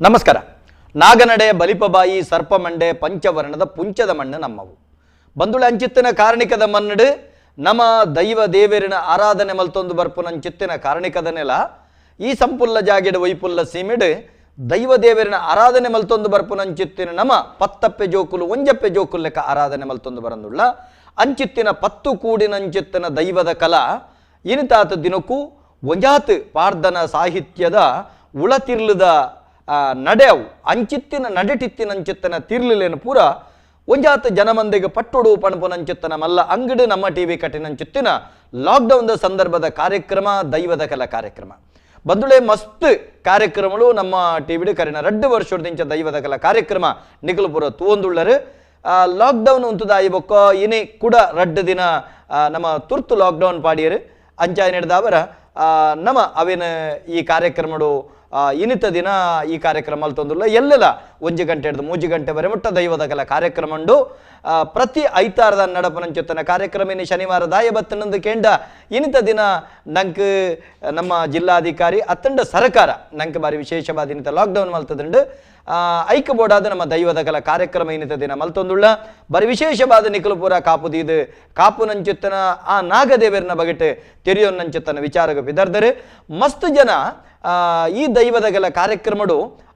ನಮಸ್ಕಾರ. ನಾಗನಡೆ ಬಲಿಪಬಾಯಿ ಸರ್ಪಮಂಡೆ ಪಂಚವರ್ಣದ ಪುಂಚದ ಮಣ್ಣು ನಮ್ಮವು. ಬಂದುಳ ಅಂಚಿತ್ತಿನ ಕಾರಣಿಕದ ಮಣ್ಣು ನಮ್ಮ ದೈವ ದೇವರಿನ ಆರಾಧನೆ ಮಲ್ತೊಂದು ಬರ್ಪುನಂಚಿತ್ತಿನ ಕಾರಣಿಕದ ನೆಲ. ಈ ಸಂಪುಲ್ಲ ಜಾಗೆಡು ವೈಪುಲ್ಲ ಸೀಮೆಡು ದೈವ ದೇವರಿನ ಆರಾಧನೆ ಮಲ್ತೊಂದು ಬರ್ಪುನಂಚಿತ್ತಿನ ನಮ ಪತ್ತಪ್ಪೆ ಜೋಕುಲು ಒಂಜಪ್ಪೆ ಜೋಕುಲು ಲೆಕ್ಕ ಆರಾಧನೆ ಮಲ್ತೊಂದು ಬರಂದುಳ್ಳ ಅಂಚಿತ್ತಿನ ಪತ್ತು ಕೂಡಿನಂಚಿತ್ತಿನ ದೈವದ ಕಲಾ ಇನಿತಾತ ದಿನಕ್ಕೂ ಒಂಜಾತ್ ಪಾರ್ದನ ಸಾಹಿತ್ಯದ ಉಳತಿರ್ಲದ ನಡೆವು ಅಂಚಿತ್ತಿನ ನಡೆಟಿತ್ತಿನಂಚಿತ್ತನ ತಿರ್ಲಿಲೇನು ಪೂರ ಒಂಜಾತ ಜನಮಂದಿಗೆ ಪಟ್ಟೊಡು ಪಣಪುನಂಚಿತ್ತನ ಮಲ್ಲ ಅಂಗಡಿ ನಮ್ಮ ಟಿವಿ ಕಟ್ಟಿನಂಚಿತ್ತಿನ ಲಾಕ್ಡೌನ್ ಸಂದರ್ಭದ ಕಾರ್ಯಕ್ರಮ ದೈವದ ಕಲಾ ಕಾರ್ಯಕ್ರಮ ಬಂದುಳೆ ಮಸ್ತ್ ಕಾರ್ಯಕ್ರಮಗಳು ನಮ್ಮ ಟಿವಿ ಕರಿನ 2 ವರ್ಷದಿಂಚ ದೈವದ ಕಲಾ ಕಾರ್ಯಕ್ರಮ ನಿಗಲಪುರ ತೂವೊಂದುಳ್ಳರು. ಲಾಕ್ಡೌನ್ ಉಂತುದಾಯಿ ಬೊಕ್ಕ ಇನಿ ಕೂಡ 2 ದಿನ ನಮ್ಮ ತುರ್ತು ಲಾಕ್ಡೌನ್ ಪಾಡಿಯರು ಅಂಚಾಯ ನಡೆದವರ ನಮ್ಮ ಅವಿನ ಈ ಕಾರ್ಯಕ್ರಮಡು ಇನಿತ ದಿನ ಈ ಕಾರ್ಯಕ್ರಮ ಅಲ್ತೊಂದುಲ್ಲ ಎಲ್ಲೆಲ್ಲ 1 ಗಂಟೆ ಹಿಡಿದು 3 ಗಂಟೆವರೆ ಮುಟ್ಟ ದೈವದ ಕಲ ಕಾರ್ಯಕ್ರಮ ಉಂಡು. ಪ್ರತಿ ಐತಾರದ ನಡಪನಂಚುತ್ತನ ಕಾರ್ಯಕ್ರಮ ಇನಿ ಶನಿವಾರ ದಾಯ ಬತ್ತನಂದು ಕೇಂಡ ಇನಿತ ದಿನ ನಂಗೆ ನಮ್ಮ ಜಿಲ್ಲಾಧಿಕಾರಿ ಅತ್ತಂಡ ಸರ್ಕಾರ ನಂಗೆ ಬಾರಿ ವಿಶೇಷವಾದ ಇನಿತ ಲಾಕ್ಡೌನ್ ಮಲ್ತದುಂಡು. ಐಕ ಬೋರ್ಡಾದ ನಮ್ಮ ದೈವದ ಕಲ ಕಾರ್ಯಕ್ರಮ ಇನಿತ ದಿನ ಮಲ್ತೊಂದುಳ್ಳ ಬರಿ ವಿಶೇಷವಾದ ನಿಕಲಪುರ ಕಾಪುದೀದು ಕಾಪುನಂಚುತ್ತನ ಆ ನಾಗದೇವರನ ಬಗೆಟ್ ತೆರಿಯೊನ್ನಂಚುತ್ತನ ವಿಚಾರಕ್ಕೆ ಬಿದರ್ದರು. ಮಸ್ತ್ ಜನ ಈ ದೈವದಗಲ ಕಾರ್ಯಕ್ರಮಡು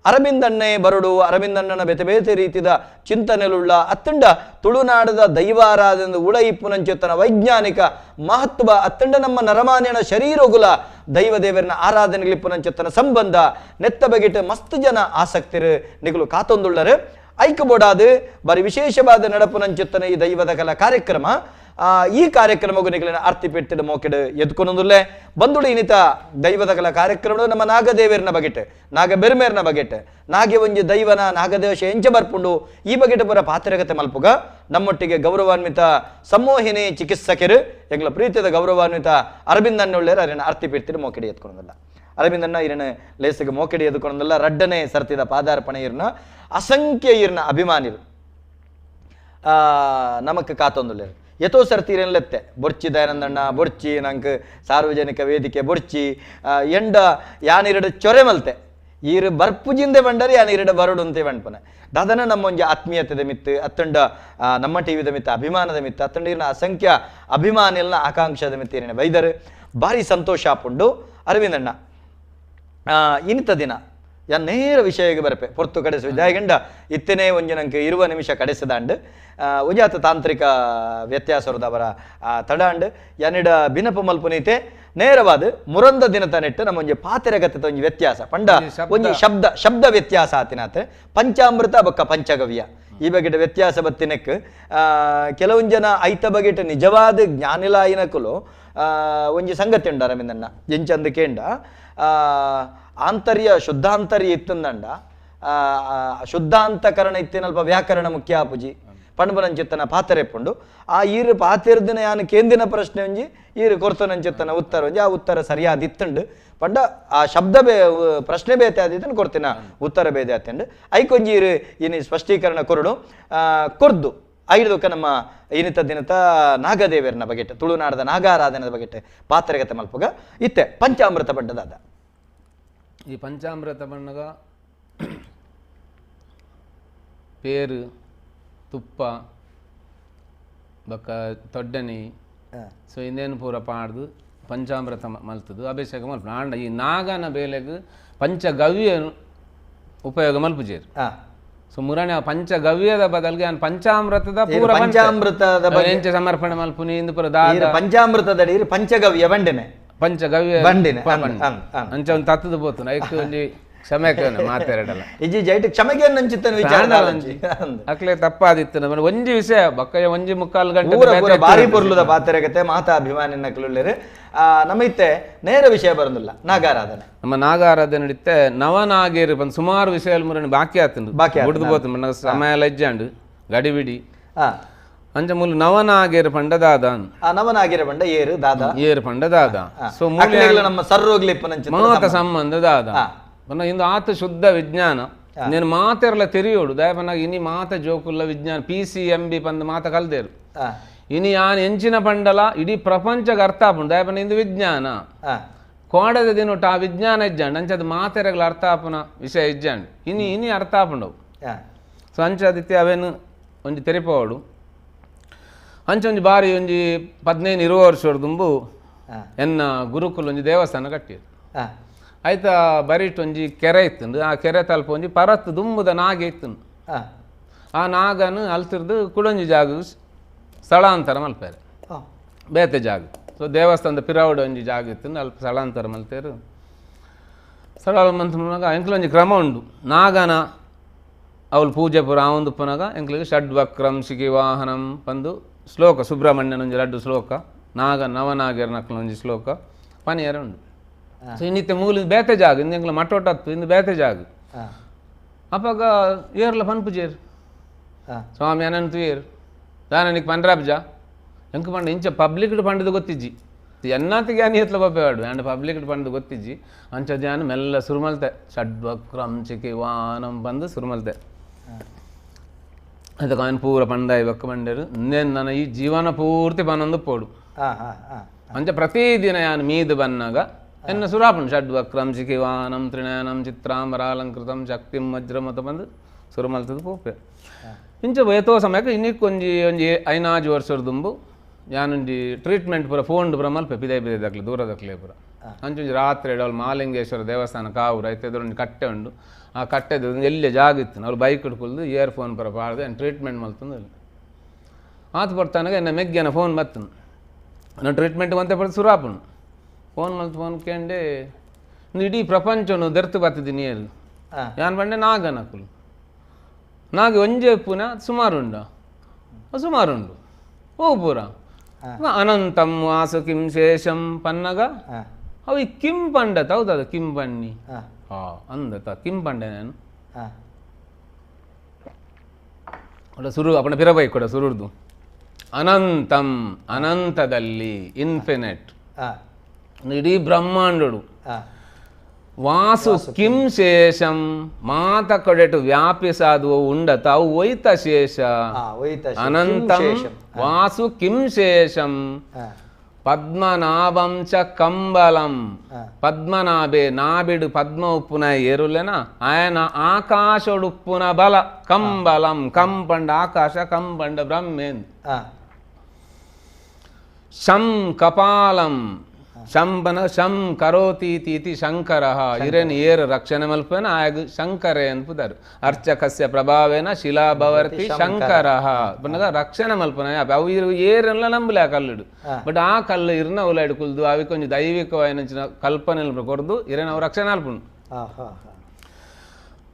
ಅರವಿಂದಣ್ಣೆ ಬರಡು ಅರವಿಂದಣ್ಣನ ಬೇತೆ ಬೇತೆ ರೀತಿಯ ಚಿಂತನೆಲುಳ್ಳ ಅತ್ತಂಡ ತುಳುನಾಡದ ದೈವಾರಾಧನೆ ಉಳಯಿಪ್ಪುನಂಚುತ್ತನ ವೈಜ್ಞಾನಿಕ ಮಹತ್ವ ಅತ್ತಂಡ ನಮ್ಮ ನರಮಾನ್ಯನ ಶರೀರಗುಲ ದೈವ ದೇವರನ ಆರಾಧನೆಗಳಿಪ್ಪುನಂಚುತ್ತನ ಸಂಬಂಧ ನೆತ್ತ ಬಗೆಟ್ ಮಸ್ತ್ ಜನ ಆಸಕ್ತಿರು ನಿಗಲು ಕಾತೊಂದುಳ್ಳರು. ಐಕಬೋಡಾದು ಬರಿ ವಿಶೇಷವಾದ ನಡಪುನಂಚುತ್ತನ ಈ ದೈವದ ಕಲಾ ಕಾರ್ಯಕ್ರಮ ಈ ಕಾರ್ಯಕ್ರಮಗೂ ನಿಗಲಿನ ಆರ್ತಿ ಪೆಟ್ಟಿದ ಮೋಕೆಡು ಎದ್ಕೊನೊಂದುಲ್ಲೆ ಬಂದುಡು ಇನಿತ ದೈವದ ಕಲಾ ಕಾರ್ಯಕ್ರಮ ನಮ್ಮ ನಾಗದೇವರನ ಬಗೆಟ್ ನಾಗಬೆರ್ಮೇರ್ನ ಬಗೆಟ್ ನಾಗೆ ಒಂಜಿ ದೈವನ ನಾಗದೇಶ ಎಂಚ ಬರ್ಪುಂಡು ಈ ಬಗೆಟ್ ಪೂರ ಪಾತ್ರಗತೆ ಮಲ್ಪುಗ ನಮ್ಮೊಟ್ಟಿಗೆ ಗೌರವಾನ್ವಿತ ಸಮ್ಮೋಹಿನಿ ಚಿಕಿತ್ಸಕರು ಎಂಗ್ಲ ಪ್ರೀತಿಯ ಗೌರವಾನ್ವಿತ ಅರವಿಂದಣ್ಣೊಳ್ಳೆಯರು ಅರಿನ ಆರ್ತಿ ಪೆಟ್ಟಿದ ಮೋಕೆಡು ಎತ್ಕೊನೊಂದಿಲ್ಲ. ಅರವಿಂದಣ್ಣ ಇರನ ಲೇಸಿಗೆ ಮೋಕೆಡಿ ಎದ್ಕೊನೊಂದಿಲ್ಲ. 2ನೇ ಸರ್ತಿದ ಪಾದಾರ್ಪಣೆ ಇರ್ನ ಅಸಂಖ್ಯ ಇರ್ನ ಅಭಿಮಾನಿರು ನಮಕ್ ಕಾತೊಂದುಲ್ಲೇರು. ಎತೋ ಸರ್ತೀರನ್ಲೆತ್ತೆ ಬೊರ್ಚಿ ದಯಾನಂದಣ್ಣ ಬೊರ್ಚಿ ನಂಗೆ ಸಾರ್ವಜನಿಕ ವೇದಿಕೆ ಬೊರ್ಚಿ ಎಂಡ ಯಾನಿರಡು ಚೊರೆ ಮಲ್ತೆ ಈರು ಬರ್ಪುಜಿಂದೆ ಬಂಡರಿ ಯಾನಿರಡು ಬರಡು ಅಂತೆ ಬಂಡ್ಪನೆ ದಾದನ ನಮ್ಮೊಂಜಿ ಆತ್ಮೀಯತೆದ ಮಿತ್ತು ಅತ್ತಂಡ ನಮ್ಮ ಟಿವಿದ ಮಿತ್ತು ಅಭಿಮಾನದ ಮಿತ್ತು ಅತ್ತಂಡ ಇರ್ನ ಅಸಂಖ್ಯ ಅಭಿಮಾನಿಲ್ನ ಆಕಾಂಕ್ಷದ ಮಿತ್ತು ಏನೇನೆ ಬೈದರು ಭಾರಿ ಸಂತೋಷ ಆಪುಂಡು. ಅರವಿಂದಣ್ಣ ಇನಿತ ದಿನ ಯಾನ್ ನೇರ ವಿಷಯಕ್ಕೆ ಬರಪೆ ಪೊರ್ತು ಕಡೆಸ ಜಾಯಗಂಡ ಇತ್ತನೇ ಒಂಜಿ ನಂಗೆ 20 ನಿಮಿಷ ಕಡೆಸದಾಂಡ್ ಒಂಜಾತ ತಾಂತ್ರಿಕ ವ್ಯತ್ಯಾಸರದವರ ತಡಾಂಡ್ ಯಾನಿಡ ಬಿನಪ ಮಲ್ಪುನೀತೆ ನೇರವಾದ ಮುರಂದ ದಿನ ತನೆಟ್ಟು ನಮ್ಮ ಒಂಜಿ ಪಾತೆರಗತೆ ಒಂಜಿ ವ್ಯತ್ಯಾಸ ಪಂಡ ಒಂಜಿ ಶಬ್ದ ಶಬ್ದ ವ್ಯತ್ಯಾಸ ಆತಿನಾತೆ ಪಂಚಾಮೃತ ಬೊಕ್ಕ ಪಂಚಗವ್ಯ ಈ ಬಗೆಟ ವ್ಯತ್ಯಾಸ ಬತ್ತಿನಕ್ ಕೆಲವೊಂದು ಜನ ಐತ ಬಗೆಟ ನಿಜವಾದ ಜ್ಞಾನಿಲಾಯಿನಕುಲು ಒಂಜಿ ಸಂಗತಿ ಉಂಡು ಅರವಿಂದಣ್ಣ ಎಂಚಂದು ಕೇಂಡ ಆಂತರ್ಯ ಶುದ್ಧಾಂತರ್ಯ ಇತ್ತಂದಂಡ ಶುದ್ಧಾಂತಕರಣ ಇತ್ತಿನಲ್ಪ ವ್ಯಾಕರಣ ಮುಖ್ಯ ಆಪುಜಿ ಪಣಬನಂಚಿತ್ತನ ಪಾತೆರೆಪ್ಪುಂಡು. ಆ ಈರು ಪಾತೆರ್ದಿನ ಯಾನು ಕೇಂದಿನ ಪ್ರಶ್ನೆ ಒಂಜಿ ಈರು ಕೊರ್ತನಂಚಿತ್ತನ ಉತ್ತರ ಒಂಜಿ ಆ ಉತ್ತರ ಸರಿಯಾದ ಇತ್ತುಂಡು ಪಂಡ ಆ ಶಬ್ದ ಬೇ ಪ್ರಶ್ನೆ ಬೇತೆ ಆದಿತ್ತನ್ನು ಕೊಡ್ತೀನ ಉತ್ತರ ಬೇದೆ ಆತಂಡು ಐಕೊಂಜಿ ಈರು ಇನಿ ಸ್ಪಷ್ಟೀಕರಣ ಕೊರಡು ಕೊರ್ದು ಐದಕ್ಕ ನಮ್ಮ ಇನಿತ ದಿನತ ನಾಗದೇವರನ ಬಗೆಟ್ ತುಳುನಾಡದ ನಾಗಾರಾಧನದ ಬಗೆಟ್ ಪಾತ್ರೆಗತೆ ಮಲ್ಪುಗ ಇತ್ತೆ ಪಂಚಾಮೃತ ಬಡ್ಡದಾದ ಈ ಪಂಚಾಮೃತ ಬಣ್ಣದ ಪೇರು ತುಪ್ಪ ಬೊಕ್ಕ ತೊಡ್ಡನಿ ಸೊ ಇನ್ನೇನು ಪೂರ ಪಾಡ್ದು ಪಂಚಾಮೃತ ಮಲ್ತದು ಅಭಿಷೇಕ ಮಲ್ಪ ಆಂಡ ಈ ನಾಗನ ಬೇಲೆಗ್ ಪಂಚಗವ್ಯ ಉಪಯೋಗ ಮಲ್ಪುಜೇರು. ಸೊ ಮುರಣೆ ಪಂಚಗವ್ಯದ ಬದಲಿಗೆ ಪಂಚಾಮೃತದ ಪೂರ ಪಂಚಾಮೃತದ ಎಂಚ ಸಮರ್ಪಣೆ ಮಲ್ಪುನಿ ಇಂದು ಪೂರ ದಾದ ಪಂಚಾಮೃತದ ಪಂಚಗವ್ಯ ಬಂಡಿನೆ ಪಂಚಗವ್ಯ ಬಂಡಿನೆ ಅಂಚ ಒಂದು ತತ್ತದ ಪೋತುನ ಐಕ್ ಒಂಜಿ ಕ್ಷಮೆ ಮಾತಾಡಲ್ಲ ಇಜ್ಜಿ ಜೈಟ್ ಕ್ಷಮೆಗೆ ನಂಚಿತ್ತನ ವಿಚಾರ ಅಕ್ಲೆ ತಪ್ಪಾದಿತ್ತು ಒಂಜಿ ವಿಷಯ ಬಕ್ಕ ಒಂಜಿ 3/4 ಗಂಟೆ ಬಾರಿ ಪೊರ್ಲುದ ಪಾತೆರಗತೆ ಮಾತಾ ಅಭಿಮಾನಿ ನಕಲುಳ್ಳೇರು. ನಮ್ಮೈತೆ ನೇರ ವಿಷಯ ಬರೋದಿಲ್ಲ ನಾಗಾರಾಧನೆ ನಮ್ಮ ನಾಗಾರಾಧನೆ ನಡೀತೆ ನವನಾಗೇರು ಬಂದು ಸುಮಾರು ವಿಷಯ ಮುರಣಿ ಬಾಕಿ ಆತಂದು ಬಾಕಿ ಬುಡ್ದು ಪೋತು ಸಮಯ ಲಜ್ಜಾಂಡು ಗಡಿಬಿಡಿ ಅಂಚ ಮೂಲು ನವನಾಗೇರು ಪಂಡ ದಾದ ನವನಾಗೇರು ಪಂಡ ಏರು ದಾದ ಏರು ಪಂಡ ದಾದ ಸೊ ನಮ್ಮ ಸರ್ರೋಗ್ಲಿಪ್ಪ ಮಾತ ಸಂಬಂಧ ದಾದ ಇಂದು ಆತ ಶುದ್ಧ ವಿಜ್ಞಾನ నేను ಮಾತೆರ್ಲ ತೆರಿಯೋಡು ದಯಪನಾಗ ಇನಿ ಮಾತ ಜೋಕುಲ್ಲ ವಿಜ್ಞಾನ PCMB ಪಂದ್ ಮಾತ ಕಲ್ದೇರು ಇನಿ ಆನ್ ಎಂಚಿನ ಪಂಡಲ ಇಡೀ ಪ್ರಪಂಚಕ್ಕೆ ಅರ್ಥ ಆಪುಂಡು ದಯಪನ ಇಂದು ವಿಜ್ಞಾನ ಕೋಡದ ದಿನೊಟ್ಟು ಆ ವಿಜ್ಞಾನ ಇಜ್ಜಾಂಡ್ ಅಂಚದ ಮಾತೆರೆಗಳ ಅರ್ಥ ಆಪುನ ವಿಷಯ ಇಜ್ಜಾಂಡ್ ಇನಿ ಇನಿ ಅರ್ಥ ಆಪುಂಡವು. ಸೊ ಅಂಚಾದಿತ್ತೆ ಅವೇನು ಒಂಜಿ ತೆರಿಪೋಡು ಅಂಚೊಂಜಿ ಬಾರಿ ಒಂಜಿ 15-20 ವರ್ಷ ದುಂಬು ಎನ್ನ ಗುರುಕುಲ ಒಂಜಿ ದೇವಸ್ಥಾನ ಕಟ್ಟಿದ್ರು. ಆಯ್ತಾ ಬರೀಟ್ ಒಂಜಿ ಕೆರೆ ಇತ್ತುಂಡು, ಆ ಕೆರೆ ತಲ್ಪ ಒಂಜಿ ಪರತ್ತು ದುಂಬುದ ನಾಗೆ ಇತ್ತುಂಡು. ಆ ನಾಗನು ಅಲ್ತಿರ್ದು ಕುಡೊಂಜಿ ಜಾಗ ಸ್ಥಳಾಂತರ ಮಲ್ಪೇರು ಬೇತೆ ಜಾಗ. ಸೊ ದೇವಸ್ಥಾನದ ಪಿರಾವಡ ಒಂಜಿ ಜಾಗ ಇತ್ತು, ಅಲ್ಪ ಸ್ಥಳಾಂತರ ಮಲ್ತೇರು. ಸ್ಥಳ ಮಂತ್ನಾಗ ಎಂಕ್ಲೊಂಜಿ ಕ್ರಮ ಉಂಡು, ನಾಗನ ಅವಳು ಪೂಜೆ ಪೂರ ಆವೊಂದು ಪುನಗ ಎಂಕ್ಲಿಗೆ ಷಡ್ವಕ್ರಂ ಶಿಖಿವಾಹನಂ ಪಂದು ಶ್ಲೋಕ, ಸುಬ್ರಹ್ಮಣ್ಯನ ಒಂಜಿ ರಡ್ಡು ಶ್ಲೋಕ, ನಾಗ ನವನಾಗರ್ನಕ್ಲೊಂಜಿ ಶ್ಲೋಕ ಪನಿಯರ ಉಂಡು. ಸೊ ಇನ್ನಿತ್ತೆ ಮೂಲ ಬೇತೆ ಜಾಗ, ಇಂದು ಎಂಕ್ಲ ಮಠೋಟತ್ತು ಇಂದು ಬೇತೆ ಜಾಗ. ಅಪ್ಪಾಗ ಏರ್ಲ ಪನ್ಪುಜೇರು ಸ್ವಾಮಿ ಅನಂತು ಏರು ದಾನನಿಕ್ ಪಂಡ್ರಾಬ್ಜ ಎಂಕ ಪಂಡ ಇಂಚ ಪಬ್ಲಿಕ್ ಪಂಡದು ಗೊತ್ತಿಜ್ಜಿ, ಎನ್ನಾತಿ ಜ್ಞಾನಿ ಎತ್ಲ ಬಪ್ಪೇವಾಡು ಆ್ಯಂಡ್ ಪಬ್ಲಿಕ್ ಪಂಡದು ಗೊತ್ತಿಜ್ಜಿ. ಅಂಚ ಧ್ಯಾನ ಮೆಲ್ಲ ಸುರುಮಲ್ತೆ ಷಡ್ವಕ್ರಂ ಚಿಕಿವಾನಂ ಬಂದು ಸುರುಮಲ್ತೆ. ಅದಕ್ಕೆ ಅವನು ಪೂರ ಪಂಡಾಯಿ ಬಕ್ಕ ಬಂಡೇರು ಇನ್ನೇನು ನನ್ನ ಈ ಜೀವನ ಪೂರ್ತಿ ಪನ್ನೊಂದು ಪೋಡು. ಅಂಚ ಪ್ರತಿದಿನ ಯಾನು ಮೀದು ಬನ್ನಾಗ ಎನ್ನ ಸುರಾಪಣು ಷಡ್ವಕ್ರಂ ಚಿಕಿವಾನಂ ತ್ರಿನಯನಂ ಚಿತ್ರಾಂಬರಾಲಂಕೃತಂ ಶಕ್ತಿಂ ವಜ್ರಮತ ಬಂದು ಸುರುಮಲ್ತದ ಪೋಪೆ. ಇಂಚ ಏತೋ ಸಮಯಕ್ಕೆ ಇನ್ನಿಕ್ ಒಂಜಿ ಒಂಜಿ 5 ವರ್ಷದ ದುಂಬು ಯಾನೊಂಜಿ ಟ್ರೀಟ್ಮೆಂಟ್ ಪೂರ ಫೋನ್ ಪೂರ ಮಲ್ಪೆ ಪಿದೈ ಪಿದೈ ದಕ್ಲೆ ದೂರ ದಕ್ಲೆ ಪೂರ. ಅಂಚೊಂಜಿ ರಾತ್ರಿ ಅವಳು ಮಾಲಿಂಗೇಶ್ವರ ದೇವಸ್ಥಾನ ಕಾವೂರು ಐತೆ ಎದುರೊಂಜಿ ಕಟ್ಟೆ ಉಂಡು, ಆ ಕಟ್ಟೆದು ಎಲ್ಲಿ ಜಾಗ ಇತ್ತು ಅವ್ರು ಬೈಕ್ ಹಿಡ್ಕೊಳ್ದು ಇಯರ್ ಫೋನ್ ಪೂರ ಪಾಡ್ದು ಏನು ಟ್ರೀಟ್ಮೆಂಟ್ ಮಲ್ತಂದು ಅಲ್ಲಿ ಆತು ಬರ್ತಾನಾಗ ಎನ್ನ ಮೆಗ್ಗೆನ ಫೋನ್ ಬತ್ತನು ನಾನು ಟ್ರೀಟ್ಮೆಂಟ್ ಮಂತೆ ಪಡೆದು ಸುರಾಪನು ಫೋನ್ ಮಲ್ತು ಫೋನ್ ಕೇಂಡೆ ಇಡೀ ಪ್ರಪಂಚನು ದೆರ್ತು ಬತ್ತಿದ್ದೀನಿ ಎಲ್ಲಿ ಯಾನ್ ಬಂಡೆ ನಾಗನಕುಲು ನಾಗೆ ಒಂಜೆ ಪುನ ಸುಮಾರುಂಡ ಸುಮಾರುಂಡು ಓ ಪೂರ ಅನಂತಂ ವಾಸು ಕಿಂ ಶೇಷಂ ಪನ್ನಗ ಅವು ಕಿಂ ಪಂಡತ ಹೌದದ ಕಿಂ ಪಣ್ಣಿ ಹಾ ಅಂದತ ಕಿಂ ಪಂಡೆ ನಾನು ಸುರು ಅಪ್ಪಣ ಪಿರಬೈ ಕೂಡ ಸುರುರ್ದು ಅನಂತಂ ಅನಂತದಲ್ಲಿ ಇನ್ಫಿನಿಟ್ ಇಡೀ ಬ್ರಹ್ಮಾಂಡುಡು ವಾಸು ಕಿಂ ಶೇಷಂ ಮಾತ ಕಡೆಟು ವ್ಯಾಪಿಸಾದುವ ಉಂಡತ ಅವು ಒಯ್ತ ಶೇಷ ಅನಂತಂ ವಾಸು ಕಿಂ ಶೇಷಂ ಪದ್ಮನಾಭಂ ಚ ಕಂಬಲಂ ಪದ್ಮನಾಭೆ ನಾಬಿಡು ಪದ್ಮ ಉಪ್ಪುನ ಏರುಲೆನ ಆಯನ ಆಕಾಶಡುಪ್ಪುನ ಬಲ ಕಂಬಲಂ ಕಂಪಂಡ ಆಕಾಶ ಕಂಪಂಡ ಬ್ರಹ್ಮೇನ್ ಶಂ ಕಪಾಲಂ ಶಂಬನ ಶಂ ಕರೋತೀತಿ ಶಂಕರಃ ಇರೇನು ಏರು ರಕ್ಷಣೆ ಮಲ್ಪೇನ ಆಗ ಶಂಕರೇ ಅನ್ಪುದಾರು ಅರ್ಚಕಸ್ಯ ಪ್ರಭಾವೇನ ಶಿಲಾಭವರ್ತಿ ಶಂಕರಃ ಪನ್ನಗ ರಕ್ಷಣೆ ಮಲ್ಪನ ಅವು ಇರು ಏರೆಲ್ಲ ನಂಬಲೆ ಆ ಕಲ್ಲುಡು ಬಟ್ ಆ ಕಲ್ಲು ಇರ್ನ ಉಲಾಯ್ಡು ಕುಲ್ದು ಅವಿ ಕೊಂಚ ದೈವಿಕವಾಯಿನ ಕಲ್ಪನೆ ಕೊರ್ದು ಇರೇನ ಅವು ರಕ್ಷಣೆ ಅಲ್ಪುಂಡು.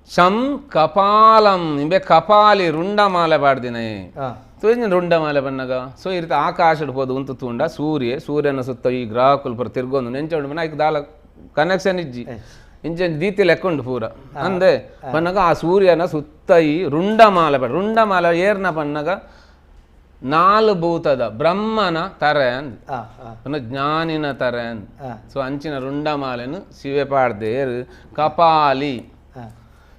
ಶಂ ಕಪಾಲಂ ಇಂಬೆ ಕಪಾಲಿ ರುಂಡಮಾಲೆ ಪಾಡ್ದಿನೇ ಸೊ ಇಂಜಿನ ರುಂಡಮಾಲೆ ಬಣ್ಣಗ ಸೊ ಈ ರೀತಿ ಆಕಾಶಡ್ ಪೋದು ಉಂತು ತೂಂಡ ಸೂರ್ಯ ಸೂರ್ಯನ ಸುತ್ತ ಈ ಗ್ರಹಕುಲ್ ಪೂರ ತಿರ್ಗೊಂದು ನೆಂಚೋಡು ಮನ ಐಕ್ ದಾಲ ಕನೆಕ್ಷನ್ ಇಜ್ಜಿ ಇಂಚೆ ದೀತಿ ಲೆಕ್ಕೊಂಡು ಪೂರ ಅಂದೆ ಬಣ್ಣಗ ಆ ಸೂರ್ಯನ ಸುತ್ತ ಈ ರುಂಡಮಾಲೆ ಪಡ ರುಂಡಮಾಲೆ ಏರ್ನ ಪನ್ನಗ ನಾಲು ಭೂತದ ಬ್ರಹ್ಮನ ತರೆ ಅಂದ್ ಜ್ಞಾನಿನ ತರೆ ಅಂದ್. ಸೊ ಅಂಚಿನ ರುಂಡಮಾಲೆನು ಶಿವೆ ಪಾಡ್ದೆ ಏರು ಕಪಾಲಿ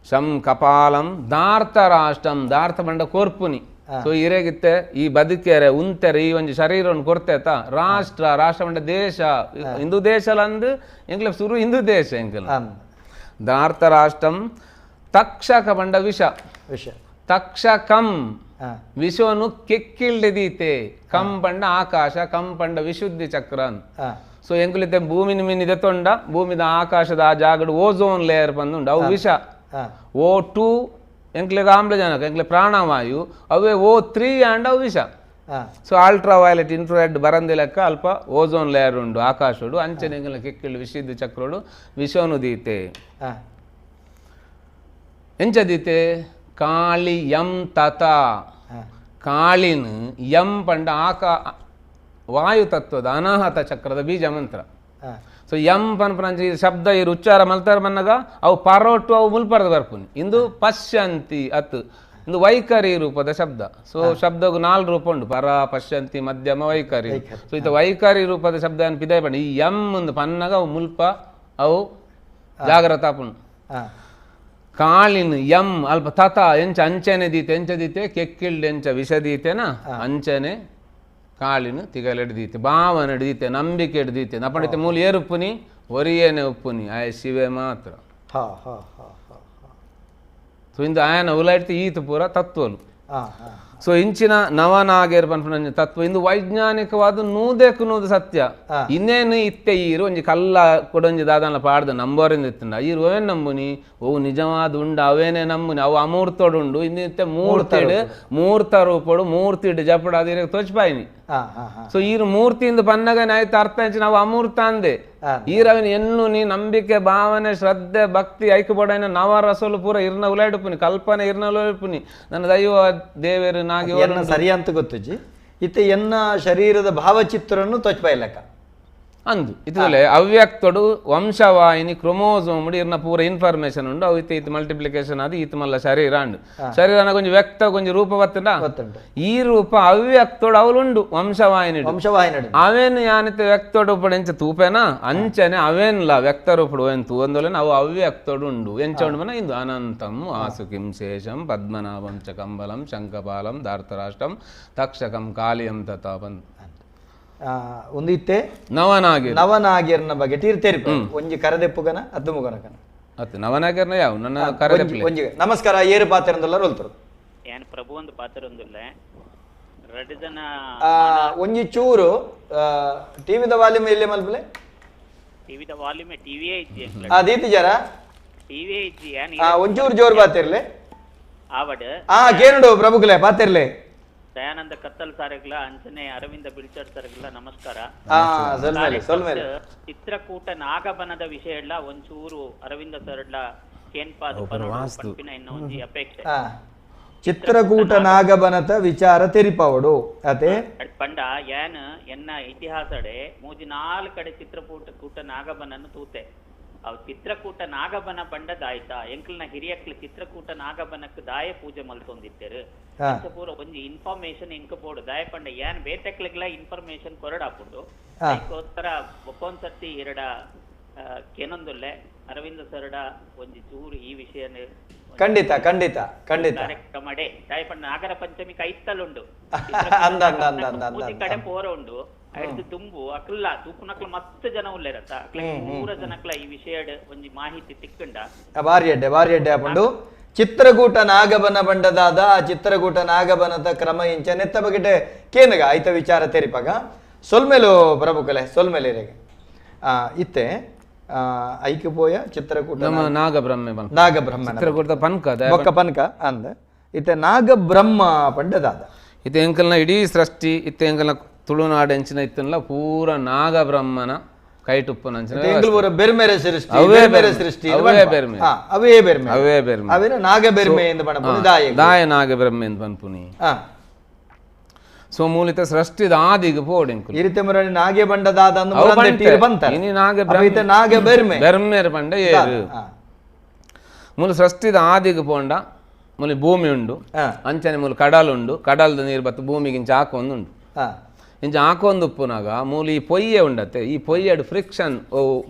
ಶಂ ಕಪಾಲಂ ದಾರ್ತರಾಷ್ಟ್ರಂ ದಾರ್ಥ ಬಂಡ ಕೋರ್ಪುನಿ. ಸೊ ಇರೇಗಿತ್ತೆ ಈ ಬದುಕೆರೆ ಉಂತೆರೆ ಈ ಒಂಜಿ ಶರೀರವನ್ನು ಕೊರ್ತೆತ ರಾಷ್ಟ್ರ ರಾಷ್ಟ್ರ ಬಂಡ ದೇಶ ಹಿಂದೂ ದೇಶ ಅಂದು ಎಂಕ್ಲ ಸುರು ಹಿಂದೂ ದೇಶ ಎಂಕಲ ದಾರ್ತರಾಷ್ಟ್ರಂ ತಕ್ಷಕ ಬಂಡ ವಿಷ ವಿಷ ತಕ್ಷಕಂ ವಿಷವನ್ನು ಕೆಕ್ಕಿಲ್ದೀತೆ ಕಂ ಬಂಡ ಆಕಾಶ ಕಂ ಬಂಡ ವಿಶುದ್ಧಿ ಚಕ್ರ ಸೊ ಎಂಕುಲಿತ್ತೆ ಭೂಮಿನ ಮೀನಿದೆ ತೊಂಡ ಭೂಮಿದ ಆಕಾಶದ ಆ ಜಾಗಡು ಓಝೋನ್ ಲೇಯರ್ ಬಂದುಂಡು ಅವು ವಿಷ O2 ಎಂಕ್ಲೆಗ್ ಆಮ್ಲಜನಕ ಎಂಕ್ಲೆ ಪ್ರಾಣವಾಯು ಅವೇ O3 and ಅವು ವಿಷ. ಸೊ ಅಲ್ಟ್ರಾ ವೈಲೆಟ್ ಇನ್ಫ್ರಾರೆಡ್ ಬರಂದಿ ಲೆಕ್ಕ ಅಲ್ಪ ಓಝೋನ್ ಲೇಯರ್ ಉಂಡು ಆಕಾಶಡು ಅಂಚನೆ ಎಂಕ್ಲೆ ಕೆಕ್ಕಿಳು ವಿಷಿದ್ದು ಚಕ್ರಡು ವಿಷವನ್ನು ದೀತೆ ಎಂಚ ದೀತೆ ಕಾಳಿ ಯಂ ತತ ಕಾಳಿನ ಯಂ ಪಂಡ ಆಕಾ ವಾಯು ತತ್ವದ ಅನಾಹತ ಚಕ್ರದ ಬೀಜ ಮಂತ್ರ. ಸೊ ಯಂ ಪನ್ಪನಂಚ ಶಬ್ದ ಇರು ಉಚ್ಚಾರ ಮಲ್ತಾರ ಮನ್ನಗ ಅವು ಪರೋಟು ಅವು ಮುಲ್ಪರದ ಬರ್ಪುನಿ ಇಂದು ಪಶ್ಯಂತಿ ಅತ್ ಇಂದು ವೈಖರಿ ರೂಪದ ಶಬ್ದ. ಸೊ ಶಬ್ದಗೂ 4 ರೂಪ ಉಂಟು ಪರ ಪಶ್ಯಂತಿ ಮಧ್ಯಮ ವೈಖರಿ. ಸೊ ಇದು ವೈಖರಿ ರೂಪದ ಶಬ್ದ ಪಿದಾಯ ಬಣ್ಣ ಈ ಯಂ ಒಂದು ಪನ್ನಗ ಅವು ಮುಲ್ಪ ಅವು ಜಾಗ್ರತ ಆಪುಂಡು. ಕಾಳಿನ ಯಂ ಅಲ್ಪ ತತ ಎಂಚ ಅಂಚನೆ ದೀತೆ ಎಂಚ ದೀತೆ ಕೆಕ್ಕಿಲ್ಡ್ ಎಂಚ ವಿಷ ದೀತೆನ ಅಂಚನೆ ಕಾಳಿನ ತಿಗಲೆಡ್ದೀತೆ ಭಾವನೆ ಹಿಡ್ದೀತೆ ನಂಬಿಕೆ ಹಿಡ್ದೀತೆ ನಪ್ಪಣಿತೆ ಮೂಲ ಏರುಪ್ಪುನಿ ಒರಿಯೇನೆ ಉಪ್ಪುನಿ ಆಯ ಶಿವೆ ಮಾತ್ರ. ಹಾ ಹಾ ಹಾ ಹಾ. ಸೊ ಇಂದು ಆಯನ ಉಲಾಯ್ತು ಈತ ಪೂರ ತತ್ವಲು. ಸೊ ಇಂಚಿನ ನವನಾಗೇರ್ ಪನ್ಪುನ ತತ್ವ ಇಂದು ವೈಜ್ಞಾನಿಕವಾದ ನೂದೆಕ್ ನೂದು ಸತ್ಯ. ಇನ್ನೇನು ಇತ್ತೆ ಈರು ಒಂಜಿ ಕಲ್ಲ ಕೊಡೊಂಜಿ ದಾದನ ಪಾಡ್ದ ನಂಬೋರಿಂದ ಇತ್ತಂಡ ಈರು ಅವೇನು ನಂಬುನಿ, ಅವು ನಿಜವಾದ ಉಂಡು ಅವೇನೇ ನಂಬುನಿ, ಅವು ಅಮೂರ್ತೋಡುಂಡು. ಇಂದು ಇತ್ತೆ ಮೂರ್ತಿಡು ಮೂರ್ತ ರೂಪಡು ಮೂರ್ತಿಡು ಜಪಡು ಅದಿರ ತೋಚ್ಪಾಯಿನಿ. ಸೊ ಈರು ಮೂರ್ತಿಯಿಂದ ಪನ್ನಗನೆ ಆಯ್ತು ಅರ್ಥ ಇಂಚಿನ ಅವು ಅಮೂರ್ತ ಅಂದೆ. ಈರವಿನ ಎನ್ನು ನೀ ನಂಬಿಕೆ ಭಾವನೆ ಶ್ರದ್ಧೆ ಭಕ್ತಿ ಐಕ್ಯಪಡೈನ ನವರಸಲು ಪೂರ ಇರ್ನ ಉಲಾಯಿಡುಪುನಿ, ಕಲ್ಪನೆ ಇರ್ನ ಉಲಾಯಿಡುಪುನಿ. ನನ್ನ ದೈವ ದೇವರು ನಾಗೆ ಎನ್ನ ಸರಿ ಅಂತ ಗೊತ್ತುಜಿ ಇತ್ತೆ ಎನ್ನ ಶರೀರದ ಭಾವಚಿತ್ರನ್ನು ತೊಚ್ಪಾಯಿಲಕ್ಕ ಅಂದು ಇತ್ತಲೆ ಅವ್ಯಕ್ತಡು ವಂಶವಾಹಿನಿ ಕ್ರೊಮೋಸೋಮ್ ಇರ್ನ ಪೂರ ಇನ್ಫಾರ್ಮೇಶನ್ ಉಂಡು. ಅವು ಇತ್ತೆ ಇತ್ತು ಮಲ್ಟಿಪ್ಲಿಕೇಶನ್ ಅದು ಈತ ಮಲ್ಲ ಶರೀರ ಅಂಡು ಶರೀರನ ಕೊಂಚ ವ್ಯಕ್ತ ಕೊಂಚ ರೂಪ ಬತ್ತಂಡ ಈ ರೂಪ ಅವ್ಯಕ್ತೋಡು ಅವಳುಂಡು ವಂಶವಾಹಿನಿ ವಂಶವಾಹಿನಿ ಅವೇನು ಯಾನಿತ್ತೆ ವ್ಯಕ್ತೋಡು ಉಪ್ಪಡು ಎಂಚ ತೂಪೇನಾ ಅಂಚನೆ ಅವೇನ್ಲ ವ್ಯಕ್ತ ರೂಪಡು ಏನ್ ತೂವಂದೋಲೇನ ಅವು ಅವ್ಯಕ್ತೋಡು ಉಂಡು. ಎಂಚ ಉಂಡು ಮನ ಇಂದು ಅನಂತಂ ವಾಸುಕಿಂ ಶೇಷಂ ಪದ್ಮನಾಭಂ ಚ ಕಂಬಲಂ ಶಂಖಪಾಲಂ ಧಾರ್ತರಾಷ್ಟ್ರಂ ತಕ್ಷಕಂ ಕಾಳಿಯಂ ತಥಾ ಒಂದು ಇತ್ತೆ ನವನಾಗಿರ್ ನವನಾಗಿರ್ನ ಬಗ್ಗೆ ತೀರ್ತೇರಿ ಒಂಜಿ ಕರದೆಪ್ಪುಗನ ಅದ್ದು ಮುಗನಕನ ಅತ್ತೆ ನವನಾಗಿರ್ನ ಯಾವ ನನ್ನ ಕರದೆಪ್ಪು ಒಂಜಿ. ನಮಸ್ಕಾರ, ಏರು ಪಾತ್ರಂದಲ್ಲ ರೋಲ್ತರು ಏನು ಪ್ರಭು ಒಂದು ಪಾತ್ರೊಂದುಲ್ಲ ರಡ್ಡು ಜನ ಒಂಜಿ ಚೂರು ಟಿವಿದ ವಾಲ್ಯೂಮ್ ಇಲ್ಲಿ ಮಲ್ಪಲೆ ಟಿವಿದ ವಾಲ್ಯೂಮ್ ಟಿವಿಯೇ ಇಜ್ಜಿ ಆ ದೀತಿ ಜರ ಟಿವಿಯೇ ಇಜ್ಜಿ ಒಂಚೂರು ಜೋರು ಪಾತಿರ್ಲೆ ಆವಡ್ ಆ ಕೇನುಡು ಪ್ರಭುಕುಲೆ ಪಾತಿರ್ಲೆ. ದಯಾನಂದ ಕತ್ತಲ್ ಸಾರಗ್ಲ ಅಂಚನೆ ಅರವಿಂದ ಬಿಳ್ಚರ್ ಸಾರಗ್ಲ ನಮಸ್ಕಾರ. ಚಿತ್ರಕೂಟ ನಾಗಬನದ ವಿಷಯ ಎಲ್ಲ ಒಂಚೂರು ಅರವಿಂದ ಸರ್ಡ್ಲ ಕೇನ್ಪಾದ ಪನ್ಪಿನ ಇನ್ನ ಒಂಜಿ ಅಪೇಕ್ಷೆ. ಚಿತ್ರಕೂಟ ನಾಗಬನದ ವಿಚಾರ ತೆರಿಪಾವಡು ಅತೆ ಪಂಡ ಏನ್ ಎನ್ನ ಇತಿಹಾಸಡೆ ಮೂಜಿ ನಾಲ್ಕು ಕಡೆ ಚಿತ್ರಕೂಟ ಕೂಟ ನಾಗಬನನ್ನು ತೂತೆ. ಅವು ಚಿತ್ರಕೂಟ ನಾಗಬನ ಪಂಡ ದಾಯ್ತಾ ಎಂಕ್ಲನ ಹಿರಿಯಕ್ಲು ಚಿತ್ರಕೂಟ ನಾಗಬನಕ್ಕೆ ದಾಯ ಪೂಜೆ ಮಲ್ತೊಂದಿತ್ತೇರು ಪೂರ ಒಂಜಿ ಇನ್ಫಾರ್ಮೇಶನ್ ಎಂಕ ಬೋಡು ದಾಯ ಪಂಡ ಏನ್ ಬೇತೆಕ್ಲಿಗ್ಲ ಇನ್ಫಾರ್ಮೇಶನ್ ಕೊರಡಾಪುಂಡು. ಅದಕ್ಕೋಸ್ಕರ ಒಕ್ಕೊಂದ್ಸರ್ತಿ ಎರಡ ಕೆನೊಂದುಲ್ಲೆ ಅರವಿಂದ ಸರ್ಡ ಒಂಜಿ ಚೂರು ಈ ವಿಷಯ ಖಂಡಿತ ಖಂಡಿತ ಖಂಡಿತ ಕಾರ್ಯಕ್ರಮಡೆ ದಾಯ ಪಂಡ ನಾಗರ ಪಂಚಮಿ ಕೈತ್ತಲುಂಡು ಕಡೆ ಪೋರ ಉಂಡು ಐದು ತುಂಬು ಅಕ್ಲ ತೂಪುನಕ್ಲ ಮಸ್ತ್ ಜನ ಉಲ್ಲೇರತ್ತ ಅಕ್ಲ ಪೂರ ಜನಕ್ಲ ಈ ವಿಷಯ ಒಂಜಿ ಮಾಹಿತಿ ತಿಕ್ಕಂಡ ಬಾರಿ ಎಡ್ಡೆ ಬಾರಿ ಎಡ್ಡೆ ಆಪುಂಡು. ಚಿತ್ರಕೂಟ ನಾಗಬನ ಬಂಡದಾದ ಆ ಚಿತ್ರಕೂಟ ನಾಗಬನದ ಕ್ರಮ ಇಂಚ ನೆತ್ತ ಬಗೆಟೆ ಕೇನಗ ಆಯ್ತ ವಿಚಾರ ತೆರಿಪಾಗ ಸೊಲ್ಮೇಲು ಪ್ರಭುಕಲೆ ಸೊಲ್ಮೇಲೆ ಇತ್ತೆ ಐಕ್ಯ ಪೋಯ ಚಿತ್ರಕೂಟ ನಾಗಬ್ರಹ್ಮ ನಾಗಬ್ರಹ್ಮ ಚಿತ್ರಕೂಟ ಪನ್ಕ ಬೊಕ್ಕ ಪನ್ಕ ಅಂದ ಇತ್ತೆ ನಾಗಬ್ರಹ್ಮ ಪಂಡದಾದ ಇತ್ತೆ ಎಂಕಲ್ನ ಇಡೀ ಸೃಷ್ಟಿ ಇತ್ತೆ ಎಂಕಲ್ನ ತುಳುನಾಡು ಎಂಚಿನ ಇತ್ತಲ್ಲ ಪೂರ ನಾಗಬ್ರಹ್ಮನ ಕೈಟುಪ್ಪುನಂಚಿನ ಬೆರ್ಮೆರೆ ಸೃಷ್ಟಿ ಬೆರ್ಮೆರೆ ಸೃಷ್ಟಿ ಅವೇ ಬೆರ್ಮೆ ಅವೇ ಬೆರ್ಮೆ ಅವೇ ಬೆರ್ಮೆ ಅವೇನ ನಾಗಬೆರ್ಮೆ ಎಂದು ಪಣಪುನಿ ದಾಯ ದಾಯ ನಾಗಬ್ರಹ್ಮ ಎಂದು ಪನ್ಪುನಿ. ಸೊ ಮೂಲಿತ ಸೃಷ್ಟಿದ ಆದಿಗೆ ಪೋಡೆಂಕು ಇರಿತೆ ಮುರಣಿ ನಾಗೆ ಬಂಡದಾದ ಅಂದು ಮುರಂದೆಟ್ಟಿರು ಬಂತಾರೆ ಇನಿ ನಾಗಬ್ರಹ್ಮ ನಾಗಬೆರ್ಮೆ ಬೆರ್ಮೆರ್ ಪಂಡ ಏರು ಮೂಲ ಸೃಷ್ಟಿದ ಆದಿಗೆ ಪೋಂಡ ಮೂಲಿ ಭೂಮಿ ಉಂಡು ಅಂಚನೆ ಮೂಲ ಕಡಲುಂಡು ಕಡಲ್ದ ನೀರು ಬತ್ತು ಭೂಮಿಗಿಂಚ ಹಾಕೊಂದುಂಡು ಇಂಚ ಹಾಕೊಂದು ಉಪ್ಪುನಾಗ ಮೂಲ ಈ ಪೊಯ್ಯೆ ಉಂಡತ್ತೆ ಈ ಪೊಯ್ಯಡು ಫ್ರಿಕ್ಷನ್ ಓ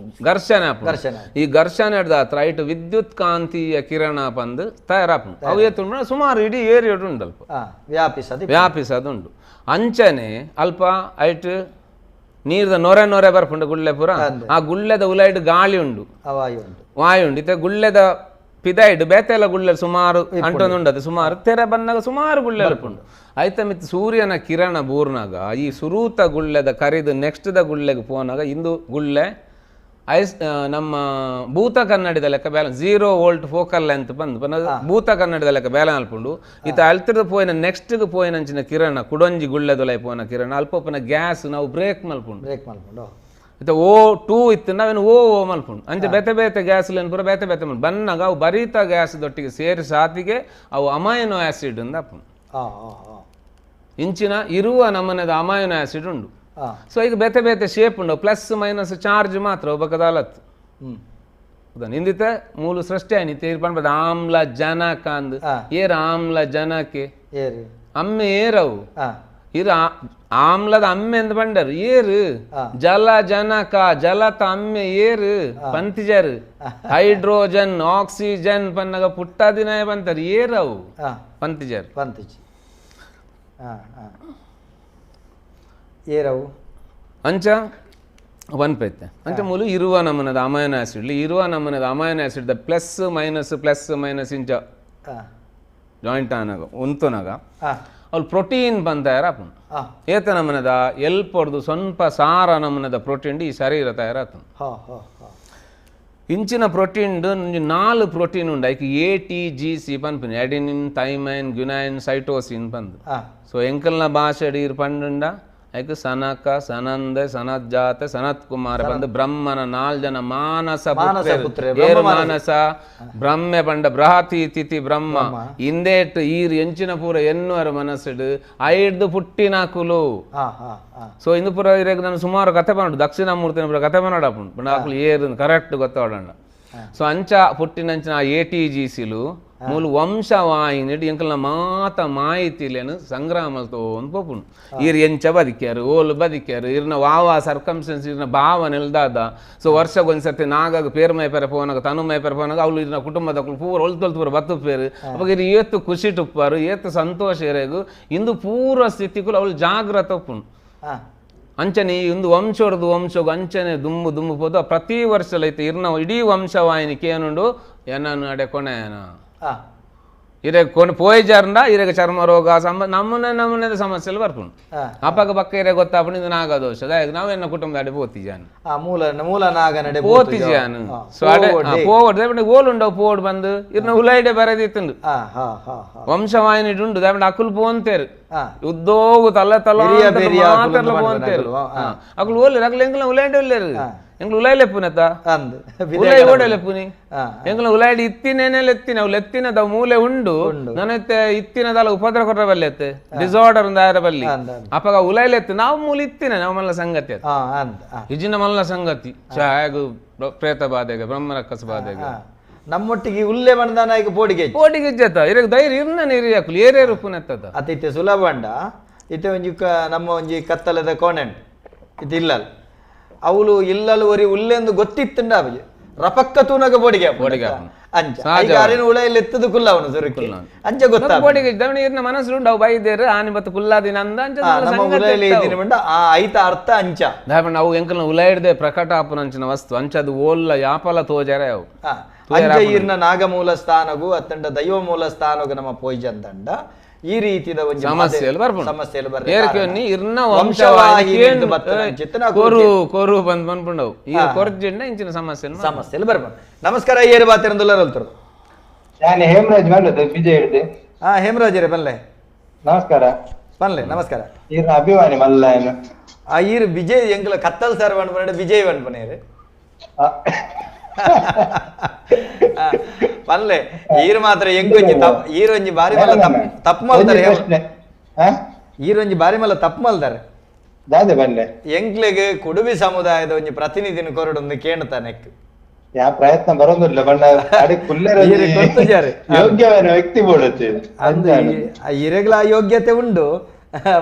ಘರ್ಷಣೆ ಘರ್ಷಣೆ ಈ ಘರ್ಷಣೆ ಹತ್ರ ಇಟ್ಟು ವಿದ್ಯುತ್ ಕಾಂತೀಯ ಕಿರಣ ಪಂದು ತಯಾರಾಪುಂಡು ಅವು ಎತ್ತುಂಡು ಸುಮಾರು ಇಡೀ ಏರಿಯಡು ಉಂಡು ಅಲ್ಪ ವ್ಯಾಪಿಸದು ವ್ಯಾಪಿಸದುಂಡು ಅಂಚನೆ ಅಲ್ಪ ಐಟ್ ನೀರ್ದ ನೊರೆ ನೊರೆ ಬರ್ಪುಂಡು ಗುಳ್ಳೆ ಪೂರ ಆ ಗುಳ್ಳೆದ ಉಲೈಟ್ ಗಾಳಿ ಉಂಡು ವಾಯು ಉಂಡು ಇತ್ತೆ ಗುಳ್ಳೆದ ಪಿದಾಯ್ಡ್ ಬೇತೆಲ್ಲ ಗುಳ್ಳೆ ಸುಮಾರು ಅಂಟೊಂದುಂಡದು ಸುಮಾರು ತೆರೆ ಬನ್ನಾಗ ಸುಮಾರು ಗುಳ್ಳೆ ಉಂಡು ಐತ ಮಿತ್ ಸೂರ್ಯನ ಕಿರಣ ಬೂರ್ನಾಗ ಈ ಸುರೂತ ಗುಳ್ಳೆದ ಕರಿದು ನೆಕ್ಸ್ಟ್ the ಗುಳ್ಳೆಗೆ ಪೋನಾಗ ಇಂದು ಗುಳ್ಳೆ ಐಸ್ ನಮ್ಮ ಭೂತ ಕನ್ನಡಿದ ಲೆಕ್ಕ balance 0 volt focal length ಬಂದು ಭೂತ ಕನ್ನಡಿದ ಲೆಕ್ಕ ಬ್ಯಾಲೆನ್ಸ್ ಅಲ್ಪುಂಡು ಇತ್ತ ಅಲ್ತಿರ್ದ ಪೋಯಿನ ನೆಕ್ಸ್ಟ್ಗೆ ಪೋಯಿನಂಚಿನ ಕಿರಣ ಕುಡೊಂಜಿ ಗುಳ್ಳೆದೊಲೈ ಪೋನ ಕಿರಣ ಅಲ್ಪೊಪ್ಪನ ಗ್ಯಾಸ್ ನಾವು ಬ್ರೇಕ್ ಮಲ್ಪುಂಡು ಬ್ರೇಕ್ ಮಲ್ಪುಂಡು ಇತ್ತ O2 ಇತ್ತು ನಾವೇನು ಓ ಓ ಮಲ್ಪುಂಡು ಅಂಚೆ ಬೇತೆ ಬೇತೆ ಗ್ಯಾಸ್ ಪೂರ ಬೇತೆ ಬೇತೆ ಮಲ್ಪ ಬನ್ನಾಗ ಅವು ಬರೀತ ಗ್ಯಾಸ್ ದೊಟ್ಟಿಗೆ ಸೇರಿ ಸಾತಿಗೆ ಅವು ಅಮೈನೋ ಆಸಿಡ್ ಅಂದ ಅಪ್ಪುಂಡು ಇಂಚಿನ ಇರುವ ನಮೂನೆದ ಅಮೈನೋ ಆಸಿಡ್ ಉಂಡು. ಸೊ ಈಗ ಬೇತೆ ಬೇತೆ ಶೇಪ್ ಉಂಡು plus minus charge ಮಾತ್ರ ಒಬ್ಬಕದಾಲತ್ತು ಇಂದಿತ್ತೆ ಮೂಲ ಸೃಷ್ಟಿ ಆಯ್ನಿ ತೀರ್ಪಂಡ್ ಆಮ್ಲ ಜನಕ ಅಂದ್ ಏರ್ ಆಮ್ಲ ಜನಕ್ಕೆ ಅಮ್ಮೆ ಏರವು ಇರು ಆಮ್ಲದ ಅಮ್ಮೆ ಅಂದ್ ಬಂಡರು ಏರು ಜಲ ಜನಕ ಜಲತ ಅಮ್ಮೆ ಏರು ಪಂತಿಜರು ಹೈಡ್ರೋಜನ್ ಆಕ್ಸಿಜನ್ ಪನ್ನಗ ಪುಟ್ಟದಿನ ಬಂತಾರೆ ಏರವು ಪಂತಿಜರು ಪಂತಿಜಿ ಏರವು ಅಂಚ ಪನ್ಪೈತೆ ಅಂಚ ಮೂಲು ಇರುವ ನಮೂನದ ಅಮೈನೋ ಆಸಿಡ್ ಇರುವ ನಮೂನದ amino acid the plus minus plus minus ಇಂಚ ಜಾಯಿಂಟ್ ಆನಾಗ ಉಂತುನಾಗ ಅವ್ಲು ಪ್ರೋಟೀನ್ ಬಂದ್ ತಯಾರಾಪುಂಡು. ಏತ ನಮೂನದ ಎಲ್ಪೊಡ್ದು ಸ್ವಲ್ಪ ಸಾರ ನಮೂನದ ಪ್ರೋಟೀನ್ ಈ ಶರೀರ ತಯಾರಾತುಂಡು. ಇಂಚಿನ ಪ್ರೋಟೀನ್ ನಾಲ್ ಪ್ರೋಟೀನ್ ಉಂಡು ಐಕ್ A T G C ಪನ್ಪುನಿ adenine thymine ಗ್ಯುನೈನ್ cytosine ಪಂದು. ಸೊ ಎಂಕಲ್ನ ಭಾಷೆ ಇರ್ ಪಂಡುಂಡ ಐಕ್ ಸನಕ ಸನಂದ ಸನಜ್ಜಾತ ಸನತ್ ಕುಮಾರ ಬಂದು ಬ್ರಹ್ಮನ ನಾಲ್ ಜನ ಮಾನಸ ಏರು ಮಾನಸ ಬ್ರಹ್ಮೆ ಪಂಡ ಬೃಹತಿ ತಿಥಿ ಬ್ರಹ್ಮ ಇಂದೇಟ್ ಈರ್ ಎಂಚಿನ ಪೂರ ಎನ್ನುವರ ಮನಸ್ಸುಡು ಐಡ್ದು ಪುಟ್ಟಿನ ಕುಲು. ಸೊ ಇಂದು ಪೂರ ಇರೇಗ ನಾನು ಸುಮಾರು ಕತೆ ಪನ್ನಡು ದಕ್ಷಿಣಾಮೂರ್ತಿನ ಪೂರ ಕತೆ ಪನ್ನಡು ಪಂಡ ಆಕುಲು ಏರು ಕರೆಕ್ಟ್ ಗೊತ್ತಾಡಂಡ. ಸೊ ಅಂಚ ಪುಟ್ಟಿನಂಚಿನ A T G ಸಿಲು ಮೂಲು ವಂಶವಾಹಿನಿ ಎಂಕಲ್ನ ಮಾತ ಮಾಹಿತಿಲೇನು ಸಂಗ್ರಾಮಲ್ತೋ ಒಂದು ಪೋಪುಂಡು. ಈರ್ ಎಂಚ ಬದಿಕ್ಯಾರು ಓಲು ಬದಿಕ್ಯಾರು ಇರ್ನ ವಾವ ಸರ್ಕಮ್ಸ್ಟೆನ್ಸ್ ಇರ್ನ ಭಾವ ನೆಲ್ದಾದ. ಸೊ ವರ್ಷಕ್ಕೊಂದ್ಸರ್ತಿ ನಾಗಾಗ ಪೇರು ಮೈಪೆರ ಪೋನಾಗ ತನು ಮೈಪೆರ ಪೋನಾಗ ಅವಳು ಇರ್ನ ಕುಟುಂಬದ ಪೂರ ಒಲ್ತೊಲ್ತು ಪೂರ ಬತ್ತು ಪೇರು ಅವಾಗ ಇರು ಏತು ಖುಷಿ ಟುಪ್ಪಾರು ಏತು ಸಂತೋಷ ಇರೇಗು ಇಂದು ಪೂರ್ವ ಸ್ಥಿತಿಗಳು ಅವಳು ಜಾಗ್ರತ ಒಪ್ಪುಂಡು. ಅಂಚನೆ ಇಂದು ವಂಶೋರ್ದು ವಂಶೋಗು ಅಂಚನೆ ದುಂಬು ದುಂಬು ಪೋದು ಪ್ರತಿ ವರ್ಷಲೈತೆ ಇರ್ನ ಇಡೀ ವಂಶವಾಹಿನಿ ಕೇನುಂಡು ಏನನ್ನು ಅಡೆ ಕೊನೆಯನ ಇರೆ ಕೊನೆ ಪೋಯ್ಜಾರಂಡ ಇರೆಗ ಚರ್ಮ ರೋಗ ನಮ್ಮನೆ ನಮ್ಮನೆದ ಸಮಸ್ಯೆలు ಬರ್ಪುಂಡು. ಅಪ್ಪಗ ಪಕ್ಕ ಇರೆ ಗೊತ್ತಾಪುಂಡು ಇದು ನಾಗದೋಷ ನಾವು ಎನ್ನ ಕುಟುಂಬದ ಅಡೆ ಪೋತಿಜಾನು ಮೂಲ ನಾಗನಡೆ ಪೋತಿಜಾನು. ಸೊ ಅಡೆ ಪೋವಡ್ ಓಲುಂಡವು ಪೋಡ್ ಬಂದು ಇರ್ನ ಉಲೈಡೆ ಬರದಿತ್ತುಂಡು ವಂಶವಾಹಿನಿ ಉಂಡು ದಾಪಂಡ ಅಕುಲು ಪೋಂತೇರು ಉದ್ದೋಗು ತಲ್ಲ ತಲ್ಲ ಮಾತಾಡ್ಲ ಪೋಂತೇರು ಅಕುಲು ಓಲೇರು ಅಕುಲು ಎಂಕಲ್ನ ಉಲೈಡೆ ಉಲ್ಲೇರು ಎಂಗ್ಲು ಉಲಾಯಿ ಲೆಪ್ಪುನತ್ತ ಉಲಾಯಿ ಓಡೆ ಲೆಪ್ಪುನಿ ಎಂಗ್ಲ ಉಲಾಯ್ಡಿ ಇತ್ತಿನೇನೆ ಎತ್ತಿನ ಅವ್ಲು ಎತ್ತಿನದ ಮೂಲೆ ಉಂಡು ನನತ್ತೆ ಇತ್ತಿನದಲ್ಲ ಉಪದ್ರ ಕೊಟ್ರ ಬಲ್ಲಿ ಎತ್ತೆ ಡಿಸಾರ್ಡರ್ ಒಂದು ಆರ ಬಲ್ಲಿ ಅಪ್ಪಗ ಉಲಾಯ್ಲೆ ಎತ್ತು ನಾವು ಮೂಲೆ ಇತ್ತಿನ ನಾವು ಮಲ್ಲ ಸಂಗತಿ ಇಜಿನ ಮಲ್ಲ ಸಂಗತಿ ಚಾಯಗು ಪ್ರೇತ ಬಾಧೆಗೆ ಬ್ರಹ್ಮರಕ್ಕಸ ಬಾಧೆಗೆ ನಮ್ಮೊಟ್ಟಿಗೆ ಉಲ್ಲೆ ಬಂದಾನ ಈಗ ಪೋಡಿಗೆ ಪೋಡಿಗೆ ಇಜ್ಜತ್ತ ಇರಗ ಧೈರ್ಯ ಇರ್ನ ನೀರು ಯಾಕುಲು ಏರೇರು ಪುನತ್ತದ ಅತಿತ್ತೆ ಸುಲಭ ಅಂಡ ಇತ್ತೆ ಒಂಜಿ ನಮ್ಮ ಒಂಜಿ ಕತ್ತಲದ ಕೋಣೆ ಇದು ಇಲ್ಲಲ್ಲ ಅವಳು ಇಲ್ಲಲು ಒರಿ ಉಲ್ಲೆಂದು ಗೊತ್ತಿತ್ತುಂಡ ಅವಿಗೆ ರಪಕ್ಕ ತೂನಗ ಬೋಡಿಗೆ ಬೋಡಿಗೆ ಅಂಚ ಅರಿನ ಉಳೆಯಲ್ಲಿ ಎತ್ತದು ಕುಲ್ಲ ಅವನು ಸುರುಕಿ ಅಂಚ ಗೊತ್ತ ಬೋಡಿಗೆ ಇರ್ನ ಮನಸ್ಸು ಉಂಡು ಅವು ಬೈದೇರು ಆನಿ ಬತ್ತು ಕುಲ್ಲಾದಿನ ಅಂದ ಅಂಚ ನಮ್ಮ ಉಲೆಯಲ್ಲಿ ಇದ್ದೀನಿ ಬಂಡ ಆ ಐತ ಅರ್ಥ ಅಂಚ ದಾಪಣ್ಣ ಅವು ಎಂಕಲ್ನ ಉಲೈಡ್ದೆ ಪ್ರಕಟ ಆಪುನಂಚಿನ ವಸ್ತು ಅಂಚ ಅದು ಓಲ್ಲ ಯಾಪಲ ತೋಜಾರೆ ಅವು ಅಂಚ ಇರ್ನ ನಾಗಮೂಲ ಸ್ಥಾನಗು ಅತ್ತಂಡ ದೈವ ಮೂಲ ಸ್ಥಾನಗು ನಮ್ಮ ಪೋಯ್ಜಂದಂಡ ಈ ರೀತಿಯ ಒಂದು ಸಮಸ್ಯೆಗಳು ಬರ್ಪುಂಡು ಸಮಸ್ಯೆಗಳು ಕೊರು ಕೊರು ಬಂದ್ ಬಂದ್ಪುಂಡವು ಈ ಕೊರ್ಜಿಂಡ ಇಂಚಿನ ಸಮಸ್ಯೆ ಸಮಸ್ಯೆಗಳು ಬರ್ಪುಂಡು. ನಮಸ್ಕಾರ ಏರು ಬಾತಿರಂದುಲ್ಲ ಹೊಲ್ತರು ನಾನು ಹೇಮರಾಜ್ ಮಾಡೋದು ವಿಜಯ್ ಹಿಡ್ದೆ. ಹಾ ಹೇಮರಾಜ್ ರೇ ಬನ್ಲೆ ನಮಸ್ಕಾರ ಬನ್ಲೆ ನಮಸ್ಕಾರ. ಈರ್ನ ಅಭಿಮಾನಿ ಮಲ್ಲ ಆ ಈರ್ ವಿಜಯ್ ಎಂಕಲ ಕತ್ತಲ್ ಸರ್ ವಣ್ಪನೆ ವಿಜಯ್ ವಣ್ಪನೇರು ಪನ್ಲೆ ಈರ್ ಮಾತ್ರ ಎಂಕೊಂಜಿ ಈರೊಂಜಿ ಬಾರಿ ಮಲ್ಲ ತಪ್ಪು ಮಲ್ತಾರೆ ಈರೊಂಜಿ ಬಾರಿ ಮಲ್ಲ ತಪ್ಪು ಮಲ್ತಾರೆ ಎಂಕ್ಲೆಗ್ ಕುಡುಬಿ ಸಮುದಾಯದ ಒಂಜಿ ಪ್ರತಿನಿಧಿನ ಕೊರಡೊಂದು ಕೇಳ್ತಾನೆ ಯಾ ಪ್ರಯತ್ನ ಬರೋದಿಲ್ಲ ಬಣ್ಣ ಯೋಗ್ಯವಾದ ವ್ಯಕ್ತಿ ಬೋಡುತ್ತೆ ಇರೆಗ್ಲ ಯೋಗ್ಯತೆ ಉಂಡು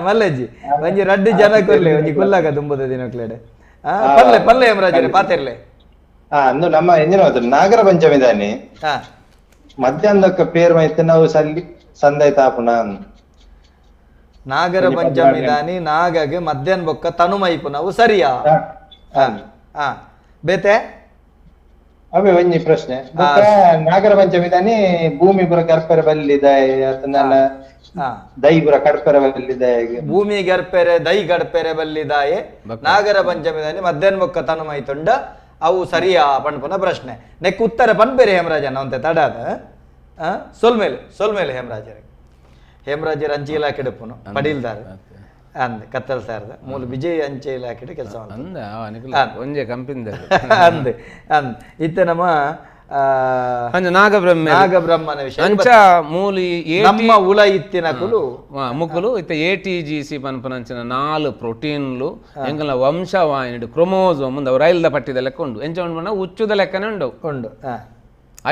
ಮಲ್ಲಜ್ಜಿ ಒಂಜಿ ರಡ್ಡು ಜನ ಕೊರ್ಲೆ ಒಂಜಿ ಕುಲ್ಲಾಗ ದುಂಬುದ ದಿನಕ್ಲೆಡೆ. ಪಲ್ಲೆ ಪಲ್ಲೆ ಹೇಮರಾಜರೇ ಪಾತಿರ್ಲೆ. ಅಂದು ನಮ್ಮ ಎಂಜಿನ ನಾಗರ ಪಂಚಮಿ ದಾನಿ ಮಧ್ಯಾಹ್ನಕ್ಕ ಪೇರ್ ಮೈತೆ ನಾವು ಸಲ್ಲಿ ಸಂದೈ ತಾಪುಣ ನಾಗರ ಪಂಚಮಿ ದಾನಿ ನಾಗಗೆ ಮಧ್ಯಾಹ್ನ ಬೊಕ್ಕ ತನು ಮೈಪು ನಾವು ಸರಿಯಾ ಬೇತೆ ಅವೇ ಒಂಜಿ ಪ್ರಶ್ನೆ. ನಾಗರ ಪಂಚಮಿ ದಾನಿ ಭೂಮಿ ಪುರ ಗರ್ಪೆರೆ ಬಲ್ಲಿ ದೈ ಪುರ ಕಡ್ಪೆರೆ ಬಲ್ಲಿ ದಾಯ ಭೂಮಿ ಗರ್ಪೆರೆ ದೈ ಗಡ್ಪೆರೆ ಬಲ್ಲಿ ದಾಯೆ ನಾಗರ ಪಂಚಮಿ ದಾನಿ ಮಧ್ಯಾಹ್ನ ಬೊಕ್ಕ ತನು ಮೈತುಂಡ ಅವು ಸರಿಯಾ ಪಣ್ಪುನ ಪ್ರಶ್ನೆ. ನೆಕ್ ಉತ್ತರ ಪನ್ಪೇರೆ ಹೇಮರಾಜನ ಅಂತೆ ತಡಾದ ಸೊಲ್ಮೇಲೆ ಸೊಲ್ಮೇಲೆ ಹೇಮರಾಜರ ಹೇಮರಾಜರ ಅಂಚೆ ಇಲಾಖೆ ಪುನು ಪಡೀಲ್ದಾರ ಅಂದ್ ಕತ್ತಲ್ ಸಾರದ ಮೂಲ ವಿಜಯ್ ಅಂಚೆ ಇಲಾಖೆ ಕೆಲಸ ಒಂಜೆ ಕಂಪಿಂದ ಅಂದ್ ಅಂದ್ ಇತ್ತೆ ನಮ್ಮ ನಾಗಬ್ರಹ್ಮ ನಾಗಬ್ರಹ್ಮನ ವಿಷಯ ಅಂಚ ಮೂಲಿ ನಮ್ಮ ಉಲ ಇತ್ತಿನ ಕುಲು ಮುಕ್ಕುಲು ಇತ್ತೆ A T G C ಪನ್ಪನಂಚಿನ ನಾಲ್ ಪ್ರೋಟೀನ್ಲು ಎಂಕಲ್ನ ವಂಶವಾಹಿನಿ ಕ್ರೊಮೋಸೋಮ್ ಉಂದು ರೈಲ್ದ ಪಟ್ಟಿದ ಲೆಕ್ಕ ಉಂಡು ಎಂಚ ಉಂಡು ಪಂಡ ಉಚ್ಚುದ ಲೆಕ್ಕನೆ ಉಂಡು ಉಂಡು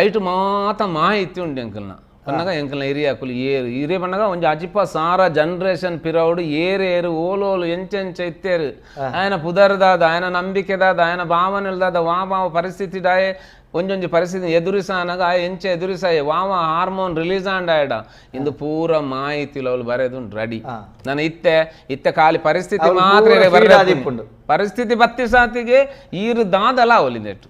ಐಟು ಮಾತ ಮಾಹಿತಿ ಉಂಡು ಎಂಕಲ್ನ ಪನ್ನಗ ಎಂಕಲ್ನ ಹಿರಿಯಾಕುಲು ಏರು ಹಿರಿಯ ಪನ್ನಗ ಒಂಜಿ ಅಜಿಪ ಸಾರ ಜನರೇಷನ್ ಪಿರೌಡು ಏರೇರು ಓಲೋಲು ಎಂಚೆಂಚ ಇತ್ತೇರು ಆಯನ ಪುದರ್ದಾದ ಆಯನ ನಂಬಿಕೆದಾದ ಆಯನ ಭಾವನೆಲ್ದಾದ ವಾಭಾವ ಪರಿಸ್ಥಿತಿ ಡಾಯೆ ಒಂಜೊಂಜಿ ಪರಿಸ್ಥಿತಿ ಎದುರಿಸಾನಾಗ ಆ ಎಂಚ ಎದುರಿಸಾಯ ವಾವ ಹಾರ್ಮೋನ್ ರಿಲೀಸ್ ಆಂಡ ಇಂದು ಪೂರ ಮಾಹಿತಿ ಅವಳು ಬರೆದುಂಟು ರೆಡಿ. ನಾನು ಇತ್ತೆ ಇತ್ತೆ ಖಾಲಿ ಪರಿಸ್ಥಿತಿ ಮಾತ್ರ ಪರಿಸ್ಥಿತಿ ಬತ್ತಿ ಸಾತಿಗೆ ಈರು ದಾದಲ ಅವಲಿಂದೆಟ್ಟು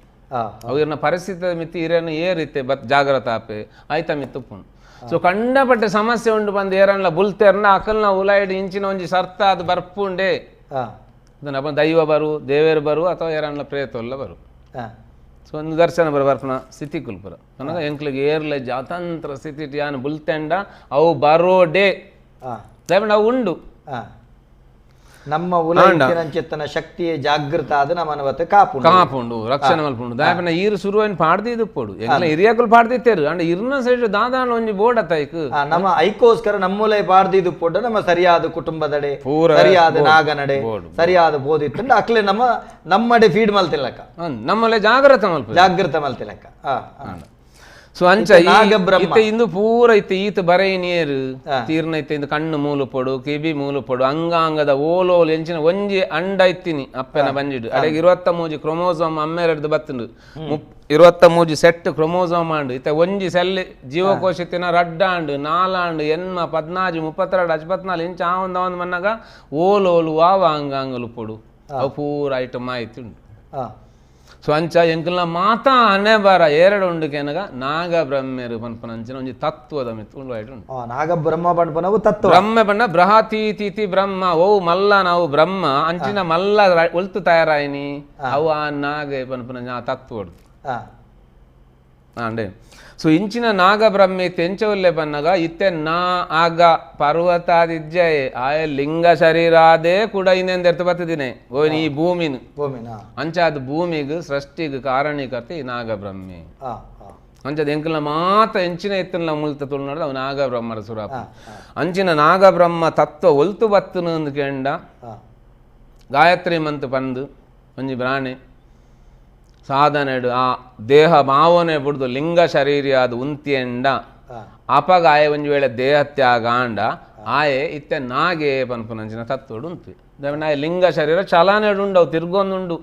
ಅವು ಇರ್ನ ಪರಿಸ್ಥಿತಿ ಮಿತ್ತಿ ಇರನ್ನು ಏರಿತ್ತೆ ಬತ್ ಜಾಗ್ರತ ಆಪೆ ಆಯ್ತಾ ಮಿತ್ತುಪ್ಪುಂಡು. ಸೊ ಕಂಡಪಟ್ಟೆ ಸಮಸ್ಯೆ ಉಂಡು ಬಂದು ಏರನ್ಲ ಬುಲ್ತೆರ್ನ ಅಕಲ್ನ ಉಲಾಯ್ಡ್ ಇಂಚಿನ ಒಂಜಿ ಸರ್ತ ಅದು ಬರ್ಪುಂಡೆ ಅದನ್ನ ದೈವ ಬರು ದೇವೇರು ಬರು ಅಥವಾ ಏರನ್ಲ ಪ್ರೇತೊಲ್ಲ ಬರು. ಸೊ ಒಂದು ದರ್ಶನ ಬರ ಬರ್ಪನ ಸ್ಥಿತಿ ಕುಲ್ಪುರ ನನಗೆ ಎಂಕ್ಲಿಗೆ ಏರ್ಲೆ ಜಾತಂತ್ರ ಸ್ಥಿತಿ ಯಾನ್ ಬುಲ್ತೆಂಡ ಅವು ಬರೋಡೆ ದಯಮಾಡಿ ಅವು ಉಂಡು. ನಮ್ಮ ಉಲೈತಿನಂಚಿತ್ತನ ಶಕ್ತಿಯೇ ಜಾಗೃತ ಆದ ನಮ್ಮ ಕಾಪುಂಡು ಕಾಪುಂಡು ರಕ್ಷಣೆ ಮಲ್ಪುಂಡು. ದಯಪನ ಈರು ಸುರುವೈನ್ ಪಾಡ್ದಿದ್ದು ಪೋಡು ಎಂಕ್ಲ ಹಿರಿಯಕುಲು ಪಾಡ್ದಿತ್ತೇರು ಅಂಡ ಇರ್ನ ಸೈಡ್ ದಾದಾನ ಒಂಜಿ ಬೋರ್ಡ್ ಅತ್ತೈಕ್ ನಮ್ಮ ಐಕೋಸ್ಕರ ನಮ್ಮೂಲೈ ಪಾಡ್ದಿದ್ದು ಪೋಡ ನಮ್ಮ ಸರಿಯಾದ ಕುಟುಂಬದಡೆ ಸರಿಯಾದ ನಾಗನಡೆ ಸರಿಯಾದ ಬೋದಿತ್ತಂಡ ಅಕ್ಲೆ ನಮ್ಮ ನಮ್ಮಡೆ ಫೀಡ್ ಮಲ್ತಿಲ್ಲಕ್ಕ ನಮ್ಮಲ್ಲೇ ಜಾಗ್ರತ ಮಲ್ಪ ಜಾಗೃತ ಮಲ್ತಿಲ್ಲಕ್ಕ. ಸೊ ಅಂಚ ಇತ್ತೆ ಇಂದು ಪೂರ ಇತ್ತೆ ಈತ ಬರೈ ನೀರು ತೀರ್ನ ಇತ್ತೆ ಇಂದು ಕಣ್ಣು ಮೂಲು ಪೊಡು ಕಿವಿ ಮೂಲು ಪೊಡು ಅಂಗಾಂಗದ ಓಲೋಲು ಎಂಚಿನ ಒಂಜಿ ಅಂಡ ಇತ್ತಿನಿ ಅಪ್ಪನ ಬಂಜಿಡು ಅಡೆಗೆ 23 ಕ್ರೊಮೋಸೋಮ್ ಅಮ್ಮೇರಡ್ದು ಬತ್ತುಂಡು 23 ಸೆಟ್ ಕ್ರೊಮೋಸೋಮ್ ಆಂಡು ಇತ್ತೆ ಒಂಜಿ ಸೆಲ್ ಜೀವಕೋಶ ಇತ್ತಿನ ರಡ್ಡಾಂಡು ನಾಲಾಂಡು ಎನ್ಮ 14 32 54 ಇಂಚ ಆ ಒಂದು ಒಂದು ಮನ್ನಾಗ ಓಲೋಲು ವಾವ ಅಂಗಾಂಗಲು ಪೊಡು ಅವು ಪೂರ ಐಟಮ್ ಮಾಹಿತಿ ಉಂಡು. ಸೊ ಅಂಚ ಎಂಕಲ್ನ ಮಾತಾ ಅನೆ ಬಾರ ಎರಡು ಉಂಡು ಕೆನಗ ನಾಗ ಬ್ರಹ್ಮೆರು ಪನ್ಪನ ಅಂಚಿನ ಒಂಜಿ ತತ್ವದ ಮಿತ್ತು ಉಂಡು ಐಟ್ ಉಂಡು. ನಾಗ ಬ್ರಹ್ಮ ಪನ್ಪನವು ತತ್ವ ಬ್ರಹ್ಮ ಪಂಡ ಬೃಹತೀತಿ ಬ್ರಹ್ಮ ಓ ಮಲ್ಲ ನಾವು ಬ್ರಹ್ಮ ಅಂಚಿನ ಮಲ್ಲ ಒಲ್ತು ತಯಾರಾಯಿನಿ ಅವು ಆ ನಾಗ ಪನ್ಪನ ಆ ತತ್ವ ಅಂಡೆ. ಸೊ ಇಂಚಿನ ನಾಗ ಬ್ರಹ್ಮ ಇತ್ತೆ ಎಂಚ ಒಲ್ಲೆ ಪನ್ನಗ ಇತ್ತೆ ನಾ ಆಗ ಪರ್ವತಾದಿಜ್ಜಯೆ ಆಯ ಲಿಂಗ ಶರೀರಾದೇ ಕೂಡ ಇನ್ನೆಂದೆರ್ತು ಬತ್ತಿದಿನಿ ಓ ಈ ಭೂಮಿನ ಅಂಚಾದ ಭೂಮಿಗ್ ಸೃಷ್ಟಿಗ್ ಕಾರಣೀಕರ್ತೆ ಈ ನಾಗಬ್ರಹ್ಮೆ. ಅಂಚದ ಎಂಕಲ್ನ ಮಾತ ಎಂಚಿನ ಎತ್ತನ ಮುಲ್ತ ತುಳುನಾಡು ಅವು ನಾಗಬ್ರಹ್ಮರ ಸುರಾಪ. ಅಂಚಿನ ನಾಗಬ್ರಹ್ಮ ತತ್ವ ಒಲ್ತು ಬತ್ತುನು ಅಂದ್ ಕೆಂಡ ಗಾಯತ್ರಿ ಮಂತ್ ಪಂದು ಒಂಜಿ ಬ್ರಾಣೆ ಸಾಧನೆಡು ಆ ದೇಹ ಭಾವನೆ ಬಿಡ್ದು ಲಿಂಗ ಶರೀರಿಯಾದ ಉಂತಿಯಂಡ ಅಪಗ ಆಯೆ ಒಂಜಿ ವೇಳೆ ದೇಹ ತ್ಯಾಗ ಆಂಡ ಆಯೆ ಇತ್ತೆ ನಾಗೆ ಪನ್ಪುನಂಚಿನ ತತ್ವಡು ಉಂತು. ಆಯೆ ಲಿಂಗ ಶರೀರ ಚಲನೆಡು ಉಂಡು ಅವು ತಿರ್ಗೊಂದುಂಡು.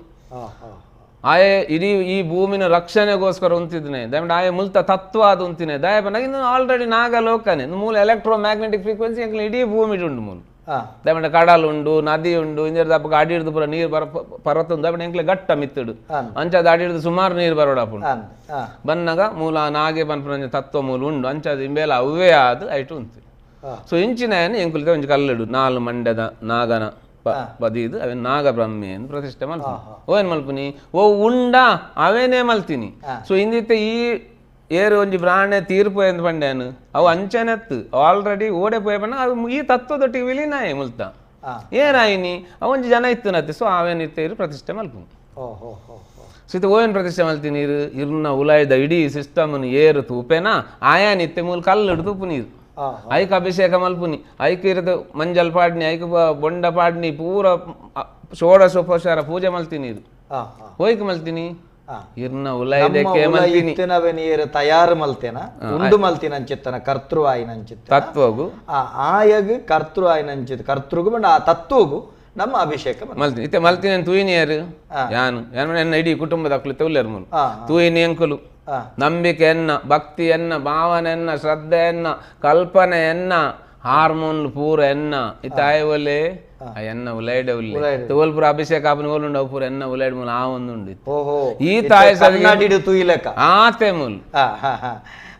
ಆಯೆ ಇಡೀ ಈ ಭೂಮಿನ ರಕ್ಷಣೆಗೋಸ್ಕರ ಉಂತಿದ್ನೆ ದಯಮಾಡಿ ಆಯೆ ಮುಲ್ತ ತತ್ವ ಅದು ಉಂತಿನೆ ದಯಪನಾಗ ಇನ್ನು ಆಲ್ರೆಡಿ ನಾಗ ಲೋಕನೆ ಮೂಲ electro magnetic frequency ಎಂಕ್ಲ ಇಡೀ ಭೂಮಿಡು ಉಂಡು ಮೂಲ. ದಯಮಾಡಿ ಕಡಲ್ ಉಂಡು ನದಿ ಉಂಡು ಇಂಜರ್ ದಪ್ಪಗೆ ಅಡಿ ಹಿಡ್ದು ಪೂರ ನೀರು ಬರ ಪರ್ವತ ಉಂಡು ದಯಮಾಡಿ ಎಂಕ್ಲೆ ಗಟ್ಟ ಮಿತ್ತುಡು ಅಂಚಾದ ಅಡಿ ಹಿಡ್ದು ಸುಮಾರು ನೀರು ಬರೋಡಪ್ಪುಂಡು ಬನ್ನಗ ಮೂಲ ನಾಗೆ ಪನ್ಪುನ ತತ್ವ ಮೂಲ ಉಂಡು ಅಂಚಾದ ಇಂಬೇಲ ಅವೇ ಆದ್ ಐಟು ಉಂತು. ಸೊ ಇಂಚಿನ ಎಂಕುಲಿತ ಒಂಜಿ ಕಲ್ಲುಡು ನಾಲು ಮಂಡ್ಯದ ನಾಗನ ಬದಿದು ಅವೇನು ನಾಗಬ್ರಹ್ಮೆ ಎಂದು ಪ್ರತಿಷ್ಠೆ ಮಲ್ಪುನಿ. ಓ ಏನು ಮಲ್ಪುನಿ ಓ ಉಂಡ ಅವೇನೇ ಮಲ್ತೀನಿ. ಸೊ ಇಂದಿತ್ತೆ ಈ ಏರು ಒಂಜಿ ಬ್ರಾಣೆ ತೀರ್ಪು ಎಂದು ಪಂಡ್ಯಾನು ಅವು ಅಂಚನೆತ್ತು ಆಲ್ರೆಡಿ ಓಡೆ ಪೋಯ ಪಂಡ ಅವು ಈ ತತ್ವದೊಟ್ಟಿಗೆ ವಿಲೀನಾಯ ಮುಲ್ತ ಏರಾಯಿನಿ ಅವು ಒಂಜಿ ಜನ ಇತ್ತು ನತ್ತೆ. ಸೊ ಅವೇನಿತ್ತೆ ಇರು ಪ್ರತಿಷ್ಠೆ ಮಲ್ಪುನಿ. ಸೊ ಇದು ಓವೇನು ಪ್ರತಿಷ್ಠೆ ಮಲ್ತಿ ನೀರು ಇರ್ನ ಉಲಾಯ್ದ ಇಡೀ ಸಿಸ್ಟಮ್ನು ಏರು ತೂಪೇನಾ ಆಯಾನಿತ್ತೆ ಮೂಲ ಕಲ್ಲು ತೂಪು ನೀರು ಐಕ್ ಅಭಿಷೇಕ ಮಲ್ಪುನಿ ಐಕ್ ಇರದ ಮಂಜಲ್ ಪಾಡ್ನಿ ಐಕ್ ಬೊಂಡ ಪಾಡ್ನಿ ಪೂರ ಷೋಡಶೋಪಚಾರ ಪೂಜೆ ಮಲ್ತೀನಿ ನೀರು ಹೋಯ್ಕ್ ಮಲ್ತೀನಿ ಇರ್ನ ಉಲಾಯ್ದಕ್ಕೆ ಮಲ್ತೀನಿ ನೀರು ತಯಾರು ಮಲ್ತೇನ ಉಂಡು ಮಲ್ತಿನ ಅಂಚಿತ್ತನ ಕರ್ತೃ ಆಯಿನಂಚಿತ್ತ ತತ್ವಗು ಆ ಆಯಗ್ ಕರ್ತೃ ಆಯಿನಂಚಿತ್ ಕರ್ತೃಗು ಬಂಡ ಆ ತತ್ವಗು ನಮ್ಮ ಅಭಿಷೇಕ ಮಲ್ತೀನಿ. ಇತ್ತೆ ಮಲ್ತೀನಿ ತೂಯಿನಿಯರು ಯಾನು ಯಾನು ಎನ್ನ ಇಡೀ ಕುಟುಂಬದ ಅಕ್ಲು ತೌಲ್ಯರು ಮೂಲು ತೂಯಿನಿ ಅಂಕುಲು ನಂಬಿಕೆ ಎನ್ನ ಭಕ್ತಿ ಎನ್ನ ಭಾವನೆ ಎನ್ನ ಶ್ರದ್ಧೆ ಎನ್ನ ಕಲ್ಪನೆ ಎನ್ನ ಹಾರ್ಮೋನ್ ಪೂರ ಎನ್ನ ಇತ್ತಾಯ ಒಲೆ ಎನ್ನ ಉಲೈಡೆ ಉಲ್ಲೆ ತೋಲ್ ಪೂರ ಅಭಿಷೇಕ ಆಪನ ಓಲುಂಡು ಪೂರ ಎನ್ನ ಉಲೈಡ್ ಮೂಲ ಆ ಒಂದುಂಡು ಈ ತಾಯಿ ಕನ್ನಡಿಡು ತೂಯಿಲಕ್ಕ ಆತೆ ಮೂಲ್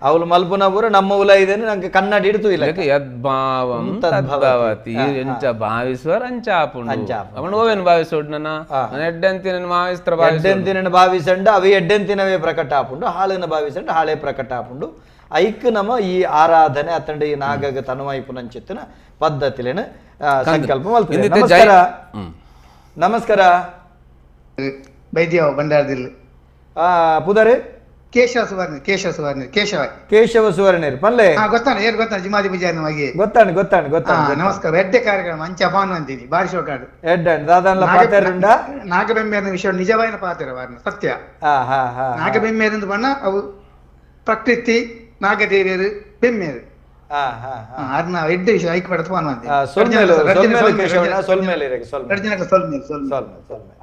ಅವಳು ಮಲ್ಪುನ ಪೂರ ನಮ್ಮ ಉಲ ಇದೆ ನಂಗೆ ಕನ್ನಡಿ ಇಡ್ತು ಇಲ್ಲ ಯದ್ಭಾವಂ ತದ್ಭವತಿ ಎಂಚ ಭಾವಿಸುವರ್ ಅಂಚ ಆಪುಂಡು ಅವನು ಓವೇನು ಭಾವಿಸೋಡು ನನ್ನ ಎಡ್ಡೆಂತಿನ ಭಾವಿಸ್ತ್ರ ಎಡ್ಡೆಂತಿನ ಭಾವಿಸಂಡ ಅವೆ ಎಡ್ಡೆಂತಿನವೇ ಪ್ರಕಟ ಆಪುಂಡು ಹಾಳನ್ನು ಭಾವಿಸಂಡ ಹಾಳೆ ಪ್ರಕಟ ಆಪುಂಡು. ಐಕ್ ನಮ್ಮ ಈ ಆರಾಧನೆ ಅತ್ತಂಡ ಈ ನಾಗಗ ತನುವೈಪುನಂಚಿತ್ತಿನ ಪದ್ಧತಿಲೇನ ಸಂಕಲ್ಪ ಮಲ್ತದೆ. ನಮಸ್ಕಾರ. ನಮಸ್ಕಾರ. ವೈದ್ಯ ಭಂಡಾರದಿಲ್ಲ ಪುದರೆ ಕೇಶವ ಸುವರ್ಣ ಕೇಶವ ಸುವರ್ಣ ಕೇಶವ ಕೇಶವ ಸುವರ್ಣೇರ್ ಪಲ್ಲೆ ಗೊತ್ತಾನ ಏರ್ ಗೊತ್ತಾನ ಜಿಮಾದಿ ಪೂಜಾರಿ ನಮಗೆ ಗೊತ್ತಾಣ ಗೊತ್ತಾಣ ಗೊತ್ತಾಣ. ನಮಸ್ಕಾರ. ಎಡ್ಡೆ ಕಾರ್ಯಕ್ರಮ ಅಂಚ ಅಪಾನು ಅಂತೀನಿ ಬಾರಿ ಶೋಕಾಡು ಎಡ್ಡೆ ದಾದಾನ್ಲ ಪಾತೆರುಂಡ ನಾಗಬೆಮ್ಮೆಯನ ವಿಷಯ ನಿಜವಾದ ಪಾತೆರ ವಾರ್ನ ಸತ್ಯ. ನಾಗಬೆಮ್ಮೆಯರಂದು ಬಣ್ಣ ಅವು ಪ್ರಕೃತಿ ನಾಗದೇವಿಯರು ಬೆಮ್ಮೆಯರು ಅರ್ನ ಎಡ್ಡೆ ವಿಷಯ ಐಕ್ ಪಡತು ಅನು ಅಂತೀನಿ. ಸೊಲ್ಮೇಲು ಸೊಲ್ಮೇಲು ಕೇಶವಣ್ಣ ಸೊಲ್ಮೇಲು ಇರಕ್ಕೆ ಸೊಲ್ಮೇಲು ಸೊಲ್ಮೇಲು ಸೊಲ್ಮೇಲು ಸೊಲ್ಮೇಲು.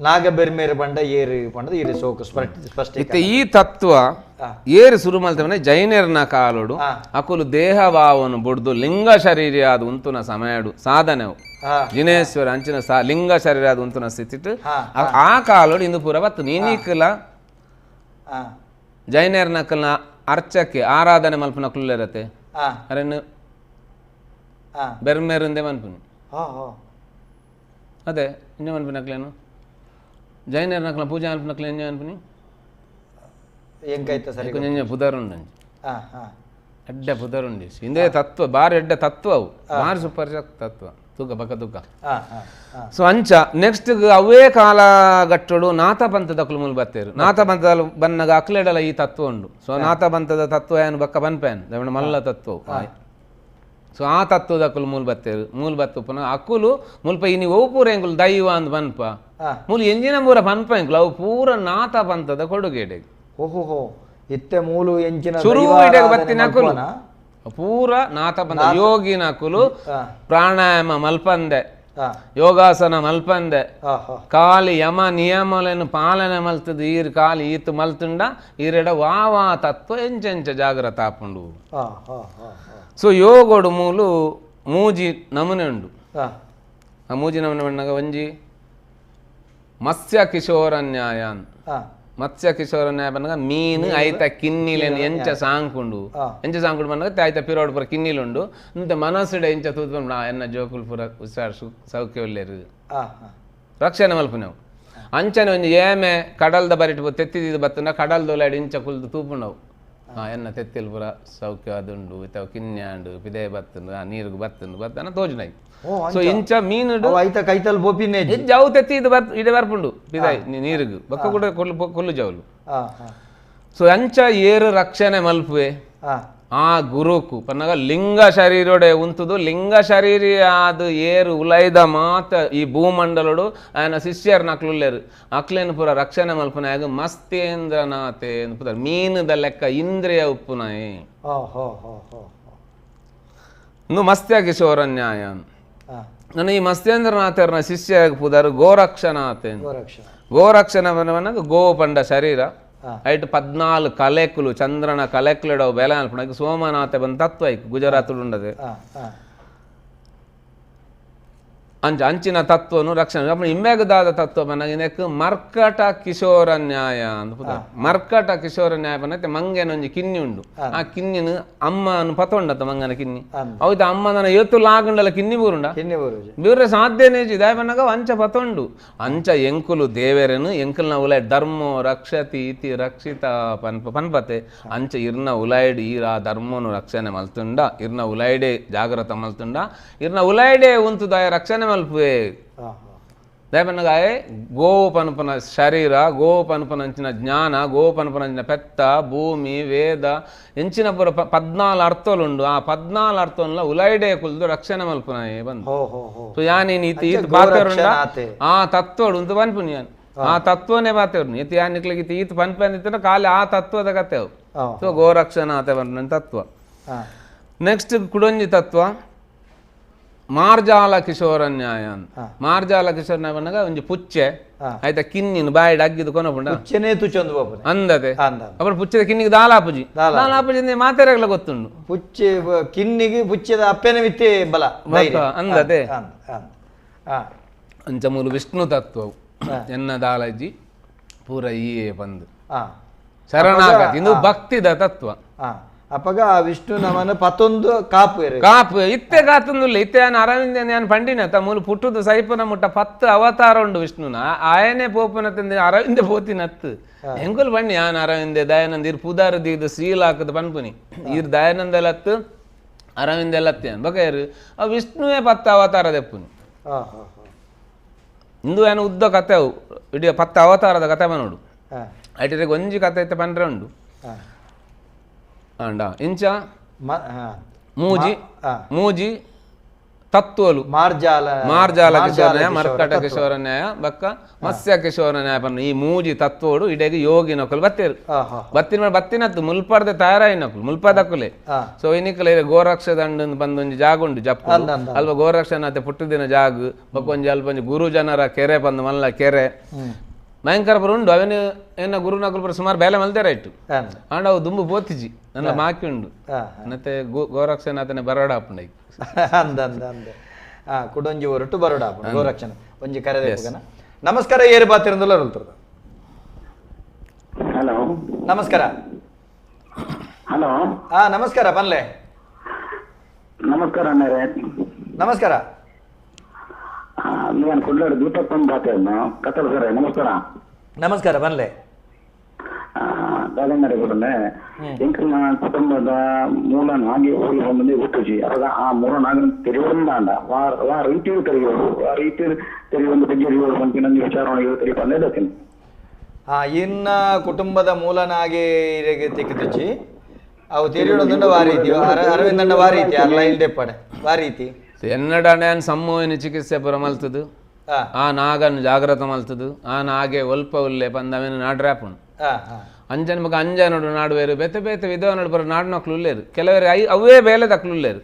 ನಾಗಬೆರ್ಮೇರು ಪಂಡ ಏರು ಪಂಡದ ಈರು ಸೋಕು ಸ್ಪಷ್ಟ ಇತ್ತೆ ಈ ತತ್ವ ಏರು ಸುರು ಮಲ್ತವನೆ ಜೈನರ್ನ ಕಾಲೋಡು ಅಕುಲು ದೇಹ ಭಾವನು ಬುಡ್ದು ಲಿಂಗ ಶರೀರ ಅದು ಉಂತುನ ಸಮಯಡು ಸಾಧನೆವು ಜಿನೇಶ್ವರ ಅಂಚಿನ ಲಿಂಗ ಶರೀರ ಅದು ಉಂತುನ ಸ್ಥಿತಿ ಆ ಕಾಲೋಡು ಇಂದು ಪೂರ ಬತ್ತು ನೀನೀಕಲ ಜೈನರ್ನ ಕಲ್ನ ಅರ್ಚಕ್ಕೆ ಆರಾಧನೆ ಮಲ್ಪನ ಕುಲ್ಲರತೆ ಅರೆನ್ನು ಬೆರ್ಮೇರುಂದೆ ಮನ್ಪುನಿ ಅದೇ ಇಂಜ ಮನ್ಪಿನಕ್ಲೇನು ಜೈನರ್ ನಕ್ಲ ಪೂಜೆ ಮಲ್ಪನಕ್ಲೆ ಎಂಜ ಮನ್ಪುನಿ ಎಂಕೈತ ಸರಿ కొంచెం ಪುದರುಂಡು ಎಡ್ಡೆ ಪುದರುಂಡು ಇಂದೇ ತತ್ವ ಬಾರಿ ಎಡ್ಡೆ ತತ್ವ ಅವು ಬಾರಿ ಸೂಪರ್ ತತ್ವ ತೂಕ ಬಕ ತೂಕ. ಸೊ ಅಂಚ ನೆಕ್ಸ್ಟ್ ಅವೇ ಕಾಲ ಗಟ್ಟಡು ನಾಥಪಂಥದ ಅಕ್ಲು ಬತ್ತೇರು ನಾಥಪಂಥದ ಬನ್ನಗ ಅಕ್ಲೆಡಲ ಈ ತತ್ವ ಉಂಡು. ಸೊ ನಾಥಪಂಥದ ತತ್ವ ಏನು ಬಕ್ಕ ಬನ್ಪೇನ್ ದವಣ ಮಲ್ಲ ತತ್ವ. ಸೊ ಆ ತತ್ವದ ಅಕುಲು ಮೂಲ ಬತ್ತೇರು ಮೂಲ ಬತ್ತು ಪುನಃ ಅಕುಲು ಮುಲ್ಪ ಇನಿ ಒವು ಪೂರ ಎಂಕುಲು ದೈವ ಅಂದ್ ಬನ್ಪ ಮೂಲು ಎಂಜಿನ ಪೂರ ಪನ್ಪ ಎಂಕುಲು ಅವು ಪೂರ ನಾಥಪಂಥದ ಕೊಡುಗೆಡೆ. ಓಹೋ ಇತ್ತೆ ಮೂಲು ಎಂಚಿನ ಸುರು ಬತ್ತಿನ ಅಕುಲು ಪೂರ ನಾಥಪಂಥ ಯೋಗಿನ ಅಕುಲು ಪ್ರಾಣಾಯಾಮ ಮಲ್ಪಂದೆ ಯೋಗಾಸನ ಮಲ್ಪಂದೆ ಕಾಲಿ ಯಮ ನಿಯಮలను ಪಾಲನೆ ಮಲ್ತದ ಈರ್ ಕಾಲಿ ಈತು ಮಲ್ತುಂಡ ಈರೆಡ ವಾವಾ ತತ್ವ ಎಂಚೆಂಚ ಜಾಗ್ರತ ಆಪುಂಡು. ಸೊ ಯೋಗೋಡು ಮೂಲು ಮೂಜಿ ನಮೂನೆ ಉಂಡು. ಆ ಮೂಜಿ ನಮೂನೆ ಬಣ್ಣಗ ಒಂಜಿ ಮತ್ಸ್ಯ ಕಿಶೋರ ನ್ಯಾಯ. ಮತ್ಸ್ಯ ಕಿಶೋರ ನ್ಯಾಯ ಬನ್ನಗ ಮೀನು ಐತ ಕಿನ್ನಿಲೇನು ಎಂಚ ಸಾಂಕುಂಡು ಎಂಚ ಸಾಂಕುಂಡು ಬನ್ನಗ ಐತ ಪಿರೋಡು ಪೂರ ಕಿನ್ನಿಲುಂಡು ಇಂತ ಮನಸ್ಸುಡೆ ಎಂಚ ತೂತು ಎನ್ನ ಜೋಕುಲ್ ಪೂರ ಹುಷಾರ್ ಸೌಖ್ಯ ಒಲ್ಲೇರು ರಕ್ಷಣೆ ಮಲ್ಪುನವು. ಅಂಚನೆ ಒಂಜಿ ಏಮೆ ಕಡಲ್ದ ಬರಿಟ್ ತೆತ್ತಿದ ಬತ್ತುಂಡ ಕಡಲ್ದೊಲಾಡಿ ಇಂಚ ಕುಲ್ದು ತೂಪುಂಡವು ಎನ್ನ ತೆತ್ತಿಲ್ ಪೂರ ಸೌಖ್ಯ ಅದುಂಡು ಇತ್ತ ಕಿನ್ಯಾಂಡು ಪಿದೆ ಬತ್ತುಂಡು ಆ ನೀರುಗು ಬತ್ತುಂಡು ಬತ್ತನ ತೋಜುನೈ. ಸೊ ಇಂಚ ಮೀನು ಐತ ಕೈತಲ್ ಬೋಪಿನೆ ಜವು ತೆತ್ತಿ ಇದು ಬತ್ ಇಡೆ ಬರ್ಪುಂಡು ಪಿದಾಯ್ ನೀರುಗು ಬಕ್ಕ ಕೂಡ ಕೊಲ್ಲು ಕೊಲ್ಲು ಜೌಲು. ಸೊ ಅಂಚ ಏರು ರಕ್ಷಣೆ ಮಲ್ಪುವೆ ಆ ಗುರುಕು ಪನ್ನಗ ಲಿಂಗ ಶರೀರೋಡೆ ಉಂತುದು ಲಿಂಗ ಶರೀರಿ ಅದು ಏರು ಉಲೈದ ಮಾತ ಈ ಭೂಮಂಡಲೋಡು ఆయన ಶಿಷ್ಯರ್ ನಕ್ಲುಲ್ಲೇರು ಅಕ್ಲೇನು ಪೂರ ರಕ್ಷಣೆ ಮಲ್ಪುನಾಗ ಮಸ್ತೇಂದ್ರನಾಥೆ ಪುರ ಮೀನುದ ಲೆಕ್ಕ ಇಂದ್ರಿಯ ಉಪ್ಪುನಾಯಿ ಇನ್ನು ಮಸ್ತ್ಯ ಕಿಶೋರ ನ್ಯಾಯ. ನನ್ನ ಈ ಮಸ್ತೇಂದ್ರನಾಥರ್ನ ಶಿಷ್ಯ ಪುದಾರು ಗೋರಕ್ಷನಾಥೆ. ಗೋರಕ್ಷಣ ಗೋ ಪಂಡ ಶರೀರ ಐಟ್ 14 ಕಲೆಕುಲು ಚಂದ್ರನ ಕಲೆಕುಲೆಡವು ಬೇಲೆ ಅನ್ಪುಣ ಸೋಮನಾಥ ಬಂದ ತತ್ವ ಐಕ್ ಗುಜರಾತ್ ಉಂಡದೆ ಅಂಚ ಅಂಚಿನ ತತ್ವನು ರಕ್ಷಣೆ ಅಪ್ಪ ಇಮ್ಮೆಗದಾದ ತತ್ವ ಬನ್ನಗ ಮರ್ಕಟ ಕಿಶೋರ ನ್ಯಾಯ ಅಂತ. ಮರ್ಕಟ ಕಿಶೋರ ನ್ಯಾಯ ಬನ್ನತ್ತೆ ಮಂಗನೊಂಜಿ ಕಿನ್ನಿ ಉಂಡು. ಆ ಕಿನ್ನಿನ ಅಮ್ಮನ ಪತೊಂಡತ್ತ ಮಂಗನ ಕಿನ್ನಿ ಹೌದು ಅಮ್ಮನ ಏತು ಲಾಗುಂಡಲ ಕಿನ್ನಿ ಬೂರುಂಡ ಬೂರ್ರೆ ಸಾಧ್ಯನೇ ಇದಾಯ ಬನ್ನಗ ಅಂಚ ಪತೊಂಡು ಅಂಚ ಎಂಕುಲು ದೇವೆರನು ಎಂಕುಲ್ನ ಉಲಾಯ್ಡ್ ಧರ್ಮೋ ರಕ್ಷತಿ ಇತಿ ರಕ್ಷಿತ ಪನ್ಪ ಪನ್ಪತೆ ಅಂಚ ಇರ್ನ ಉಲಾಯ್ಡ್ ಈರ ಧರ್ಮನು ರಕ್ಷಣೆ ಮಲ್ತುಂಡ ಇರ್ನ ಉಲಾಯ್ಡೆ ಜಾಗ್ರತ ಮಲ್ತುಂಡ ಇರ್ನ ಉಲಾಯ್ಡೆ ಉಂತುದಾಯ ರಕ್ಷಣೆ ಮಲ್ಪುವೆ ದಯಪನ್ನಗಾಯೆ ಗೋವು ಪನ್ಪನ ಶರೀರ ಗೋವು ಪನ್ಪನಂಚಿನ ಜ್ಞಾನ ಗೋವು ಪನ್ಪನಂಚಿನ ಪೆತ್ತ ಭೂಮಿ ವೇದ ಎಂಚಿನ ಪೂರ 14 ಅರ್ಥಲುಂಡು. ಆ 14 ಅರ್ಥಲ ಉಲೈಡೆ ಕುಲ್ದು ರಕ್ಷಣೆ ಮಲ್ಪುನಾಯೆ ಬಂದು. ಸೊ ಯಾನೇನು ಈತ ಈತ ಬಾತೆರುಂಡ ಆ ತತ್ವಡು ಉಂತು ಪನ್ಪುನಿ ಯಾನ್ ಆ ತತ್ವನೇ ಬಾತೆರು ಈತ ಯಾನಿಕ್ಲಿಗೆ ಈತ ಈತ ಪನ್ಪಂದಿತ್ತ ಖಾಲಿ ಆ ತತ್ವದ ಕತೆವು. ಸೊ ಗೋರಕ್ಷಣಾತೆ ಪನ್ಪನ ತತ್ವ. ನೆಕ್ಸ್ಟ್ ಕುಡೊಂಜಿ ತತ್ವ ಮಾರ್ಜಾಲ ಕಿಶೋರ ನ್ಯಾಯ. ಮಾರ್ಜಾಲ ಕಿಶೋರ ನ್ಯಾಯ ಬನ್ನಗ ಒಂಜಿ ಪುಚ್ಚೆ ಆಯ್ತಾ ಕಿನ್ನಿನ ಬಾಯಿಡ್ ಅಗ್ಗಿದು ಕೊನಪುಂಡ ಪುಚ್ಚೆನೇ ತುಚ್ಚೊಂದು ಪೋಪುನೆ ಅಂದತೆ ಅప్పుడు ಪುಚ್ಚೆದ ಕಿನ್ನಿಗೆ ದಾಲಾಪುಜಿ ದಾಲಾಪುಜಿ ಮಾತೆರೆಗ್ಲ ಗೊತ್ತುಂಡು ಪುಚ್ಚೆ ಕಿನ್ನಿಗೆ ಪುಚ್ಚೆದ ಅಪ್ಪೆನ ಮಿತ್ತೆ ಬಲ ಅಂದತೆ ಅಂಚ ಮೂಲು ವಿಷ್ಣು ತತ್ವವು ಎನ್ನ ದಾಲಜಿ ಪೂರ ಈ ಬಂದು ಶರಣಾಗತಿ ಇದು ಭಕ್ತಿದ ತತ್ವ. ಅಪಗ ವಿಷ್ಣು ನಮನ ಪತ್ತೊಂದು ಕಾಪು ಕಾಪು ಇತ್ತೆ ಕಾತೊಂದುಲ್ಲ ಇತ್ತೆ ಯಾನ್ ಅರವಿಂದ ಯಾನ್ ಪಂಡಿನ ತ ಮೂಲು ಪುಟ್ಟುದು ಸೈಪನ ಮುಟ್ಟ 10 ಅವತಾರ ಉಂಡು ವಿಷ್ಣುನ ಆಯನೇ ಪೋಪುನ ತಂದೆ ಅರವಿಂದ ಪೋತಿನತ್ತು ಎಂಕುಲು ಬಣ್ಣಿ ಯಾನ್ ಅರವಿಂದೆ ದಯಾನಂದ ಇರ್ ಪುದಾರು ದೀದು ಸೀಲ್ ಹಾಕುದು ಪನ್ಪುನಿ ಇರ್ ದಯಾನಂದಲತ್ತು ಅರವಿಂದೆಲ್ಲತ್ತೆ ಬೊಕ ಆ ವಿಷ್ಣುವೇ 10 ಅವತಾರ ದೆಪ್ಪುನಿ ಇಂದು ಯಾನ್ ಉದ್ದ ಕತೆ ಅವು ಇಡೀ 10 ಅವತಾರದ ಕತೆ ಬನೋಡು ಐಟಿಗೆ ಒಂಜಿ ಕತೆ ಇತ್ತೆ ಪಂಡ್ರೆ ಉಂಡು ಅಂಡ ಇಂಚ ಮೂಜಿ ಮೂಜಿ ತತ್ವಲು ಮಾರ್ಜಾಲ ಮಾರ್ಜಾಲ ಕಿಶೋರ ನ್ಯಾಯ, ಮರ್ಕಟ ಕಿಶೋರ ನ್ಯಾಯ, ಬಕ್ಕ ಮತ್ಸ್ಯ ಕಿಶೋರ ನ್ಯಾಯ ಪನ್ನ ಈ ಮೂಜಿ ತತ್ವೋಡು ಇಡೆಗೆ ಯೋಗಿ ನಕಲು ಬತ್ತೇರು. ಬತ್ತಿನ ಬತ್ತಿನತ್ತು ಮುಲ್ಪರ್ದೆ ತಯಾರಾಯಿ ನಕಲು ಮುಲ್ಪದಕುಲೆ. ಸೊ ಇನ್ನಿಕಲೆ ಗೋರಕ್ಷ ದಂಡ ಬಂದೊಂಜಿ ಜಾಗ ಉಂಡು ಜಪ್ಪು ಅಲ್ಪ ಗೋರಕ್ಷನಾಥ ಪುಟ್ಟದಿನ ಜಾಗ ಬೊಕ್ಕ ಒಂಜಿ ಅಲ್ಪ ಒಂಜಿ ಗುರುಜನರ ಕೆರೆ ಬಂದು ಮಲ್ಲ ಕೆರೆ ಭಯಂಕರ ಪುರ ಉಂಡು. ಅವನು ಏನ ಗುರು ನಕಲು ಪುರ ಸುಮಾರು ಬೇಲೆ ಮಲ್ದೇರ ಇಟ್ಟು ಆಂಡ ಅವು ದುಂಬು ಪೋತಿಜಿ ನನ್ನ ಮಾಕಿ ಉಂಡು ಮತ್ತೆ ಗೋರಕ್ಷನಾಥನೆ ಬರೋಡ ಆಪುಂಡು. ಅಂದ ಅಂದ ಅಂದ ಕುಡೊಂಜಿ ಹೊರಟು ಬರೋಡ ಆಪುಂಡು ಗೋರಕ್ಷಣ ಒಂಜಿ ಕರೆದೆ. ನಮಸ್ಕಾರ, ಏರು ಬಾತಿರಂದಲ್ಲ. ಹಲೋ, ನಮಸ್ಕಾರ. ಹಲೋ, ಹಾ ನಮಸ್ಕಾರ ಪನ್ಲೆ. ನಮಸ್ಕಾರ ಅಣ್ಣರೇ. ನಮಸ್ಕಾರ. ನಾನು ಕುಡ್ಲಾಡು ದೀಪಕ್ ಬಾತಿಯನ್ನು ಕತ್ತಲ ಸರ್. ನಮಸ್ಕಾರ. ನಮಸ್ಕಾರ ಪನ್ಲೆ. ದಾದಂಗರೆ ಕೂಡ ಎಂಕಲ್ನ ಕುಟುಂಬದ ಮೂಲ ನಾಗಿ ಹೋಗಿ ಬಂದು ಹುಟ್ಟುಜಿ ಅವಾಗ ಆ ಮೂಲ ನಾಗನ ತೆರೆಯುವಂದಾಂಡ ವಾ ರೀತಿಯು ತೆರೆಯೋರು ಆ ರೀತಿ ತೆರೆಯುವಂತ ಬಗ್ಗೆ ಬಂತು ವಿಚಾರ ತೆರೆಯುವಂದೇ. ಇನ್ನ ಕುಟುಂಬದ ಮೂಲನಾಗಿ ತಿಕ್ಕುಚ್ಚಿ ಅವು ತೆರೆಯೋದೊಂದು ವಾರೀತಿ ಅರವಿಂದಣ್ಣ ವಾರೀತಿ ಅಲ್ಲ ಇಲ್ಡೆಪ್ಪಡೆ ವಾರೀತಿ ಎನ್ನಡಾನ್ ಸಮ್ಮೋಹಿನಿ ಚಿಕಿತ್ಸೆ ಪುರ ಮಲ್ತದು ಆ ನಾಗನ್ ಜಾಗ್ರತ ಮಲ್ತದು ಆ ನಾಗೆ ಒಲ್ಪ ಉಲ್ಲೆ ಪಂದವೇನು ನಾಡ್ರಾಪುಣು ಅಂಜನ್ ಮಗ ಅಂಜನೋಡು ನಾಡುವೇರು ಬೇತೆ ಬೇತೆ ವಿಧವನೋಡು ಬರೋ ನಾಡಿನಕ್ಲು ಉಲ್ಲೇರು ಕೆಲವರು I ಅವೇ ಬೇಲೆ ದಕ್ಲು ಉಲ್ಲೇರು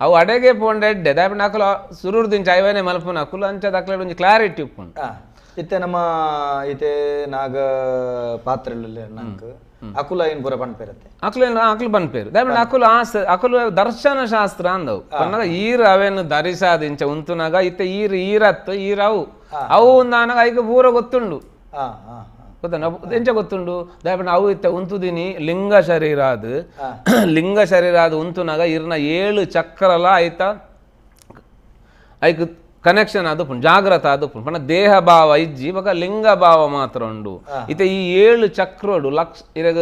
ಅವು ಅಡೆಗೆ ಪೋಂಡ ಎಡ್ಡೆ ದಾಪಣ ಅಕಲು ಸುರೂರ್ದಿಂಚ ಐವನೇ ಮಲ್ಪುನ ಅಕುಲು ಅಂಚ ದಕ್ಲೆ ಒಂಜಿ ಕ್ಲಾರಿಟಿ ಉಪ್ಪುಂಡು. ಇತ್ತೆ ನಮ್ಮ ಇತ್ತೆ ನಾಗ ಪಾತ್ರ ನಂಗೆ ಅಕುಲ ಏನ್ ಪೂರ ಪನ್ಪೇರತ್ತೆ ಅಕುಲು ಅಕುಲು ಪನ್ಪೇರು ದಾಪಣ ಅಕುಲು ಆಸ ಅಕುಲು ದರ್ಶನ ಶಾಸ್ತ್ರ ಅಂದವು ಪನ್ನಗ ಈರು ಅವೇನು ಧರಿಸಾದ ಇಂಚ ಉಂತುನಾಗ ಇತ್ತೆ ಈರು ಈರತ್ತು ಈರವು ಅವು ನಾನಾಗ ಐಕ ಪೂರ ಗೊತ್ತುಂಡು ಗೊತ್ತ ಎಂಚ ಗೊತ್ತುಂಡು ದಾಪಣ ಅವು ಇತ್ತೆ ಉಂತುದಿನಿ ಲಿಂಗ ಶರೀರ ಅದು ಲಿಂಗ ಶರೀರ ಅದು ಉಂತುನಾಗ ಇರ್ನ 7 ಚಕ್ರಲ ಆಯ್ತಾ ಐಕ್ ಕನೆಕ್ಷನ್ ಅದು ಜಾಗ್ರತ ಅದು ಪಣ ದೇಹ ಭಾವ ಇಜ್ಜಿ ಬಕ ಲಿಂಗ ಭಾವ ಮಾತ್ರ ಉಂಡು ಇತ್ತೆ ಈ 7 ಚಕ್ರೋಡು ಲಕ್ಷ ಇರಗ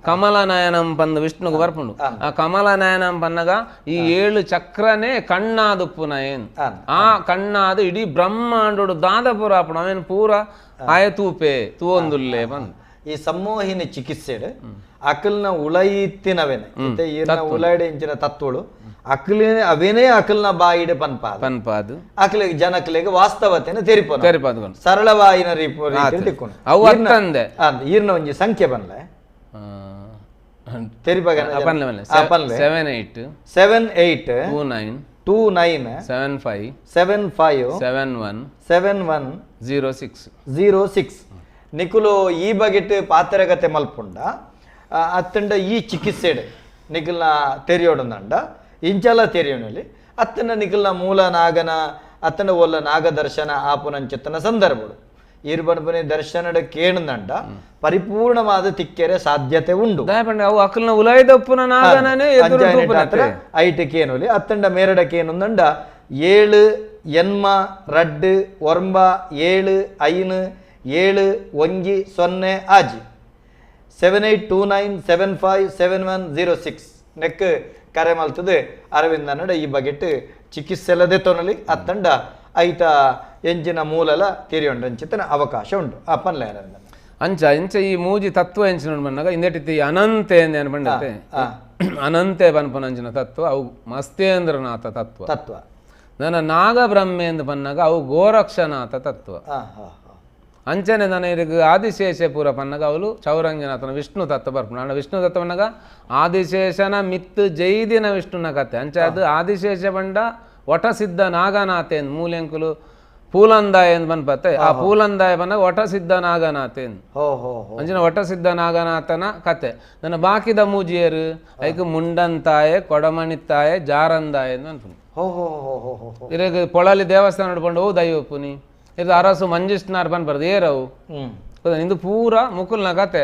ಕಮಲನಯನಂ ಪಂದು ವಿಷ್ಣುಗು ಬರ್ಪುಂಡು ಆ ಕಮಲನಯನಂ ಪನ್ನಗ ಈ 7 ಚಕ್ರನೇ ಕಣ್ಣಾದುಪ್ಪುನ ಏನ್ ಆ ಕಣ್ಣಾದು ಇಡೀ ಬ್ರಹ್ಮಾಂಡೋಡು ದಾದಪುರ ಆಪುಣ ಅವೇನು ಪೂರ ಆಯ ತೂಪೆ ತೂವೊಂದುಲ್ಲೆ ಬಂದು ಈ ಸಮ್ಮೋಹಿನಿ ಚಿಕಿತ್ಸೆ ಅಕಲ್ನ ಉಳೈತಿನವೇನೆ ಇತ್ತೆ ಈರ್ನ ಉಳೈಡೆ ಇಂಚಿನ ತತ್ವಳು ಅಕಲಿನ ಅವೇನೇ ಅಕಲ್ನ ಬಾಯಿಡೆ ಪನ್ಪಾದ ಪನ್ಪಾದು ಅಕಲಿಗೆ ಜನಕಲಿಗೆ ವಾಸ್ತವತೆನ ತೆರಿಪೋನ ತೆರಿಪಾದು ಸರಳವಾಯಿನ ರೀತಿ ತಿಕ್ಕೊಂಡು ಅವು ಅತ್ತಂದೆ ಈರ್ನ ಒಂಜಿ ಸಂಖ್ಯೆ ಬನ್ಲೆ ತೆರಿಪಾಗ ಪನ್ಲೆ 7 8 7 8 2 9 2 9 7 5 7 5 7 1 7 1 0 6 0 6 ನಿಕುಲು ಈ ಬಗೆಟ್ ಪಾತ್ರಗತೆ ಮಲ್ಪುಂಡ ಅತ್ತಂಡ ಈ ಚಿಕಿತ್ಸೆಡ್ ನಿಕಲ್ನ ತೆರಿಯೋಡಂದಂಡ ಇಂಚಲ ತೆರಿಯೋನಲ್ಲಿ ಅತ್ತನ ನಿಕಲ್ನ ಮೂಲ ನಾಗನ ಅತ್ತನ ಒಲ್ಲ ನಾಗದರ್ಶನ ಆಪುನಂಚಿತ್ತನ ಸಂದರ್ಭಡು ಈರು ಬಣಪನೆ ದರ್ಶನದ ಕೇಣಂದಂಡ ಪರಿಪೂರ್ಣವಾದ ತಿಕ್ಕೆರೆ ಸಾಧ್ಯತೆ ಉಂಡು. ಐಟ ಕೇನುಲಿ ಅತ್ತಂಡ ಮೇರಡ ಕೇನುಂದಂಡ 7 ಎನ್ಮ ರಡ್ಡು 9 7 5 7 1 0 ಆಜಿ 7 8 2 9 7 5 7 1 0 6 ನೆಕ್ ಕರೆ ಮಲ್ತದೆ ಅರವಿಂದನಡ ಈ ಬಗೆಟ್ ಚಿಕಿತ್ಸೆಲ್ಲದೆ ತೊನಲಿ ಅತ್ತಂಡ ಐತ ಎಂಜಿನ ಮೂಲಲ ತೀರಿಯೊಂಡಂಚಿತನ ಅವಕಾಶ ಉಂಟು. ಆ ಪನ್ಲೆ ಅರವಿಂದನ ಅಂಚ ಇಂಚ ಈ ಮೂಜಿ ತತ್ವ ಎಂಚಿನ ಬಂದಾಗ ಇಂದೆಟಿತಿ ಅನಂತೆ ಏನು ಬಂಡತೆ ಅನಂತೆ ಪನ್ಪನಂಚಿನ ತತ್ವ ಅವು ಮಸ್ತೇಂದ್ರನಾಥ ತತ್ವ ತತ್ವ ನನ್ನ ನಾಗಬ್ರಹ್ಮೆ ಎಂದು ಬನ್ನಾಗ ಅವು ಗೋರಕ್ಷನಾಥ ತತ್ವ. ಅಂಚನೆ ನನ್ನ ಇದಕ್ಕೆ ಆದಿಶೇಷ ಪೂರ ಪನ್ನಗ ಅವಳು ಚೌರಂಗಿನಾಥನ ವಿಷ್ಣು ತತ್ವ ಬರ್ಪುಂಡು. ನಾನು ವಿಷ್ಣು ತತ್ವ ಪನ್ನಗ ಆದಿಶೇಷನ ಮಿತ್ತು ಜೈದಿನ ವಿಷ್ಣುನ ಕತೆ ಅಂಚೆ ಅದು ಆದಿಶೇಷ ಬಂಡ ವಟಸಿದ್ಧ ನಾಗನಾಥೇನ್ ಮೂಲೆಂಕುಲು ಪೂಲಂದಾಯ ಎಂದು ಬನ್ಪತ್ತೆ ಆ ಪೂಲಂದಾಯ ಬಂದಾಗ ವಟಸಿದ್ಧ ನಾಗನಾಥೇನ್ ಅಂಚಿನ ವಟಸಿದ್ಧ ನಾಗನಾಥನ ಕತೆ. ನನ್ನ ಬಾಕಿದ ಮೂಜಿಯರು ಐಕ್ ಮುಂಡಂತಾಯೆ ಕೊಡಮಣಿತ್ತಾಯೆ ಜಾರಂದಾಯ ಎಂದು ಅನ್ಪುಂಡು. ಇರಗ ಪೊಳಲಿ ದೇವಸ್ಥಾನ ನೋಡ್ಕೊಂಡು ಓ ದೈವ ಪುನಿ ಇದು ಅರಸು ಮಂಜಿಷ್ಣಾರ್ ಬನ್ಬಾರ್ದು ಏರವು ಇಂದು ಪೂರ ಮುಕುಲ್ನ ಕತೆ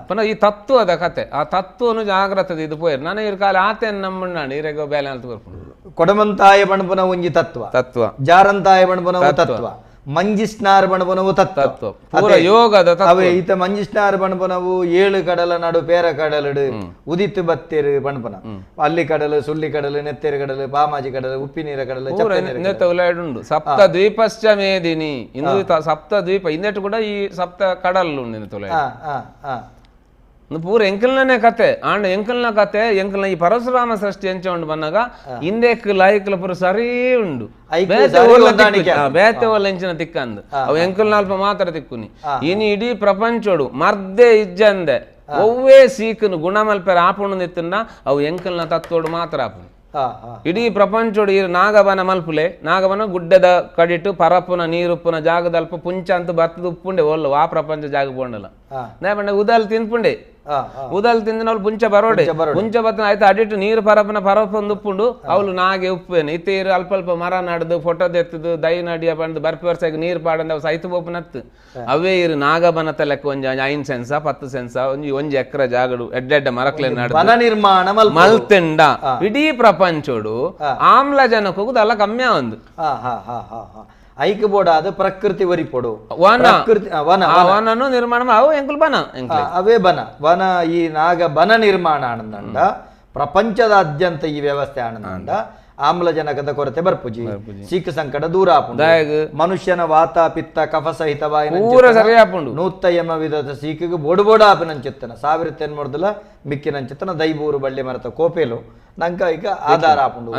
ಪುನಃ ಈ ತತ್ವದ ಕತೆ ಆ ತತ್ವನು ಜಾಗ್ರತದ ಇದು ಪೋಯರ್ ನಾನು ಇರ್ ಕಾಲ ಆತೇನ್ ನಮ್ಮಣ್ಣಾಣ ಇರೆಗೋ ಬೇಲೆ ಅಂತ ಬರ್ಪುಂಡು. ಕೊಡಮಂತಾಯ ಬಣಪುನ ಒಂಜಿ ತತ್ವ ತತ್ವ ಜಾರಂತಾಯ ಬಣಪುನ ತತ್ವ ಮಂಜಿಷ್ಣಾರ್ ಬಣಪುನವು ತತ್ವ ಪೂರ ಯೋಗದ ಅವೇ ಈತ ಮಂಜಿಷ್ಣಾರ್ ಬಣಪುನವು 7 ಕಡಲ ನಡು ಪೇರ ಕಡಲಡು ಉದಿತ್ತು ಬತ್ತೇರು ಬಣಪನ ಅಲ್ಲಿ ಕಡಲು ಸುಳ್ಳಿ ಕಡಲು ನೆತ್ತೇರು ಕಡಲು ಪಾಮಾಜಿ ಕಡಲು ಉಪ್ಪಿನೀರ ಕಡಲು ಉಂಡು ಸಪ್ತ ದ್ವೀಪಶ್ಚ ಮೇದಿನಿ ಇಂದು ಸಪ್ತ ದ್ವೀಪ ಇಂದೆಟ್ಟು ಕೂಡ ಈ ಸಪ್ತ ಕಡಲು ಉಂಡು. ಪೂರ ಎಂಕಲ್ನೇ ಕತೆ ಆಂಡ ಎಂಕಲ್ನ ಕತೆ ಎಂಕಲ್ನ ಈ ಪರಶುರಾಮ ಸೃಷ್ಟಿ ಎಂಚ ಉಂಡು ಬನ್ನಗ ಇಂದೆಕ್ ಲಾಯಿಕ್ಲ ಪೂರ ಸರಿ ಉಂಡು ಬೇತೆ ಒಲ್ಲ ಎಂಚಿನ ತಿಕ್ಕಂದು ಅವು ಎಂಕಲ್ನ ಅಲ್ಪ ಮಾತ್ರ ತಿಕ್ಕುನಿ ಇನಿ ಇಡೀ ಪ್ರಪಂಚೋಡು ಮರ್ದೆ ಇಜ್ಜಂದೆ ಒವ್ವೇ ಸೀಕನು ಗುಣಮಲ್ಪೆರ ಆಪುಂಡು ನಿತ್ತನ್ನ ಅವು ಎಂಕಲ್ನ ತತ್ವೋಡು ಮಾತ್ರ ಆಪುಂಡು. ಇಡೀ ಪ್ರಪಂಚೋಡು ಈ ನಾಗಬನ ಮಲ್ಪುಲೆ ನಾಗಬನ ಗುಡ್ಡದ ಕಡಿಟು ಪರಪುನ ನೀರುಪ್ಪುನ ಜಾಗದಲ್ಪ ಪುಂಚ ಅಂತ ಬರ್ತದ ಉಪ್ಪುಂಡೆ ಒಲ್ಲ ಆ ಪ್ರಪಂಚ ಜಾಗ ಪೋಂಡಲ್ಲ ನೇ ಉದಲ್ ತಿನ್ಪುಂಡೆ ಉದಲ್ ತಿಂದಿನ ಪುಂಚ ಬರೋಡೆ ಪುಂಚ ಬರ್ತನ ಆಯ್ತು ಅಡಿಟ್ಟು ನೀರು ಪರಪನ ಪರಪೊಂದು ಉಪ್ಪುಂಡು ಅವಳು ನಾಗೆ ಉಪ್ಪೇನೆ ಇತ್ತೇರು ಅಲ್ಪ ಅಲ್ಪ ಮರ ನಡ್ದು ಫೋಟೋ ದೆತ್ತದು ದೈ ನಡಿಯ ಬಂದು ಬರ್ಪಿ ವರ್ಷಕ್ಕೆ ನೀರು ಪಾಡಂದ ಅವು ಸೈತು ಬೋಪನತ್ತು ಅವೇ ಇರು ನಾಗಬನ ಲೆಕ್ಕ ಒಂಜಿ 5 ಸೆನ್ಸ 10 ಸೆನ್ಸ ಒಂಜಿ ಒಂಜಿ ಎಕರೆ ಜಾಗಡು ಎಡ್ಡೆಡ್ಡ ಮರಕ್ಲೆ ನಡ್ದು ನಿರ್ಮಾಣ ಮಲ್ತೆಂಡ ಇಡೀ ಪ್ರಪಂಚೋಡು ಆಮ್ಲಜನಕ ಅದೆಲ್ಲ ಕಮ್ಮಿ ಒಂದು ಐಕ್ ಬೋಡಾದ ಪ್ರಕೃತಿ ವರಿಪೊಡು ವನ ವನನು ನಿರ್ಮಾಣ ಅವು ಎಂಕುಲ್ ಬನ ಅವೇ ಬನ ವನ ಈ ನಾಗ ಬನ ನಿರ್ಮಾಣ ಆನಂದಂಡ ಪ್ರಪಂಚದಾದ್ಯಂತ ಈ ವ್ಯವಸ್ಥೆ ಆನಂದಂಡ ಆಮ್ಲಜನಕದ ಕೊರತೆ ಬರ್ಪುಜಿ ಸೀಕ ಸಂಕಟ ದೂರ ಆಪುಂಡು ಮನುಷ್ಯನ ವಾತ ಪಿತ್ತ ಕಫ ಸಹಿತವಾಯಿನ ನೂತ್ತ ವಿಧದ ಸೀಕಿಗೆ ಬೋಡು ಬೋಡ ಆಪಿನಂಚಿತ್ತನ 1008 ಮಿಕ್ಕಿನಂಚಿತ್ತನ ದೈಬೂರು ಬಳ್ಳಿ ಮರತ ಕೋಪೇಲು ನಂಕ ಈಗ ಆಧಾರ ಆಪುಂಡು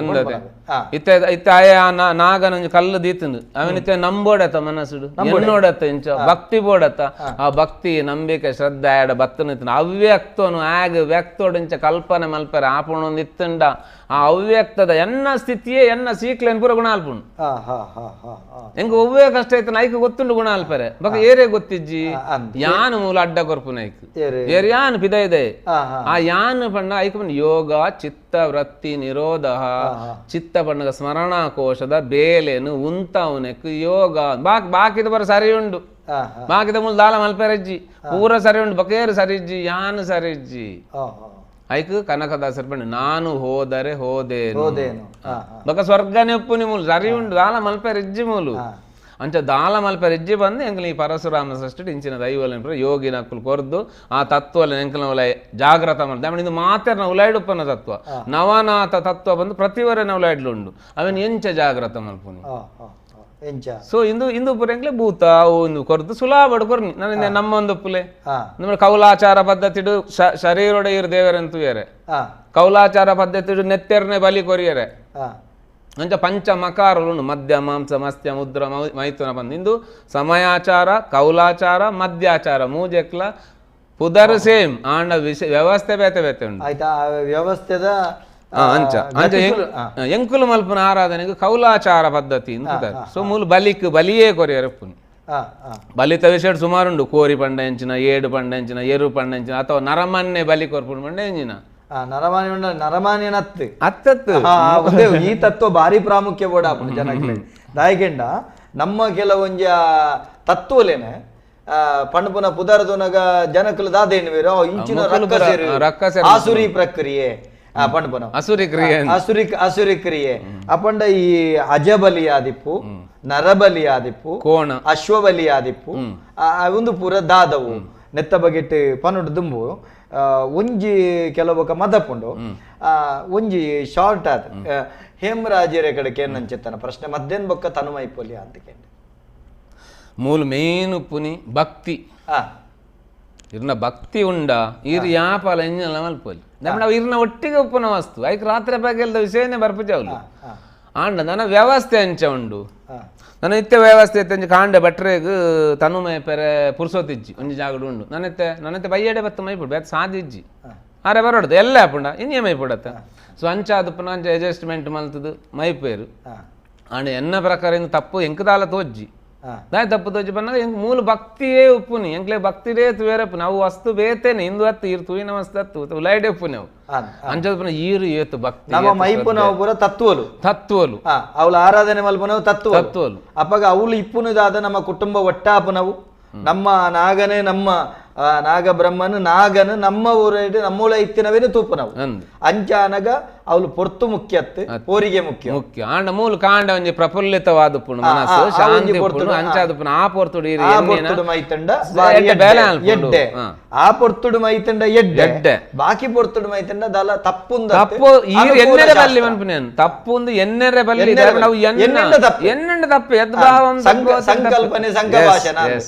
ಇತ್ತೆ ಇತ್ತೆ ಆಯ ನಾಗನೊಂಜಿ ಕಲ್ಲು ದೀತಂದು ಅವನಿತ್ತೆ ನಂಬೋಡತ್ತ ಮನಸ್ಸುಡು ಎನ್ನೋಡತ್ತ ಇಂಚ ಭಕ್ತಿ ಬೋಡತ್ತ ಆ ಭಕ್ತಿ ನಂಬಿಕೆ ಶ್ರದ್ಧೆ ಆಯಡ ಬತ್ತನ ಅವ್ಯಕ್ತನು ಆಗ ವ್ಯಕ್ತೋಡು ಇಂಚ ಕಲ್ಪನೆ ಮಲ್ಪೆರ ಆಪುಂಡು ಇತ್ತಂಡ ಆ ಅವ್ಯಕ್ತದ ಎನ್ನ ಸ್ಥಿತಿಯೇ ಎನ್ನ ಸೀಕ್ಲೆನ್ ಪೂರ ಗುಣ ಅಲ್ಪುಂಡು. ಎಂಕ ಒವ್ವೇ ಕಷ್ಟ ಐತೆ ನೈಕ್ ಗೊತ್ತುಂಡು ಗುಣ ಅಲ್ಪರೆ ಬಕ ಏರೇ ಗೊತ್ತಿಜ್ಜಿ ಯಾನು ಮೂಲ ಅಡ್ಡ ಕೊರ್ಪು ನೈಕ್ ಏರ್ ಯಾನ್ ಪಿದೈದೆ ಆ ಯಾನ್ ಪಂಡ ಐಕ್ ಯೋಗ ಚಿತ್ತ ವೃತ್ತಿ ನಿರೋಧ ಚಿತ್ತ ಪಣ್ಣಗ ಸ್ಮರಣಾ ಕೋಶದ ಬೇಲೆನು ಉಂತವನೆಕ್ ಯೋಗ ಬಾಕಿದ ಬರ ಸರಿ ಉಂಡು ಬಾಕಿದ ಮೂಲ ದಾಲ ಮಲ್ಪೆರಜ್ಜಿ ಪೂರ ಸರಿ ಉಂಡು ಬಕೇರು ಸರಿಜ್ಜಿ ಯಾನು ಸರಿಜ್ಜಿ ಐಕ್ ಕನಕದಾಸರ ಪಂಡ ನಾನು ಹೋದರೆ ಹೋದೇನು ಬಕ ಸ್ವರ್ಗನೆ ಉಪ್ಪು ಮೂಲು ಸರಿ ಉಂಡು ದಾಲ ಮಲ್ಪೆರಜ್ಜಿ ಮೂಲು ಅಂಚ ದಾಲ ಮಲ್ಪೆರಜ್ಜಿ ಬಂದು ಎಂಕಲ್ ಈ ಪರಶುರಾಮ ಸೃಷ್ಟಿ ಇಂಚಿನ ದೈವಲ ಯೋಗಿನ ಅಕ್ಕುಲು ಕೊರ್ದು ಆ ತತ್ವಲ ಎಂಕಲ್ನ ಉಲೈ ಜಾಗ್ರತ ಮಲ್ತ ಇದು ಮಾತೆರ್ನ ಉಲೈಡುಪ್ಪನ ತತ್ವ ನವನಾಥ ತತ್ವ ಬಂದು ಪ್ರತಿವರನ ಉಲೈಡ್ಲು ಉಂಡು ಅವನ್ ಎಂಚ ಜಾಗ್ರತ ಮಲ್ಪುನಿ ಸೊ ಇಂದು ಇಂದು ಪೂರ ಎಂಕ್ಲೆ ಭೂತ ಅವು ಇಂದು ಕೊರ್ದು ಸುಲಾಬಡು ಕೊರ್ನಿ ನನ್ನ ನಮ್ಮೊಂದು ಪುಲೆ ನಮ್ಮ ಕೌಲಾಚಾರ ಪದ್ಧತಿಡು ಶರೀರೋಡ ಇರು ದೇವರಂತೂ ಬೇರೆ ಕೌಲಾಚಾರ ಪದ್ಧತಿಡು ನೆತ್ತೆರ್ನೆ ಬಲಿ ಕೊರಿಯರೆ ಅಂಚ ಪಂಚ ಮಕಾರಲು ಮದ್ಯ ಮಾಂಸ ಮಸ್ತ್ಯ ಮುದ್ರ ಮೈಥುನ ಬಂದು ಇಂದು ಸಮಯಾಚಾರ ಕೌಲಾಚಾರ ಮದ್ಯಾಚಾರ ಮೂಜೆಕ್ಲ ಪುದರ್ ಸೇಮ್ ಆಂಡ ವಿಷಯ ವ್ಯವಸ್ಥೆ ಬೇತೆ ಬೇತೆ ಉಂಟು ಆಯ್ತಾ ವ್ಯವಸ್ಥೆದ ಅಂಚ ಅಂಚ ಎಂಕುಲು ಮಲ್ಪನ ಆರಾಧನೆಗೆ ಕೌಲಾಚಾರ ಪದ್ಧತಿ ಅಂತ ಸೊ ಮೂಲ ಬಲಿಕ್ ಬಲಿಯೇ ಕೊರಿಯರ್ ಪುನಿ ಬಲಿತ ವಿಷಯ ಸುಮಾರುಂಡು ಕೋರಿ ಪಂಡ ಎಂಚಿನ ಏಡು ಪಂಡ ಎಂಚಿನ ಎರು ಪಂಡ ಎಂಚಿನ ಅಥವಾ ನರಮನ್ನೆ ಬಲಿ ಕೊರ್ಪುಂಡು ಪಂಡ ಎಂಚಿನ ನರಮಾನ್ಯ ನರಮಾನ್ಯನತ್ತು ಅತ್ತತ್ತು ಈ ತತ್ವ ಭಾರಿ ಪ್ರಾಮುಖ್ಯ ಬೋಡ ಜನಕ್ಕೆ ದಾಯಕೆಂಡ ನಮ್ಮ ಕೆಲವೊಂಜ ತತ್ವಲೇನೆ ಪಣಪುನ ಪುದರದುನಗ ಜನಕುಲು ದಾದೇನು ಇಂಚಿನ ಆಸುರಿ ಪ್ರಕ್ರಿಯೆ ಪಣಪುನ ಅಸುರಿ ಕ್ರಿಯೆ ಅಸುರಿ ಅಸುರಿ ಕ್ರಿಯೆ ಅಪಂಡ ಈ ಅಜಬಲಿ ಆದಿಪ್ಪು ನರಬಲಿ ಆದಿಪ್ಪು ಕೋಣ ಅಶ್ವಬಲಿ ಆದಿಪ್ಪು ಒಂದು ಪೂರ ದಾದವು ನೆತ್ತ ಬಗೆಟ್ ಪನುಡು ದುಂಬು ಒಂಜಿ ಕೆಲವೊಕ ಮದಪುಂಡು ಒಂಜಿ ಶಾರ್ಟ್ ಆದ ಹೇಮರಾಜರ ಕಡೆ ಕೇನಂಚಿತ್ತನ ಪ್ರಶ್ನೆ ಮದ್ದೇನ್ ಬೊಕ್ಕ ತನುಮೈಪೊಲಿ ಅಂತ ಕೇಂದ್ರ ಮೂಲ ಮೇನ್ ಪುನಿ ಭಕ್ತಿ ಇರ್ನ ಭಕ್ತಿ ಉಂಡ ಇರ್ ಯಾಪಾಲ ಎಂಜಲ ಮಲ್ಪೊಲಿ ನಮ್ಮ ಇರ್ನ ಒಟ್ಟಿಗೆ ಉಪ್ಪುನ ವಸ್ತು ಐಕ್ ರಾತ್ರಿ ಪಗೆಲ್ದ ವಿಷಯನೇ ಬರ್ಪುಜವಲು ಆಂಡ ನನ್ನ ವ್ಯವಸ್ಥೆ ಅಂಚ ಉಂಡು ನನ್ನ ಇತ್ತೆ ವ್ಯವಸ್ಥೆ ಇತ್ತೆ ಕಾಂಡೆ ಬಟ್ರೆಗ್ ತನುಮೈ ಪೆರೆ ಪುರ್ಸೋತಿಜ್ಜಿ ಒಂಜಿ ಜಾಗಡು ಉಂಡು ನನ್ನತ್ತೆ ನನ್ನತ್ತೆ ಬೈಯಡೆ ಬತ್ತ ಮೈಪುಡು ಬೇತೆ ಸಾದಿಜ್ಜಿ ಆರೆ ಬರೋಡ್ದು ಎಲ್ಲ ಆಪುಂಡ ಇನ್ನೇ ಮೈಪುಡತ್ತ ಸೊ ಅಂಚ ಅದು ಅಂಚ ಅಡ್ಜಸ್ಟ್ಮೆಂಟ್ ಮಲ್ತದು ಮೈಪೇರು ಆಂಡ ಎನ್ನ ಪ್ರಕಾರ ಇಂದು ತಪ್ಪು ಎಂಕದಾಲ ತೋಜ್ಜಿ ದಾಯ ತಪ್ಪು ತೋಜಿ ಬಂದಾಗ ಎಂಕ್ ಮೂಲ ಭಕ್ತಿಯೇ ಉಪ್ಪುನಿ ಎಂಕ್ಲೆ ಭಕ್ತಿರೇ ತುವೇರಪ್ಪು ನಾವು ವಸ್ತು ಬೇತೇನೆ ಇಂದು ಹತ್ತು ಈರು ತೂಯಿನ ವಸ್ತು ಹತ್ತು ಉಲೈಡೆ ಉಪ್ಪುನಿ ಅವು ಅಂಚದ ಈರು ಏತು ಭಕ್ತಿ ನಮ್ಮ ಮೈಪುನ ಪೂರ ತತ್ವಲು ತತ್ವಲು ಅವಳ ಆರಾಧನೆ ಮಲ್ಪುನವು ತತ್ವ ತತ್ವಲು ಅಪ್ಪಗ ಅವಳು ಇಪ್ಪುನದಾದ ನಮ್ಮ ಕುಟುಂಬ ಒಟ್ಟಾಪುನವು ನಮ್ಮ ನಾಗನೇ ನಮ್ಮ ನಾಗ ಬ್ರಹ್ಮನು ನಾಗನು ನಮ್ಮ ಊರ ನಮ್ಮೂಲ ಇತ್ತಿನವೇನು ತೂಪುನವು ಅಂಚಾನಗ ಅವಳು ಪೊರ್ತು ಮುಖ್ಯತ್ತು ಪೋರಿಗೆ ಮುಖ್ಯ ಮುಖ್ಯ ಆಂಡ ಮೂಲ ಕಾಂಡ ಒಂಜಿ ಪ್ರಫುಲ್ಲಿತವಾದ ಪುಣು ಮನಸ್ಸು ಶಾಂತಿ ಪೊರ್ತು ಅಂಚಾದ ಪುಣ ಆ ಪೊರ್ತುಡು ಆ ಪೊರ್ತುಡು ಮೈತಂಡ ಎಡ್ಡೆ ಆ ಪೊರ್ತುಡು ಮೈತಂಡ ಎಡ್ಡೆ ಬಾಕಿ ಪೊರ್ತುಡು ಮೈತಂಡ ದಲ ತಪ್ಪುಂದ ತಪ್ಪು ಎನ್ನೆರೆ ಬಲ್ಲಿ ಮನ್ಪುನೇನು ತಪ್ಪುಂದು ಎನ್ನೆರೆ ಬಲ್ಲಿ ನಾವು ಎನ್ನೆಂಡ ತಪ್ಪು ಯದ್ಭಾವಂ ಸಂಕಲ್ಪನೆ ಸಂಘ ಭಾಷಣ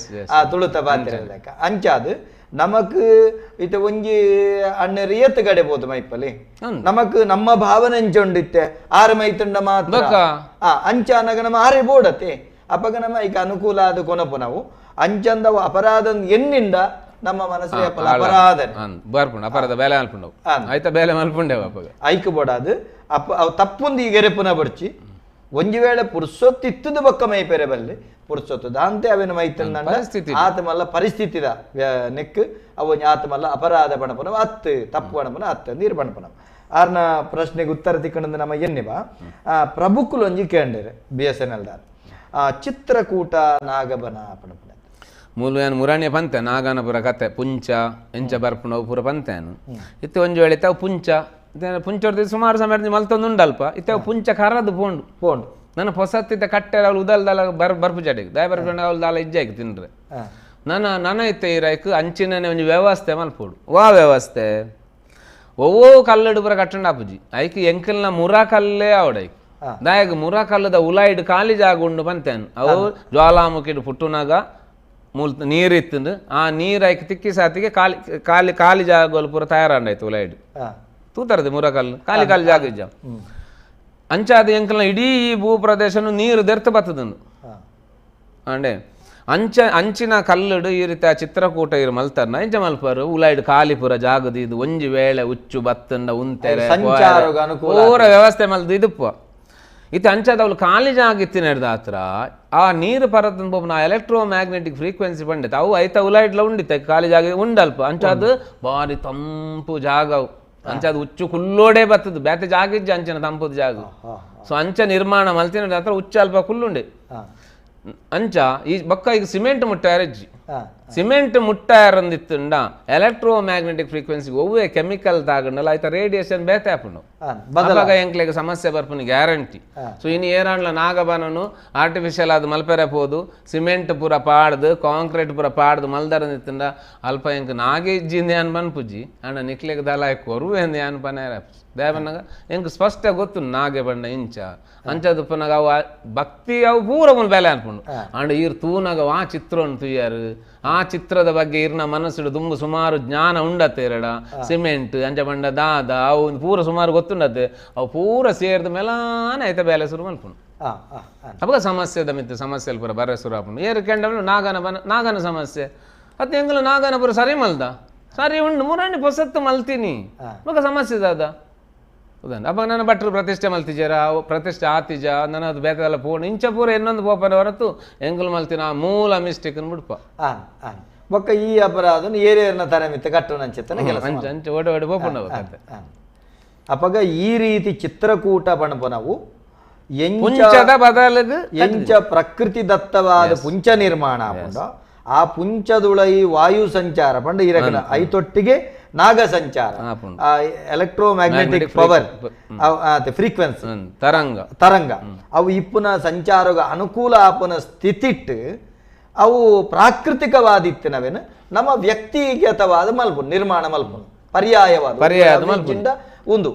ಆ ತುಳುತ ಬಾತಿರ ಲೆಕ್ಕ ಅಂಚಾದು ನಮಕ್ ಇತ್ತೆ ಒಂಜಿ ಅಣ್ಣರು ಏತ್ ಕಡೆ ಪೋತು ಮೈಪಲಿ ನಮಕ್ ನಮ್ಮ ಭಾವನೆ ಅಂಚೊಂಡಿತ್ತೆ ಆರು ಮೈತುಂಡ ಮಾತ್ರ ಅಂಚ ಅನಗ ನಮ್ಮ ಆರೆ ಬೋಡತ್ತೆ ಅಪಗ ನಮ್ಮ ಈಗ ಅನುಕೂಲ ಆದ ಕೊನಪು ನಾವು ಅಂಚಂದವು ಅಪರಾಧ ಎನ್ನಿಂದ ನಮ್ಮ ಮನಸ್ಸು ಅಪರಾಧ ಬರ್ಪುಂಡು ಅಪರಾಧ ಬೇಲೆ ಮಲ್ಪುಂಡು ಆಯ್ತಾ ಬೇಲೆ ಮಲ್ಪುಂಡೇವು ಅಪಗ ಐಕ್ ಬೋಡಾದು ಅಪ್ಪ ಅವು ತಪ್ಪುಂದು ಈಗ ಎರೆಪುನ ಬಡ್ಚಿ ಒಂಜಿ ವೇಳೆ ಪುರ್ಸೊತ್ತು ಇತ್ತದು ಬೊಕ್ಕ ಮೈಪೆರೆ ಬಲ್ಲಿ ಪುರ್ಸೊತ್ತು ದಾಂತೆ ಅವಿನ ಮೈತಂದ ಆತ ಮಲ್ಲ ಪರಿಸ್ಥಿತಿದ ನೆಕ್ ಅವು ಆತ ಮಲ್ಲ ಅಪರಾಧ ಬಣಪನ ಅತ್ತು ತಪ್ಪು ಬಣಪನ ಅತ್ತು ನೀರು ಬಣಪನ ಆರ್ನ ಪ್ರಶ್ನೆಗೆ ಉತ್ತರ ತಿಕ್ಕಂಡು ನಮ್ಮ ಎನ್ನಿವ ಪ್ರಭುಕುಲು ಒಂಜಿ ಕೇಂದ್ರ BSNL ದಾರ್ ಚಿತ್ರಕೂಟ ನಾಗಬನ ಪಣಪನ ಮೂಲು ಏನು ಮುರಾಣಿಯ ಪಂತೆ ನಾಗನಪುರ ಕತೆ ಪುಂಚ ಎಂಚ ಬರ್ಪುಣವು ಪೂರ ಪಂತೇನು ಇತ್ತೆ ಒಂಜಿ ವೇಳೆ ಇತ್ತವು ಪುಂಚ ಪುಂಚೊರ್ದು ಸುಮಾರು ಸಮಯ ಮಲ್ತೊಂದು ಉಂಡಲ್ಪ ಇತ್ತವು ಪುಂಚ ಕರದು ಪೋಂಡು ಪೋಂಡು ನನ್ನ ಹೊಸತ್ತಿದ್ದ ಕಟ್ಟೆ ಅವಳು ಉದಲ್ದಲ್ಲ ಬರ್ಪು ಜಾಟಿಗೆ ದಾಯ ಬರ್ಪು ಅವಳು ದಾಲ ಇಜ್ಜಾಯ್ತು ತಿಂದ್ರೆ ನನ್ನ ನನ್ನ ಇತ್ತೆ ಇರಾಯ್ಕು ಅಂಚಿನ ಒಂಜಿ ವ್ಯವಸ್ಥೆ ಮಲ್ಪೋಡು ವಾ ವ್ಯವಸ್ಥೆ ಒವ್ವೋ ಕಲ್ಲಡು ಪೂರ ಕಟ್ಟಂಡ ಆಪುಜಿ ಐಕ್ ಎಂಕಲ್ನ ಮುರ ಕಲ್ಲೇ ಆವಡೈಕ್ ದಾಯಗ ಮುರ ಕಲ್ಲದ ಉಲಾಯ್ಡ್ ಖಾಲಿ ಜಾಗ ಉಂಡು ಬಂತೇನು ಅವು ಜ್ವಾಲಾಮುಖಿಡು ಪುಟ್ಟುನಾಗ ಮೂಲ್ ನೀರು ಇತ್ತಂದು ಆ ನೀರು ಐಕ್ ತಿಕ್ಕಿ ಸಾತಿಗೆ ಖಾಲಿ ಖಾಲಿ ಖಾಲಿ ಜಾಗಗಳು ಪೂರ ತಯಾರಾಂಡಾಯ್ತು ಉಲಾಯ್ಡ್ ತೂತರದು ಮುರ ಕಲ್ಲು ಖಾಲಿ ಖಾಲಿ ಜಾಗ ಇಜ್ಜ ಅಂಚಾದ ಎಂಕಲ್ನ ಇಡೀ ಭೂ ಪ್ರದೇಶನು ನೀರು ದೆರ್ತು ಬತ್ತದಂದು ಅಂಡೆ ಅಂಚ ಅಂಚಿನ ಕಲ್ಲುಡು ಈ ರೀತಿ ಆ ಚಿತ್ರಕೂಟ ಇರು ಮಲ್ತಾರನ ಇಂಚ ಮಲ್ಪಾರು ಉಲಾಯ್ಡ್ ಖಾಲಿ ಪೂರ ಜಾಗದ ಇದು ಒಂಜಿ ವೇಳೆ ಉಚ್ಚು ಬತ್ತಂಡ ಉಂತೆರೆ ಪೂರ ವ್ಯವಸ್ಥೆ ಮಲ್ದು ಇದುಪ್ಪ ಇತ್ತು ಅಂಚಾದ ಅವಳು ಖಾಲಿ ಜಾಗ ಇತ್ತಿನ ಹತ್ರ ಆ ನೀರು ಪರತನ ಪೋಪುನ electro magnetic frequency ಪಂಡಿತ ಅವು ಐತ ಉಲಾಯ್ಡ್ಲ ಉಂಡಿತ್ತೆ ಖಾಲಿ ಜಾಗ ಉಂಡಲ್ಪ ಅಂಚಾದ ಬಾರಿ ತಂಪು ಜಾಗ ಅವು ಅಂಚಾದ ಉಚ್ಚು ಕುಲ್ಲೋಡೆ ಬರ್ತದೆ ಬೇತೆ ಜಾಗ ಇಜ್ಜ ಅಂಚಿನ ತಂಪುದ ಜಾಗ ಸೊ ಅಂಚ ನಿರ್ಮಾಣ ಮಲ್ತಿನ ಹತ್ರ ಉಚ್ಚ ಅಲ್ಪ ಕುಲ್ಲುಂಡೆ ಅಂಚ ಈ ಬೊಕ್ಕ ಈಗ ಸಿಮೆಂಟ್ ಮುಟ್ಟಾರಜ್ಜಿ ಸಿಮೆಂಟ್ ಮುಟ್ಟಾರಂದಿತ್ತುಂಡ electro magnetic frequency ಒವ್ವೇ ಕೆಮಿಕಲ್ ತಾಗಂಡಲ್ಲ ಆಯ್ತಾ ರೇಡಿಯೇಷನ್ ಬೇತೆ ಆಪುಂಡು ಅವಾಗ ಎಂಕ್ಲೆಗ್ ಸಮಸ್ಯೆ ಬರ್ಪುನಿ ಗ್ಯಾರಂಟಿ. ಸೊ ಇನ್ನು ಏರಾಂಡ್ಲ ನಾಗಬನನು ಆರ್ಟಿಫಿಷಿಯಲ್ ಆದ್ ಮಲ್ಪೆರೆ ಪೋದು ಸಿಮೆಂಟ್ ಪೂರ ಪಾಡ್ದು ಕಾಂಕ್ರೀಟ್ ಪೂರ ಪಾಡ್ದು ಮಲ್ದರಂದಿತ್ತುಂಡ ಅಲ್ಪ ಎಂಕ್ ನಾಗೆ ಇಜ್ಜಿಂದ ಯಾನ್ ಪನ್ಪುಜಿ ಅಂಡ ನಿಕ್ಲೆಗ್ ದಲ ಕೊರುವೆಂದು ಯಾನ್ ಪನೇರ ದೇವನಾಗ ಎಂಕ್ ಸ್ಪಷ್ಟ ಗೊತ್ತು ನಾಗೆ ಬಣ್ಣ ಇಂಚ ಅಂಚದ ಪನಗ ಅವು ಭಕ್ತಿ ಅವು ಪೂರ ಮುಲ್ ಬೇಲೆ ಅನ್ಪುಂಡು ಅಂಡ್ ಈರ್ ತೂನಗ ಆ ಚಿತ್ರವನ್ನು ತುಯ್ಯಾರು ಆ ಚಿತ್ರದ ಬಗ್ಗೆ ಇರ್ನ ಮನಸ್ಸುಡು ದುಂಬು ಸುಮಾರು ಜ್ಞಾನ ಉಂಡತ್ತೆ ಎರಡ ಸಿಮೆಂಟ್ ಅಂಚ ಬಂಡ ದಾದ ಅವು ಪೂರ ಸುಮಾರು ಗೊತ್ತುಂಡತ್ತೆ ಅವು ಪೂರ ಸೇರಿದ ಮೇಲಾನೆ ಐತೆ ಬೇಲೆ ಶುರು ಮಲ್ಪುಂಡು. ಅವಾಗ ಸಮಸ್ಯೆದ ಮಿತ್ತು ಸಮಸ್ಯೆ ಪೂರ ಬರ ಶುರು ಆಪುಂಡು ಏರು ಕೆಂಡ ನಾಗನ ಬನ ನಾಗನ ಸಮಸ್ಯೆ ಅತ್ತೆ ಎಂಗಲ ನಾಗನ ಪೂರ ಸರಿ ಮಲ್ದ ಸರಿ ಉಂಡು ಮುರಾಣಿ ಪೊಸತ್ತು ಮಲ್ತೀನಿ ಅವಾಗ ಸಮಸ್ಯೆ ದಾದ ಹೌದಾ ಅಪ್ಪ ನನ್ನ ಭಟ್ರು ಪ್ರತಿಷ್ಠೆ ಮಲ್ತಿಜಾರ ಪ್ರತಿಷ್ಠೆ ಆತಿಜ ನನ್ನ ಅದು ಬೇಕದಲ್ಲ ಪೋಣ ಇಂಚ ಪೂರ ಇನ್ನೊಂದು ಪೋಪನ ಹೊರತು ಎಂಗುಲು ಮಲ್ತಿನ ಆ ಮೂಲ ಮಿಸ್ಟೇಕ್ ಬಿಡ್ಪ ಬೊಕ್ಕ ಈ ಅಪರಾಧನ ಏರಿಯರ್ನ ತರಮಿತ್ತ ಕಟ್ಟೋಣ ಅಂಚೆತ್ತನ ಕೆಲಸ ಅಂಚ ಅಂಚೆ ಓಡೆ ಓಡೆ ಪೋಪುಂಡ ಅಪಗ ಈ ರೀತಿ ಚಿತ್ರಕೂಟ ಪಣಪನವು ಪುಂಚದ ಬದಲಿಗೆ ಎಂಚ ಪ್ರಕೃತಿ ದತ್ತವಾದ ಪುಂಚ ನಿರ್ಮಾಣ ಆಪುಂಡ ಆ ಪುಂಚದುಳೈ ವಾಯು ಸಂಚಾರ ಪಂಡ ಇರಕನ ಐತೊಟ್ಟಿಗೆ ನಾಗ ಸಂಚಾರ electro magnetic power frequency ತರಂಗ ತರಂಗ ಅವು ಇಪ್ಪುನ ಸಂಚಾರಗ ಅನುಕೂಲ ಆಪುನ ಸ್ಥಿತಿಟ್ಟು ಅವು ಪ್ರಾಕೃತಿಕವಾದಿತ್ತಿನವೇನು ನಮ್ಮ ವ್ಯಕ್ತಿಗತವಾದ ಮಲ್ಪುನ್ ನಿರ್ಮಾಣ ಮಲ್ಪುನ್ ಪರ್ಯಾಯವಾದ ಪರ್ಯಾಯದ ಉಂದು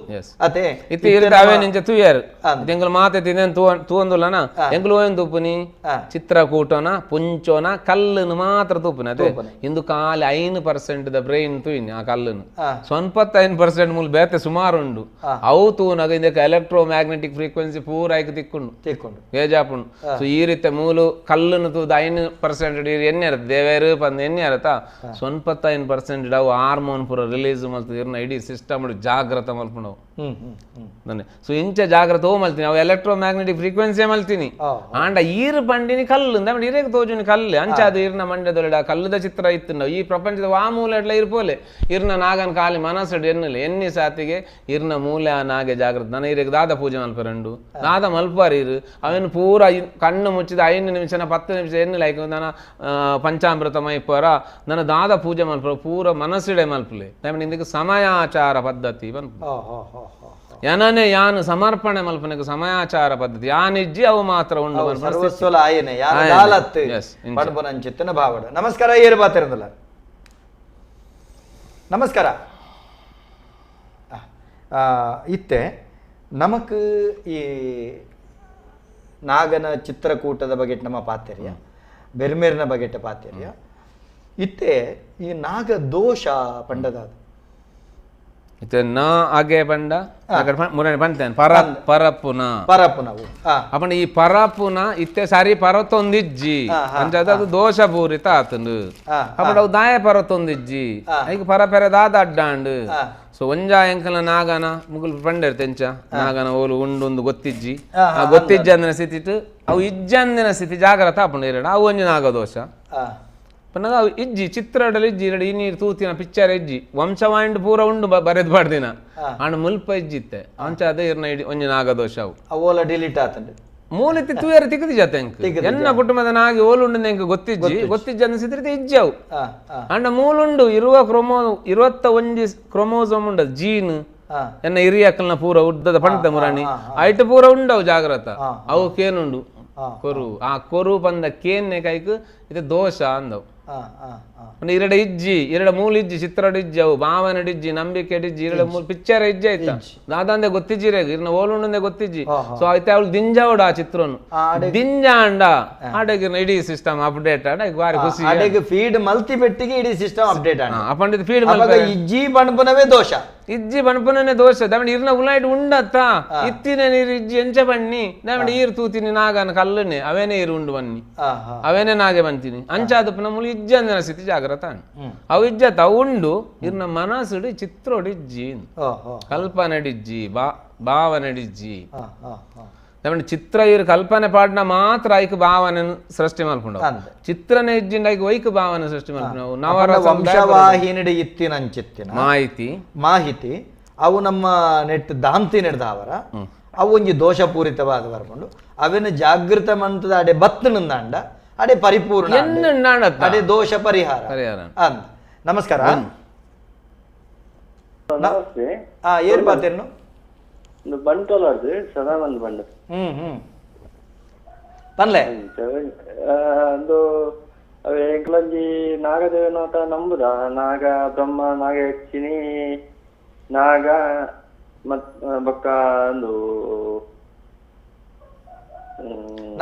ಅತೆ ಇತ್ತೆ ಇರುತ್ತೆ ಅವೇನಿಂಚ ತುಯ್ಯಾರು ಎಂಗುಲು ಮಾತೆ ತಿಂದೇನು ತೂವಂದುಲ್ಲನ ಎಂಗುಲು ಓಯನ್ ತೂಪುನಿ ಚಿತ್ರಕೂಟನ ಪುಂಚೋನ ಕಲ್ಲುನು ಮಾತ್ರ ತೂಪುನಿ ಅದೇ ಇಂದು ಖಾಲಿ 5% the brain ತೂಯಿನಿ ಆ ಕಲ್ಲುನು 75% ಮೂಲ ಬೇತೆ ಸುಮಾರು ಉಂಡು ಅವು ತೂನಾಗ ಇದಕ್ಕೆ electro magnetic frequency ಪೂರ ಐಕ್ ತಿಕ್ಕೊಂಡು ತಿಕ್ಕೊಂಡು ಬೇಜಾಪುಂಡು. ಸೊ ಈ ರೀತಿ ಮೂಲು ಕಲ್ಲುನು ತೂದು 5% ಎಣ್ಣೆ ಇರುತ್ತೆ ದೇವೇರು ಪಂದ್ ಎಣ್ಣೆ ಇರತ್ತಾ 75% ಅವು ಹಾರ್ಮೋನ್ ಪೂರ ರಿಲೀಸ್ ಮಲ್ತದೆ ಇರ್ನ ಇಡೀ ಸಿಸ್ಟಮ್ ಜಾಗ್ರತ ಮಲ್ಪುಂಡು. ಸೊ ಇಂಚ ಜಾಗ್ರತೆ ಓ ಮಲ್ತೀನಿ ಅವು electro magnetic frequency ಮಲ್ತೀನಿ ಆಂಡ ಈರು ಬಂಡಿನಿ ಕಲ್ಲು ಅಂದ್ರೆ ಇರೇಗ ತೋಜುನಿ ಕಲ್ಲು ಅಂಚ ಅದು ಇರ್ನ ಮಂಡ್ಯದೊಳಡ ಕಲ್ಲುದ ಚಿತ್ರ ಇತ್ತು ಈ ಪ್ರಪಂಚದ ವಾ ಮೂಲೆ ಎಡ್ಲ ಇರ್ಪೋಲೆ ಇರ್ನ ನಾಗನ್ ಖಾಲಿ ಮನಸ್ಸು ಎನ್ನಲೆ ಎನ್ನಿ ಸಾತಿಗೆ ಇರ್ನ ಮೂಲೆ ಆ ನಾಗೆ ಜಾಗ್ರತೆ ನನ್ನ ಇರೇಗ ದಾದ ಪೂಜೆ ಮಲ್ಪರಂಡು ದಾದ ಮಲ್ಪಾರು ಇರು ಅವನು ಪೂರ ಕಣ್ಣು ಮುಚ್ಚಿದ 5 ನಿಮಿಷನ 10 ನಿಮಿಷ ಎನ್ನಲೆ ಐಕ್ ನನ್ನ ಪಂಚಾಮೃತ ಮೈಪರ ನನ್ನ ದಾದ ಪೂಜೆ ಮಲ್ಪರ ಪೂರ ಮನಸ್ಸಿಡೆ ಮಲ್ಪಲೆ ಇದಕ್ಕೆ ಸಮಯಾಚಾರ ಪದ್ಧತಿ ಬಂತು ಯಾನೇ ಯಾನು ಸಮರ್ಪಣೆ ಮಲ್ಪನಕ್ಕೆ ಸಮಯಾಚಾರ ಪದ್ಧತಿ ಯಾನಿಜ್ಜಿ ಅವು ಮಾತ್ರ ಉಂಡು ಸರ್ವಸ್ವಲ ಆಯನೆ ಯಾನು ದಾಲತ್ತು ಪಣಪನಂಚಿತ್ತನ ಭಾವಡ. ನಮಸ್ಕಾರ ಏರು ಬಾತಿರಂದಲ್ಲ ನಮಸ್ಕಾರ. ಇತ್ತೆ ನಮಕ್ ಈ ನಾಗನ ಚಿತ್ರಕೂಟದ ಬಗೆಟ್ ನಮ್ಮ ಪಾತೆರ್ಯ ಬೆರ್ಮೇರಿನ ಬಗೆಟ್ ಪಾತೆರ್ಯ ಇತ್ತೆ ಈ ನಾಗ ದೋಷ ಪಂಡದ ಇತ್ತೆ ನಾ ಆಗೆ ಪಂಡ ಮುರಣಿ ಪಂತೇನೆ ಪರ ಪರಪುನ ಪರಪುನವು ಅಪಣ ಈ ಪರಪುನ ಇತ್ತೆ ಸರಿ ಪರತೊಂದಿಜ್ಜಿ ಅಂಚಾದ ಅದು ದೋಷ ಪೂರಿತ ಆತಂಡು ಅಪಣ ಅವು ದಾಯ ಪರತೊಂದಿಜ್ಜಿ ಐಕ್ ಪರಪೆರೆ ದಾದ ಅಡ್ಡಾಂಡು. ಸೊ ಒಂಜಾ ಎಂಕಲ ನಾಗನ ಮುಗುಲ್ ಪಂಡೇರ್ ತೆಂಚ ನಾಗನ ಓಲು ಉಂಡುಂದು ಗೊತ್ತಿಜ್ಜಿ, ಆ ಗೊತ್ತಿಜ್ಜಿ ಅಂದಿನ ಸ್ಥಿತಿಟ್ ಅವು ಇಜ್ಜಂದಿನ ಸ್ಥಿತಿ ಜಾಗ್ರತ ಆಪುಂಡು ಇರಡ ಅವು ಒಂಜಿ ನಾಗದೋಷ ಪನ್ನಗ ಅವು ಇಜ್ಜಿ ಚಿತ್ರಡಲ್ಲಿ ಇಜ್ಜಿ ಇರಡು ಈ ನೀರು ತೂತಿನ ಪಿಕ್ಚರ್ ಇಜ್ಜಿ ವಂಶವಾಂಡ್ ಪೂರ ಉಂಡು ಬರೆದು ಪಾಡ್ದಿನ ಆಂಡ ಮುಲ್ಪ ಇಜ್ಜಿತ್ತೆ ಅಂಚ ಅದೇ ಇರ್ನ ಇಡಿ ಒಂಜಿ ನಾಗದೋಷ ಅವು ಅವು ಡಿಲೀಟ್ ಆತಂಡು ಮೂಲತಿ ತೂಯರ ತಿಕ್ಕದಿ ಜಾತ ಎಂಕ್ ಎನ್ನ ಕುಟುಂಬದ ನಾಗಿ ಓಲುಂಡು ಎಂಕ್ ಗೊತ್ತಿಜ್ಜಿ ಗೊತ್ತಿಜ್ಜಿ ಅಂದ ಸಿದ್ರಿತೆ ಇಜ್ಜಿ ಅವು ಅಂಡ ಮೂಲುಂಡು ಇರುವ ಕ್ರೊಮೋ 21 ಕ್ರೊಮೋಸೋಮ್ ಉಂಡ ಜೀನ್ ಎನ್ನ ಹಿರಿಯಕ್ಕಲ್ನ ಪೂರ ಉದ್ದದ ಪಂಡ ಮುರಾಣಿ ಐಟ್ ಪೂರ ಉಂಡವು ಜಾಗ್ರತ ಅವು ಕೇನುಂಡು ಕೊರು ಆ ಕೊರು ಪಂದ ಕೇನ್ನೆ ಕೈಕ್ ಇದು ದೋಷ ಅಂದವು. ಇರಡ ಇಜ್ಜಿ ಇರಡ ಮೂಲ ಇಜ್ಜಿ ಚಿತ್ರಡ್ ಇಜ್ಜಿ ಅವು ಭಾವನೆ ಇಜ್ಜಿ ನಂಬಿಕೆ ಇಜ್ಜಿ ಇರಡ ಮೂಲ ಪಿಕ್ಚರ್ ಇಜ್ಜಿ ಆಯ್ತಾ ದಾದಂದೆ ಗೊತ್ತಿಜ್ಜಿರೇ ಇರ್ನ ಓಲುಂಡೆ ಗೊತ್ತಿಜ್ಜಿ. ಸೊ ಆಯ್ತಾ ಅವಳು ದಿಂಜಾವಡು ಆ ಚಿತ್ರನು ದಿಂಜಾಂಡ ಆಡೆಗಿರ್ನ ಇಡೀ ಸಿಸ್ಟಮ್ ಅಪ್ಡೇಟ್ ಆಡ ಬಾರಿ ಖುಷಿ ಆಡೆಗೆ ಫೀಡ್ ಮಲ್ತಿ ಬೆಟ್ಟಿಗೆ ಇಡೀ ಸಿಸ್ಟಮ್ ಅಪ್ಡೇಟ್ ಆಡ ಅಪಂಡಿತ ಫೀಡ್ ಮಲ್ಪ ಇಜ್ಜಿ ಬಣ್ಪುನವೇ ದೋಷ ಇಜ್ಜಿ ಬಣ್ಪುನನೇ ದೋಷ ದಾಮಂಡ ಇರ್ನ ಉಲಾಯ್ಟ್ ಉಂಡತ್ತ ಇತ್ತಿನ ನೀರು ಇಜ್ಜಿ ಎಂಚ ಬಣ್ಣಿ ದಾಮಂಡ ಈರು ತೂತಿನಿ ನಾಗನ ಕಲ್ಲನೆ ಅವೇನೇ ಈರು ಉಂಡು ಬನ್ನಿ ಅವೇನೇ ನಾಗೆ ಬಂತೀನಿ ಅಂಚಾದಪ್ಪನ ಮೂಲ ಇಜ್ಜಿ ಅಂದಿನ ಸ್ಥಿತಿ ಜಾಗ್ರತ ಅವು ಇಜ್ಜತ್ತ ಅವು ಉಂಡು ಇರ್ನ ಮನಸ್ಸುಡು ಚಿತ್ರೋಡು ಇಜ್ಜಿ ಕಲ್ಪನೆಡಿಜ್ಜಿ ಭಾವನೆಡಿಜ್ಜಿ ದಾಮಂಡ ಚಿತ್ರ ಇರು ಕಲ್ಪನೆ ಪಾಡ್ನ ಮಾತ್ರ ಐಕ್ ಭಾವನೆ ಸೃಷ್ಟಿ ಮಲ್ಪುಂಡು ಚಿತ್ರನೇ ಇಜ್ಜಿಂಡ ಐಕ್ ವೈಕ್ ಭಾವನೆ ಸೃಷ್ಟಿ ಮಲ್ಪುಂಡು ನವರ ವಂಶವಾಹಿನಿಡಿ ಇತ್ತಿನಂಚಿತ್ತಿನ ಮಾಹಿತಿ ಮಾಹಿತಿ ಅವು ನಮ್ಮ ನೆಟ್ ದಾಂತಿ ನೆಡ್ದಾವರ ಅವು ಒಂಜಿ ದೋಷಪೂರಿತವಾದ ಬರ್ಕೊಂಡು ಅವೇನು ಜಾಗೃತ ಮಂತದ ಅಡೆ ಬತ್ತನಂದಾಂಡ ಅಡೆ ಪರಿಪೂರ್ಣ ಅಡೆ ದೋಷ ಪರಿಹಾರ ಅಂದ. ನಮಸ್ಕಾರ. ನಮಸ್ತೆ. ಏರ್ ಪಾತೇನು ಬಂಟೋಲ ಸದಾನಂದ ಬಂಡ. ಹ್ಮ್ ಹ್ಮ್ ಪನ್ಲೆ ಒಂದು ಎಂಕ್ಲಂಜಿ ನಾಗದೇವನಾಥ ನಂಬುದ ನಾಗ ಬ್ರಹ್ಮ ನಾಗ ಯಕ್ಷಿಣಿ ನಾಗ ಮತ್ ಬೊಕ್ಕ ಒಂದು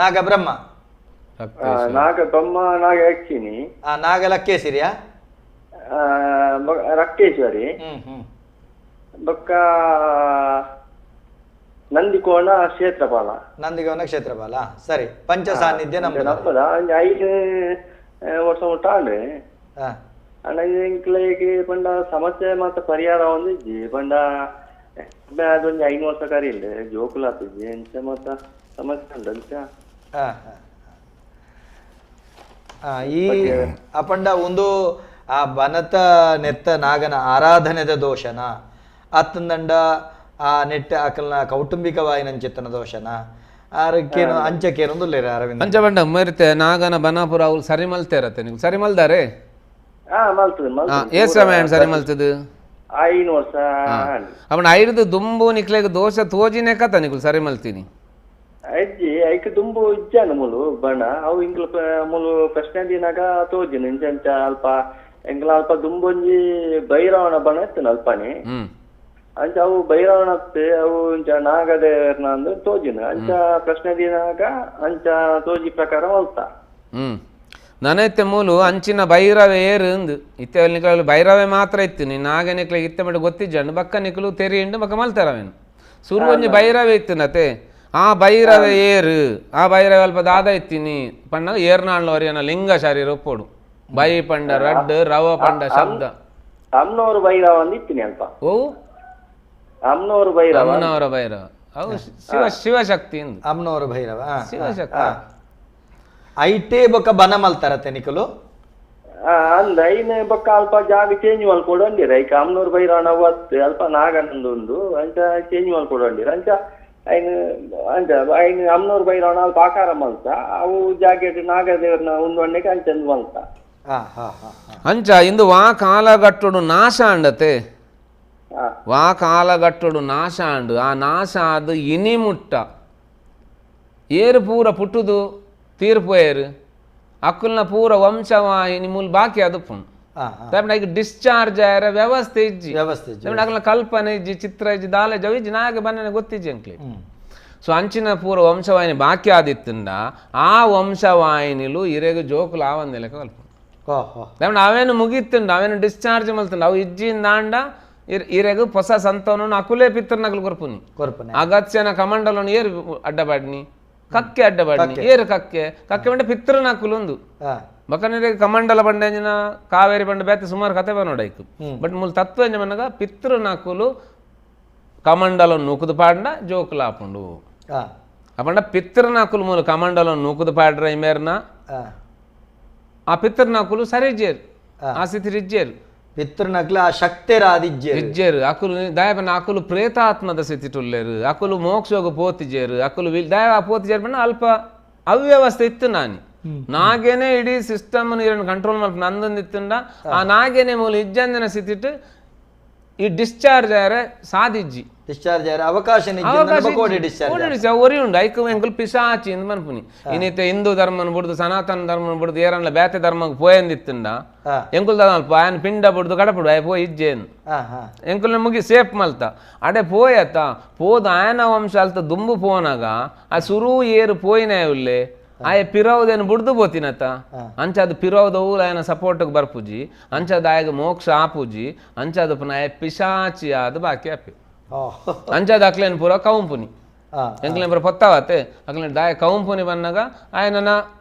ನಾಗ ಬ್ರಹ್ಮ ನಾಗ ಬ್ರಹ್ಮ ನಾಗ ಯಕ್ಷಿಣಿ ನಾಗ ಲಕ್ಕೇಶ್ವರಿಯಾ ರಕ್ಕೇಶ್ವರಿ ಬೊಕ್ಕ ನಂದಿಕೋಣ ಕ್ಷೇತ್ರಪಾಲ ನಂದಿಕೋಣ ಕ್ಷೇತ್ರಪಾಲ. ಸರಿ, ಪಂಚ ಸಾನ್ನಿಧ್ಯ ನಂಬುದ 5 ವರ್ಷ ಮುಟ್ಟ ಆಂಡ್ ಅಂಡ ಎಂಕ್ಲೆಗ್ ಪಂಡ ಸಮಸ್ಯೆ ಮಾತ ಪರಿಹಾರ ಒಂದಿಜ್ಜಿ ಪಂಡ ಅದೊಂಜಿ 5 ವರ್ಷ ಕರಿಲ್ಲ ಜೋಕುಲು ಆತಿಜ್ಜಿ ಎಂಚ ಮಾತ ಸಮಸ್ಯೆ ಉಂಡು ಅಂಚ. ಈ ಅಪಂಡ ಒಂದು ಆ ಬನತ ನೆತ್ತ ನಾಗನ ಆರಾಧನೆದ ದೋಷನ ಅತ್ತಂದಂಡ ಆ ನೆಟ್ಟ ಅಕಲ್ನ ಕೌಟುಂಬಿಕವಾಯಿನಂಚಿತ್ತನ ದೋಷನ ಆರಕ್ಕೇನು ಅಂಚಕ್ಕೇನೊಂದು ಅರವಿಂದ ಅಂಚ ಬಂಡ ಮರಿತೆ ನಾಗನ ಬನಾಪುರ ಅವ್ರು ಸರಿ ಮಲ್ತೇರತ್ತೆ ನೀವು ಸರಿ ಮಲ್ದಾರೆ? ಏ ಸಮಯ ಸರಿ ಮಲ್ತದು 5 ವರ್ಷ. ಅವನ ಐದು ದುಂಬು ನಿಕ್ಲೆಗ್ ದೋಷ ತೋಜಿನೇ ಕಥ ನಿಕ್ಲು ಸರಿ ಮಲ್ತೀನಿ ಅಜ್ಜಿ ಐಕ್ ದುಂಬು ಇಜ್ಜಾನ ಮುಲು ಬಣ ಅವು ಇಂಗ್ಲ ಮುಲು ಪ್ರಶ್ನೆ ದಿನಾಗ ತೋಜಿನ ಇಂಚ ಅಲ್ಪ ಎಂಗ್ಲ ಅಲ್ಪ ದುಂಬೊಂಜಿ ಭೈರವನ ಬಣ ಇತ್ತು ಅಲ್ಪನೆ ಅಂಚ ಅವು ಭೈರವನತ್ತೆ ಅವು ಇಂಚ ನಾಗದೇವರ್ನ ಅಂದ್ ತೋಜಿನ ಅಂಚ ಪ್ರಶ್ನೆ ದಿನಾಗ ಅಂಚ ತೋಜಿ ಪ್ರಕಾರ ಮಲ್ತ. ನನೈತೆ ಮೂಲು ಅಂಚಿನ ಭೈರವೆ ಏರು ಅಂದು ಇತ್ತೆ ನಿಕ್ಲು ಭೈರವೆ ಮಾತ್ರ ಇತ್ತು ನೀನು ನಾಗ ನಿಕ್ಲ ಇತ್ತೆ ಮಟ್ಟ ಗೊತ್ತಿಜ್ಜಂಡು ಬಕ್ಕ ನಿಕ್ಲು ತೆರಿಯಿಂಡು ಬಕ್ಕ ಮಲ್ತಾರವೇನು ಸುರು ಒಂಜಿ ಭೈರವೆ ಇತ್ತು ನತೆ ಆ ಭೈರವೆ ಏರು ಆ ಭೈರವೆ ಅಲ್ಪ ದಾದ ಇತ್ತೀನಿ ಪಣ್ಣ ಏರ್ನಾಳ್ನವರಿಯನ ಲಿಂಗ ಶರೀರ ಒಪ್ಪೋಡು ಬೈ ಪಂಡ ರಡ್ಡು ರವ ಪಂಡ ಶಬ್ದ ಅಮ್ನವರು ಭೈರವ ಅಂದ್ ಇತ್ತೀನಿ ಅಲ್ಪ. ಓ ಅಮ್ನವರು ಭೈರವ ಅಮ್ನವರ ಭೈರವ ಅವು ಶಿವ ಶಿವಶಕ್ತಿ ಅಮ್ನವರ ಭೈರವ ಶಿವಶಕ್ತಿ ಐಟೇ ಬೊಕ್ಕ ಬನ ಮಲ್ತಾರತ್ತೆ ನಿಕಲು ಅಂದ ಐನ ಬೊಕ್ಕ ಅಲ್ಪ ಜಾಗ ಚೇಂಜ್ ಮಲ್ಕೊಡು ಅಂದಿರ ಐಕ ಅಮ್ನೂರು ಭೈರವನ ಒತ್ತು ಅಲ್ಪ ನಾಗನಂದು ಉಂಡು ಅಂಚ ಚೇಂಜ್ ಮಲ್ಕೊಡು ಅಂದಿರ ಅಂಚ ಐನ ಅಂಚ ಐನ ಅಮ್ನೂರು ಭೈರವನ ಅಲ್ಪ ಆಕಾರ ಮಲ್ತ ಅವು ಜಾಗೆಟ್ ನಾಗದೇವ್ರನ ಉಂಡು ಅಣ್ಣಕ್ಕೆ ಅಂಚಂದು ಮಲ್ತ. ಅಂಚ ಇಂದು ವಾ ಕಾಲಗಟ್ಟುಡು ನಾಶ ಅಂಡತೆ ವಾ ಕಾಲಗಟ್ಟುಡು ನಾಶ ಅಂಡು ಆ ನಾಶ ಅದು ಇನಿ ಮುಟ್ಟ ಏರು ಪೂರ ಪುಟ್ಟುದು ತೀರ್ಪೋಯರು ಅಕ್ಕುಲ್ನ ಪೂರ ವಂಶವಾಹಿನಿ ಮೂಲ ಬಾಕಿ ಅದು ಪುಣ್ ಡಿಸ್ಚಾರ್ಜ್ ಆಯರ ವ್ಯವಸ್ಥೆ ಇಜ್ಜಿ ವ್ಯವಸ್ಥೆ ಅಕ್ಕಲ್ನ ಕಲ್ಪನೆ ಇಜ್ಜಿ ಚಿತ್ರ ಇಜ್ಜಿ ದಾಲ ಜವ ಇಜ್ಜಿ ನಾಗ ಬನ್ನನೆ ಗೊತ್ತಿಜ್ಜಿ ಅಂಕ್ಲಿ. ಸೊ ಅಂಚಿನ ಪೂರ ವಂಶವಾಹಿನಿ ಬಾಕಿ ಆದಿತ್ತಂಡ ಆ ವಂಶವಾಹಿನಿಲು ಇರೆಗು ಜೋಕುಲು ಆವಂದೆಲೆಕ ಕಲ್ಪುಂಡು. ಅವೇನು ಮುಗಿತ್ತುಂಡು ಅವೇನು ಡಿಸ್ಚಾರ್ಜ್ ಮಲ್ತುಂಡು ಅವು ಇಜ್ಜಿಂದ ಆಂಡ ಇರೆಗ್ ಹೊಸ ಸಂತಾನ ಅಕುಲೇ ಪಿತ್ರನಕಲು ಕೊರ್ಪುನಿ ಕೊರ್ಪುನಿ ಅಗತ್ಯನ ಕಮಂಡಲನು ಏರು ಅಡ್ಡಬಾಡ್ನಿ ಕಕ್ಕೆ ಅಡ್ಡಬಾಡ್ನಿ ಏರು ಕಕ್ಕೆ ಕಕ್ಕೆ ಬಂಡ ಪಿತ್ರನಕುಲುಂದು ಬಕನಿರೆ ಕಮಂಡಲ ಬಂಡೆಂಜಿನ ಕಾವೇರಿ ಬಂಡ ಬೇತೆ ಸುಮಾರು ಕತೆ ಬನ್ನೋಡೈಕು ಬಟ್ ಮೂಲ ತತ್ವ ಎಂಜ ಮನ್ನಗ ಪಿತೃನಕುಲು ಕಮಂಡಲ ನೂಕುದು ಪಾಂಡ ಜೋಕುಲಾಪುಂಡು ಅಪಂಡ ಪಿತೃನಕುಲು ಮೂಲ ಕಮಂಡಲ ನೂಕುದು ಪಾಡ್ರ ಇಮೇರ್ನ ಆ ಪಿತೃನಕುಲು ಸರಿಜೇರು ಆ ಸ್ಥಿತಿ ರಿಜ್ಜೇರು ಪಿತೃನಕುಲು ಆ ಶಕ್ತಿರಾದಿಜ್ಜೇರು ಇಜ್ಜೇರು ಅಕುಲು ದಯಪನ ಅಕುಲು ಪ್ರೇತಾತ್ಮದ ಸ್ಥಿತಿ ಟುಲ್ಲೇರು ಅಕುಲು ಮೋಕ್ಷೋಗ ಪೋತಿಜೇರು ಅಕುಲು ದಯ ಪೋತಿಜೇರು ಬಣ್ಣ ಅಲ್ಪ ಅವ್ಯವಸ್ಥೆ ಇತ್ತು ನಾನಿ ನಾಗೇನೆ ಇಡೀ ಸಿಸ್ಟಮ್ ನೀರನ್ನು ಕಂಟ್ರೋಲ್ ಮಲ್ಪ ನಂದೊಂದಿತ್ತುಂಡ ಆ ನಾಗೇನೆ ಮೂಲ ಇಜ್ಜಂದಿನ ಸ್ಥಿತಿಟ್ಟು ಈ ಡಿಸ್ಚಾರ್ಜ್ ಆರೆ ಸಾಧಿಜ್ಜಿ ಡಿಸ್ಚಾರ್ಜ್ ಆರೆ ಅವಕಾಶ ಡಿಸ್ಚಾರ್ಜ್ ಒರಿ ಉಂಡು ಐಕ್ ಎಂಕುಲು ಪಿಶಾಚಿ ಇಂದ್ ಮನ್ಪುನಿ ಇನ್ನಿತ್ತೆ ಹಿಂದೂ ಧರ್ಮನ ಬುಡ್ದು ಸನಾತನ ಧರ್ಮನ ಬುಡ್ದು ಏರನ್ಲ ಬೇತೆ ಧರ್ಮಕ್ಕೆ ಪೋಯಂದಿತ್ತುಂಡ ಎಂಕುಲ್ ದಾದಲ್ಪ ಆಯನ್ ಪಿಂಡ ಬುಡ್ದು ಕಡಪುಡು ಆಯ್ ಪೋಯ್ ಇಜ್ಜೇನು ಎಂಕುಲ್ ಮುಗಿ ಸೇಫ್ ಮಲ್ತ ಅಡೆ ಪೋಯತ್ತ ಪೋದು ಆಯನ ವಂಶ ಅಲ್ತ ದುಂಬು ಪೋನಾಗ ಆ ಸುರು ಏರು ಪೋಯಿನ ಉಲ್ಲೆ ಆಯ ಪಿರವುದೇನು ಬುಡ್ದು ಪೋತಿನತ್ತ ಅಂಚಾದ ಪಿರವುದವು ಆಯನ ಸಪೋರ್ಟ್ಗೆ ಬರ್ಪುಜಿ ಅಂಚಾದ ಆಯಗ ಮೋಕ್ಷ ಆಪುಜಿ ಅಂಚಾದ ಪುನಃ ಆಯ ಪಿಶಾಚಿ ಆದ ಬಾಕಿ ಆಪಿ ಅಂಚಾದ ಅಕ್ಲೇನ್ ಪೂರ ಕೌಂಪುನಿ ಎಂಕ್ಲೇನ್ ಪೂರ ಪೊತ್ತಾವತ್ತೆ ಅಕ್ಲೇನ್ ದಾಯ ಕೌಂಪುನಿ ಬಂದಾಗ ಆಯನ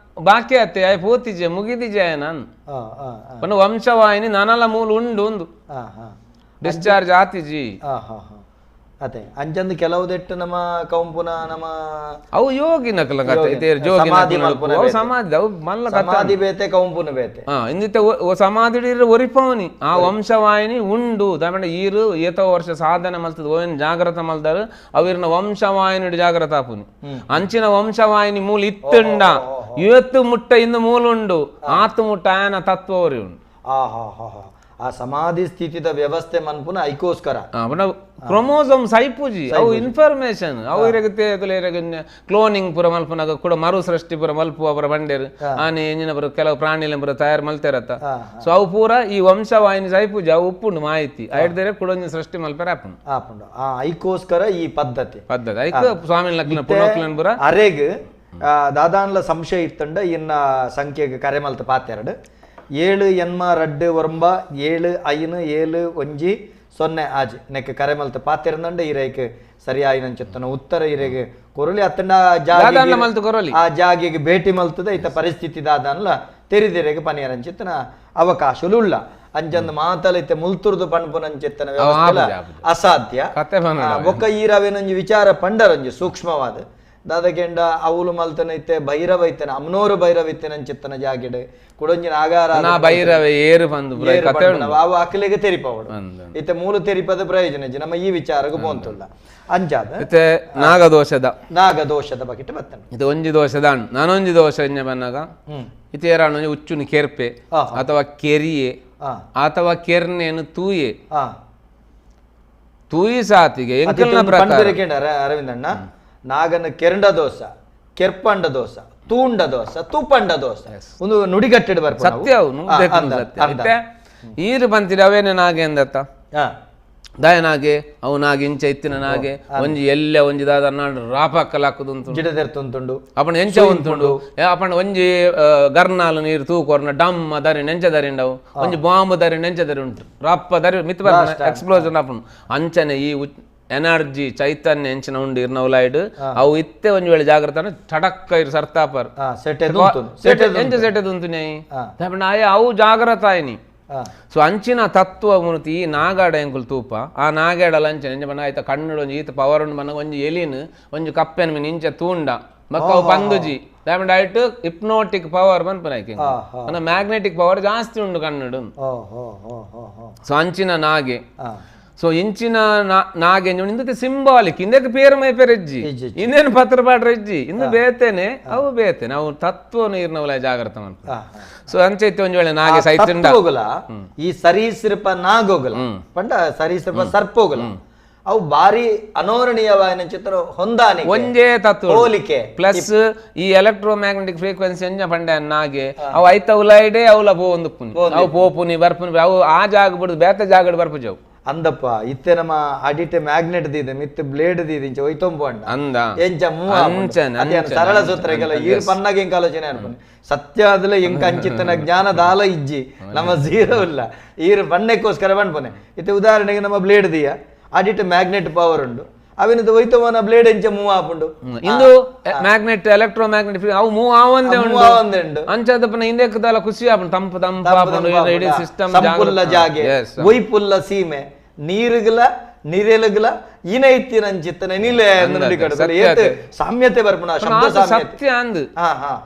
ಬಾಕಿ ಆತೆ ಆಯ ಪೋತಿಜೆ ಮುಗಿದಿಜೆ ಆಯನ ಪನ್ನ ವಂಶವಾಹಿನಿ ನಾನಲ್ಲ ಮೂಲ ಉಂಡು ಒಂದು ಡಿಸ್ಚಾರ್ಜ್ ಆತಿಜಿ ಅದೇ ಅಂಚಂದು ಕೆಲವುದೆಟ್ಟು ನಮ್ಮ ಕೌಂಪುನ ನಮ್ಮ ಅವು ಯೋಗಿ ನಕಲ ಕತೆ ಸಮಾಧಿ ಸಮಾಧಿ ಅವು ಮಲ್ಲ ಸಮಾಧಿ ಬೇತೆ ಕೌಂಪುನ ಬೇತೆ ಇಂದಿತ್ತೆ ಸಮಾಧಿ ಒರಿಪವನಿ ಆ ವಂಶವಾಹಿನಿ ಉಂಡು ದಾಮಂಡ ಈರು ಏತೋ ವರ್ಷ ಸಾಧನೆ ಮಲ್ತದ ಓನ್ ಜಾಗ್ರತ ಮಲ್ದಾರು ಅವಿರ್ನ ವಂಶವಾಹಿನಿ ಜಾಗ್ರತ ಆಪುನಿ ಅಂಚಿನ ವಂಶವಾಹಿನಿ ಮೂಲ ಇತ್ತುಂಡ ಇವತ್ತು ಮುಟ್ಟ ಇಂದು ಮೂಲ ಉಂಡು ಆತು ಮುಟ್ಟ ಆಯನ ತತ್ವ ಒರಿ ಉಂಡು ಆ ಸಮಾಧಿ ಸ್ಥಿತಿದ ವ್ಯವಸ್ಥೆ ಮನ್ಪುನ ಐಕೋಸ್ಕರ ಕ್ರೋಮೋಸೋಮ್ ಸೈಪುಜಿ ಅವು ಇನ್ಫಾರ್ಮೇಶನ್ ಅವು ಇರಗುತ್ತೆ ಕ್ಲೋನಿಂಗ್ ಪೂರ ಮಲ್ಪುನಾಗ ಕೂಡ ಮರು ಸೃಷ್ಟಿ ಪೂರ ಮಲ್ಪು ಅವರ ಬಂಡೇರು ಆನೆ ಎಂಜಿನ ಪುರ ಕೆಲವು ಪ್ರಾಣಿಲ ಪೂರ ತಯಾರು ಮಲ್ತೇರತ್ತ ಸೊ ಅವು ಪೂರ ಈ ವಂಶವಾಹಿನಿ ಸೈಪುಜಿ ಅವು ಉಪ್ಪುಂಡು ಮಾಹಿತಿ ಐಡ್ದೇರೆ ಕೂಡ ಒಂಜಿ ಸೃಷ್ಟಿ ಮಲ್ಪೆರ ಆಪುಂಡು ಆಪುಂಡು ಆ ಐಕೋಸ್ಕರ ಈ ಪದ್ಧತಿ ಪದ್ಧತಿ ಐಕ್ ಸ್ವಾಮಿ ಲಕ್ನ ಪುನೋಕ್ಲನ್ ಪೂರ ಅರೆಗ್ ದಾದಾನ್ಲ ಸಂಶಯ ಇತ್ತಂಡ ಇನ್ನ ಸಂಖ್ಯೆಗೆ ಕರೆ ಮಲ್ತ ಪಾತೆರಡು 7 ಎನ್ಮ 2 9 7 5 7 1 0 ಆಜಿ ನೆಕ್ ಕರೆ ಮಲ್ತ ಪಾತಿರಂದಂಡ ಇರೇಕ್ ಸರಿಯಾಯಿನಂಚಿತ್ತನ ಉತ್ತರ ಇರೆಗೆ ಕೊರಲಿ ಅತ್ತಂಡ ಜಾಗಿ ಆ ಜಾಗಿಗೆ ಭೇಟಿ ಮಲ್ತದ ಇತ್ತ ಪರಿಸ್ಥಿತಿ ದಾದನ್ಲ ತೆರಿದಿರೆಗೆ ಪನಿಯರಂಚಿತ್ತನ ಅವಕಾಶಲು ಉಳ್ಳ ಅಂಚಂದು ಮಾತಲ ಇತ್ತೆ ಮುಲ್ತುರ್ದು ಪಣ್ಪುನಂಚಿತ್ತನ ವ್ಯವಸ್ಥೆ ಅಸಾಧ್ಯ ಬೊಕ್ಕ ಈರವೇನೊಂಜಿ ವಿಚಾರ ಪಂಡರೊಂಜಿ ಸೂಕ್ಷ್ಮವಾದ ದಾದಕೆಂಡ ಅವಲು ಮಲ್ತನ ಇತ್ತೆ ಭೈರವ ಇತ್ತನ ಅಮ್ನೋರು ಭೈರವ ಇತ್ತನಂಚಿತ್ತನ ಜಾಗಿಡ್ ಕುಡೊಂಜಿ ನಾಗಾರ ಭೈರವ ಏರು ಬಂದು ಅವು ಅಕ್ಲೆಗೆ ತೆರಿಪವಡು ಇತ್ತೆ ಮೂಲ ತೆರಿಪದ ಪ್ರಯೋಜನ ನಮ್ಮ ಈ ವಿಚಾರಕ್ಕೆ ಪೋಂತುಲ್ಲ ಅಂಚಾದ ಇತ್ತೆ ನಾಗದೋಷದ ನಾಗದೋಷದ ಬಗ್ಗೆ ಬರ್ತೇನೆ ಇದು ಒಂಜಿ ದೋಷದ ನಾನೊಂಜಿ ದೋಷ ಎಂಜ ಬನ್ನಾಗ ಇತ್ತೆ ಏರಾಣೊಂಜಿ ಉಚ್ಚುನಿ ಕೆರ್ಪೆ ಅಥವಾ ಕೆರಿಯೆ ಅಥವಾ ಕೆರ್ನೇನು ತೂಯೆ ತೂಯಿ ಸಾತಿಗೆ ಎಂಕಲ್ನ ಪ್ರಕಾರ ಅರವಿಂದಣ್ಣ ನಾಗನ ಕೆರಂಡ ದೋಸ ಕೆರ್ಪಂಡ ದೋಸ ತೂಂಡ ದೋಸ ತೂಪಂಡ ದೋಸ ಒಂದು ನುಡಿಗಟ್ಟಿಡ ಬರ್ಪ ಸತ್ಯ ಸತ್ಯ ಈರು ಬಂತಿರ ಅವೇನೆ ನಾಗೆ ಎಂದತ್ತ ದಯನಾಗೆ ಅವು ನಾಗೆ ಇಂಚ ಇತ್ತಿನ ನಾಗೆ ಒಂಜಿ ಎಲ್ಲೆ ಒಂಜಿ ದಾದ ನಾಡು ರಾಪಕ್ಕಲ್ ಹಾಕುದುಂಟು ಜಿಡದೆರ್ತುಂಟುಂಡು ಅಪ್ಪಣ ಎಂಚ ಉಂಟುಂಡು ಅಪ್ಪಣ ಒಂಜಿ ಗರ್ನಾಲು ನೀರು ತೂಕೊರ್ನ ಡಮ್ಮ ದರಿ ನೆಂಚ ದರಿಂಡವು ಒಂಜಿ ಬಾಂಬ್ ದರಿ ನೆಂಚ ದರಿ ಉಂಟು ರಪ್ಪ ದರಿ ಮಿತ್ ಎಕ್ಸ್ಪ್ಲೋಷನ್ ಅಪ್ಪಣ ಅಂಚನೆ ಈ ಎನರ್ಜಿ ಚೈತನ್ಯ ಎಂಚಿನ ಉಂಡು ಇರ್ನವಲಾಯ್ಡ್ ಅವು ಇತ್ತೆ ಒಂಜಿ ವೇಳೆ ಜಾಗ್ರತ ಚಡಕ್ಕ ಇರು ಸರ್ತಾಪರ್ ಎಂಚ ಸೆಟೆದುಂತು ಆಯ ಅವು ಜಾಗ್ರತ ಆಯ್ನಿ ಸೊ ಅಂಚಿನ ತತ್ವ ಮುನುತಿ ಈ ನಾಗಾಡ ಎಂಕುಲು ತೂಪ ಆ ನಾಗಾಡಲ ಅಂಚನೆ ಎಂಚ ಬಣ್ಣ ಆಯ್ತ ಕಣ್ಣುಡು ಒಂಜಿ ಈತ ಪವರ್ ಉಂಡು ಬಣ್ಣ ಒಂಜಿ ಎಲಿನ್ ಒಂಜಿ ಕಪ್ಪೆನ ಮೀನು ಇಂಚ ತೂಂಡ ಬೊಕ್ಕ ಅವು ಪಂದುಜಿ ದಾಮಂಡ ಆಯ್ತು ಹಿಪ್ನೋಟಿಕ್ ಪವರ್ ಪನ್ಪುನ ಐಕೆ ಮ್ಯಾಗ್ನೆಟಿಕ್ ಪವರ್ ಜಾಸ್ತಿ ಉಂಡು ಕಣ್ಣುಡು. ಸೊ ಅಂಚಿನ ನಾಗೆ ಸೊ ಇಂಚಿನ ನಾಗೆ ಇಂದಕ್ಕೆ ಸಿಂಬಾಲಿಕ್ ಇಂದಕ್ಕೆ ಪೇರು ಮೈ ಪೇರೆಜ್ಜಿ ಇಂದೇನು ಪತ್ರ ಪಾಡ್ರೆಜ್ಜಿ ಇಂದು ಬೇತೇನೆ ಅವು ಬೇತೇನೆ ಅವು ತತ್ವ ನೀರ್ನವಲ ಜಾಗ್ರತ ಮನ್ಪ. ಸೊ ಅಂಚೈತೆ ಒಂಜಿ ವೇಳೆ ನಾಗೆ ಸೈತುಂಡ ಈ ಸರೀಸೃಪ ನಾಗೋಗಲ ಪಂಡ ಸರೀಸೃಪ ಸರ್ಪೋಗಲ ಅವು ಬಾರಿ ಅನೋರಣೀಯವಾದ ಚಿತ್ರ ಹೊಂದಾಣಿಕೆ ಒಂಜೇ ತತ್ವ ಹೋಲಿಕೆ ಪ್ಲಸ್ ಈ electro magnetic frequency ಎಂಜ ಪಂಡೆ ನಾಗೆ ಅವು ಐತ ಉಲಾಯ್ಡೆ ಅವಲ ಪೋ ಒಂದು ಪುನಿ ಅವು ಪೋಪುನಿ ಬರ್ಪುನಿ ಅವು ಆ ಜಾಗ ಬಿಡುದು ಬೇತೆ ಜಾಗಡ್ ಬರ್ಪುಜವು. ಅಂದಪ್ಪ ಇತ್ತೆ ನಮ್ಮ ಅಡಿಟೆ ಮ್ಯಾಗ್ನೆಟ್ ದಿದೆ ಮಿತ್ ಬ್ಲೇಡ್ ದಿದೆ ಇಂಚ ಒಯ್ತೊಂಬ ಅಂದ ಎಂಚ ಸರಳ ಸೂತ್ರ ಈರ್ ಪನ್ನಾಗ ಎಂಕ ಆಲೋಚನೆ ಅನ್ಪುನೆ ಸತ್ಯ ಆದಲೆ ಎಂಕ ಅಂಚಿತ್ತನ ಜ್ಞಾನ ದಾಲ ಇಜ್ಜಿ ನಮ್ಮ ಝೀರೋ ಇಲ್ಲ ಈರ್ ಬಣ್ಣಕ್ಕೋಸ್ಕರ ಬಣ್ಪನೆ ಇತ್ತೆ ಉದಾಹರಣೆಗೆ ನಮ್ಮ ಬ್ಲೇಡ್ ದಿಯ ಅಡಿಟ್ ಮ್ಯಾಗ್ನೆಟ್ ಪವರ್ ಉಂಡು ಅವಿನದು ಒಯ್ತವನ ಬ್ಲೇಡ್ ಎಂಚ ಮೂವ್ ಆಪುಂಡು ಇಂದು magnet electro magnet ಅವು ಮೂವ್ ಆವಂದೆ ಉಂಡು ಅಂಚಾದಪ್ಪನ ಹಿಂದೆಕ್ಕದಲ್ಲ ಖುಷಿ ಆಪುಂಡು ತಂಪು ತಂಪು ಆಪುಂಡು ಇಡೀ ಸಿಸ್ಟಮ್ ಸಂಪುಲ್ಲ ಜಾಗೆ ಒಯ್ಪುಲ್ಲ ಸೀಮೆ ನೀರುಗಳ ನಿರೆಲುಗಳ ಇನ ಇತ್ತಿನ ಅಂಚಿತ್ತನ ನಿಲೆ ಸಾಮ್ಯತೆ ಬರ್ಪುಣ ಶಬ್ದ ಸತ್ಯ ಅಂದ್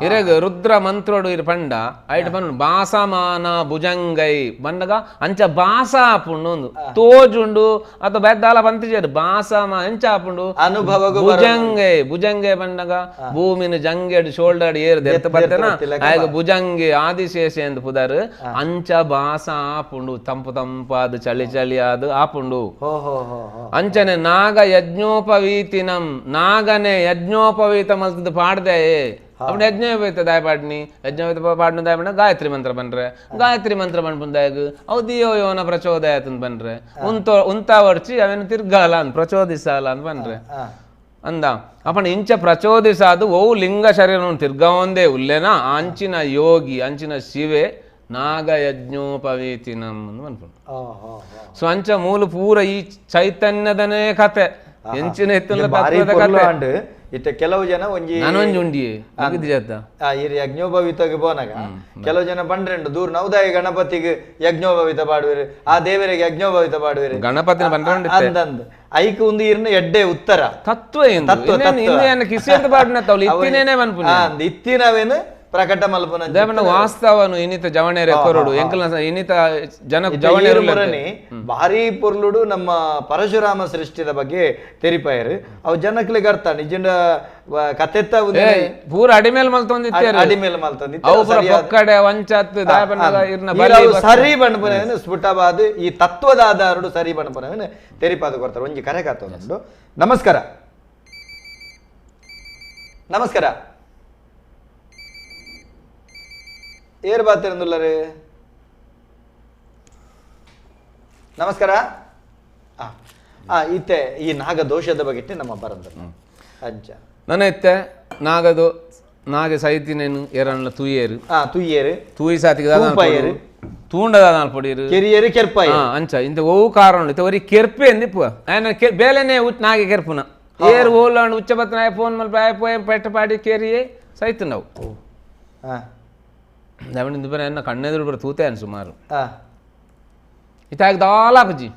ಇರಗ ರುದ್ರ ಮಂತ್ರೋಡು ಇರ್ ಪಂಡ ಐಟ್ ಪಂಡ ಬಾಸಮಾನ ಭುಜಂಗೈ ಬಂಡಗ ಅಂಚ ಬಾಸ ಆಪುಂಡು ಒಂದು ತೋಜುಂಡು ಅಥವಾ ಬೆದ್ದಾಲ ಬಂತಿಜೇರು ಬಾಸಮ ಎಂಚ ಆಪುಂಡು ಅನುಭವ ಭುಜಂಗೈ ಭುಜಂಗೈ ಬಂಡಗ ಭೂಮಿನ ಜಂಗೆಡ್ ಶೋಲ್ಡರ್ ಏರ್ ದೆರ್ತ ಬರ್ತೇನ ಆಗ ಭುಜಂಗೆ ಆದಿಶೇಷ ಎಂದು ಪುದಾರು ಅಂಚ ಬಾಸ ಆಪುಂಡು ತಂಪು ತಂಪಾದ ಚಳಿ ಚಳಿ ಆದ ಆಪುಂಡು. ಅಂಚನೆ ನಾಗ ಯಜ್ಞೋಪವೀತಿನಂ ನಾಗನೆ ಯಜ್ಞೋಪವೀತ ಮಲ್ತದ ಪಾಡ್ದೆ ಅప్పుడు ಯಜ್ಞೋಪವೀತ ದಾಯ ಪಾಡ್ನಿ ಯಜ್ಞೋಪವೀತ ಪಾಡ್ನು ದಾಯ ಪಂಡ ಗಾಯತ್ರಿ ಮಂತ್ರ ಬನ್ರೆ ಗಾಯತ್ರಿ ಮಂತ್ರ ಬನ್ಪುಂದಾಯಗ ಅವು ದಿಯೋ ಯೋನ ಪ್ರಚೋದಯಾತಂತ ಬನ್ರೆ ಉಂತ ಉಂತಾವರ್ಚಿ ಅವೇನು ತಿರ್ಗಾಲ ಅಂತ ಪ್ರಚೋದಿಸಾಲ ಅಂತ ಬನ್ರೆ ಅಂದ ಅಪ್ಪಣ ಇಂಚ ಪ್ರಚೋದಿಸಾದು ಓ ಲಿಂಗ ಶರೀರ ತಿರ್ಗಾವಂದೇ ಉಲ್ಲೇನಾ ಅಂಚಿನ ಯೋಗಿ ಅಂಚಿನ ಶಿವೆ ನಾಗ ಯಜ್ಞೋಪವೀತಿನಂ ಅನ್ಕೊಂಡು. ಸೊ ಅಂಚ ಮೂಲ ಪೂರ ಈ ಚೈತನ್ಯದನೇ ಕತೆ ಎಂಚಿನ ಎತ್ತುನ ಇತ್ತೆ ಕೆಲವು ಜನ ಒಂಜಿ ನಾನೊಂಜಿ ಉಂಡಿಯೇ ಯಜ್ಞೋಪವೀತಗೆ ಪೋನಾಗ ಕೆಲವು ಜನ ಬಂಡ್ರೆಂಡು ದೂರ ನವದಾಯ ಗಣಪತಿಗೆ ಯಜ್ಞೋಪವೀತ ಪಾಡುವೆರು ಆ ದೇವರಿಗೆ ಯಜ್ಞೋಪವೀತ ಪಾಡುವೆರು ಗಣಪತಿನ ಬಂಡ್ರಂಡು ಅಂದಂದು ಐಕ್ ಒಂದು ಇರ್ನ ಎಡ್ಡೆ ಉತ್ತರ ತತ್ವ ಇತ್ತಿನವೇನು ಪ್ರಕಟ ಮಲ್ಪನ ದೇವನ ವಾಸ್ತವನು ಇನ್ನಿತ ಜವಣೇರೆ ಕೊರಡು ಎಂಕಲ್ನ ಇನ್ನಿತ ಜನ ಜವಣೇರು ಭಾರಿ ಪೊರ್ಲುಡು ನಮ್ಮ ಪರಶುರಾಮ ಸೃಷ್ಟಿದ ಬಗ್ಗೆ ತೆರಿಪಾಯರು ಅವು ಜನಕ್ಲಿಗೆ ಅರ್ಥ ನಿಜ ಕತೆತ್ತ ಪೂರ ಅಡಿಮೇಲ್ ಮಲ್ತೊಂದಿತ್ತಾರೆ ಅಡಿಮೇಲ್ ಮಲ್ತೊಂದಿತ್ತು ಅವು ಪೂರ ಪೊಕ್ಕಡೆ ವಂಚತ್ ಸರಿ ಬಣ್ಪುನವೇನು ಸ್ಫುಟವಾದ ಈ ತತ್ವದ ಆಧಾರಡು ಸರಿ ಬಣ್ಪುನವೇನು ತೆರಿಪಾದ ಕೊಡ್ತಾರೆ. ಒಂಜಿ ಕರೆ ಕಾತೊಂದು. ನಮಸ್ಕಾರ. ನಮಸ್ಕಾರ. ಏರ್ ಬಾತಿರಂದುಲ್ಲರೇ. ನಮಸ್ಕಾರ. ಇತ್ತೆ ಈ ನಾಗದೋಷದ ಬಗ್ಗೆ ನಮ್ಮ ಬರಂದ ಅಜ್ಜ ನನ್ನ ಇತ್ತೆ ನಾಗದು ನಾಗೆ ಸೈತಿನೇನು ಏರನ್ಲ ತೂಯೇರು ತೂಯೇರು ತೂಯಿ ಸಾತಿಗೆ ದಾದ ತೂಂಡದ ಪೊಡಿರು ಕೆರಿಯೇರು ಕೆರ್ಪಾಯ ಅಂಚ ಇಂತ ಓ ಕಾರಣ ಇತ್ತೆ ಒರಿ ಕೆರ್ಪೆ ಅಂದಿಪ್ಪು ಆಯನ ಬೇಲೆನೆ ನಾಗೆ ಕೆರ್ಪುನ ಏರು ಓಲಾಂಡ್ ಉಚ್ಚ ಬತ್ತನ ಫೋನ್ ಮಲ್ಪ ಪೋಯ ಪೆಟ್ಟ ಪಾಡಿ ಕೇರಿಯೇ ಸೈತು ನಾವು ದಾವಣಿಂದ ಬರ ಎನ್ನ ಕಣ್ಣೆದುರು ಬರ ತೂತೆ ಅನ್ ಸುಮಾರು ಇತ್ತಾಗ ದಾಲಾಪುಜಿ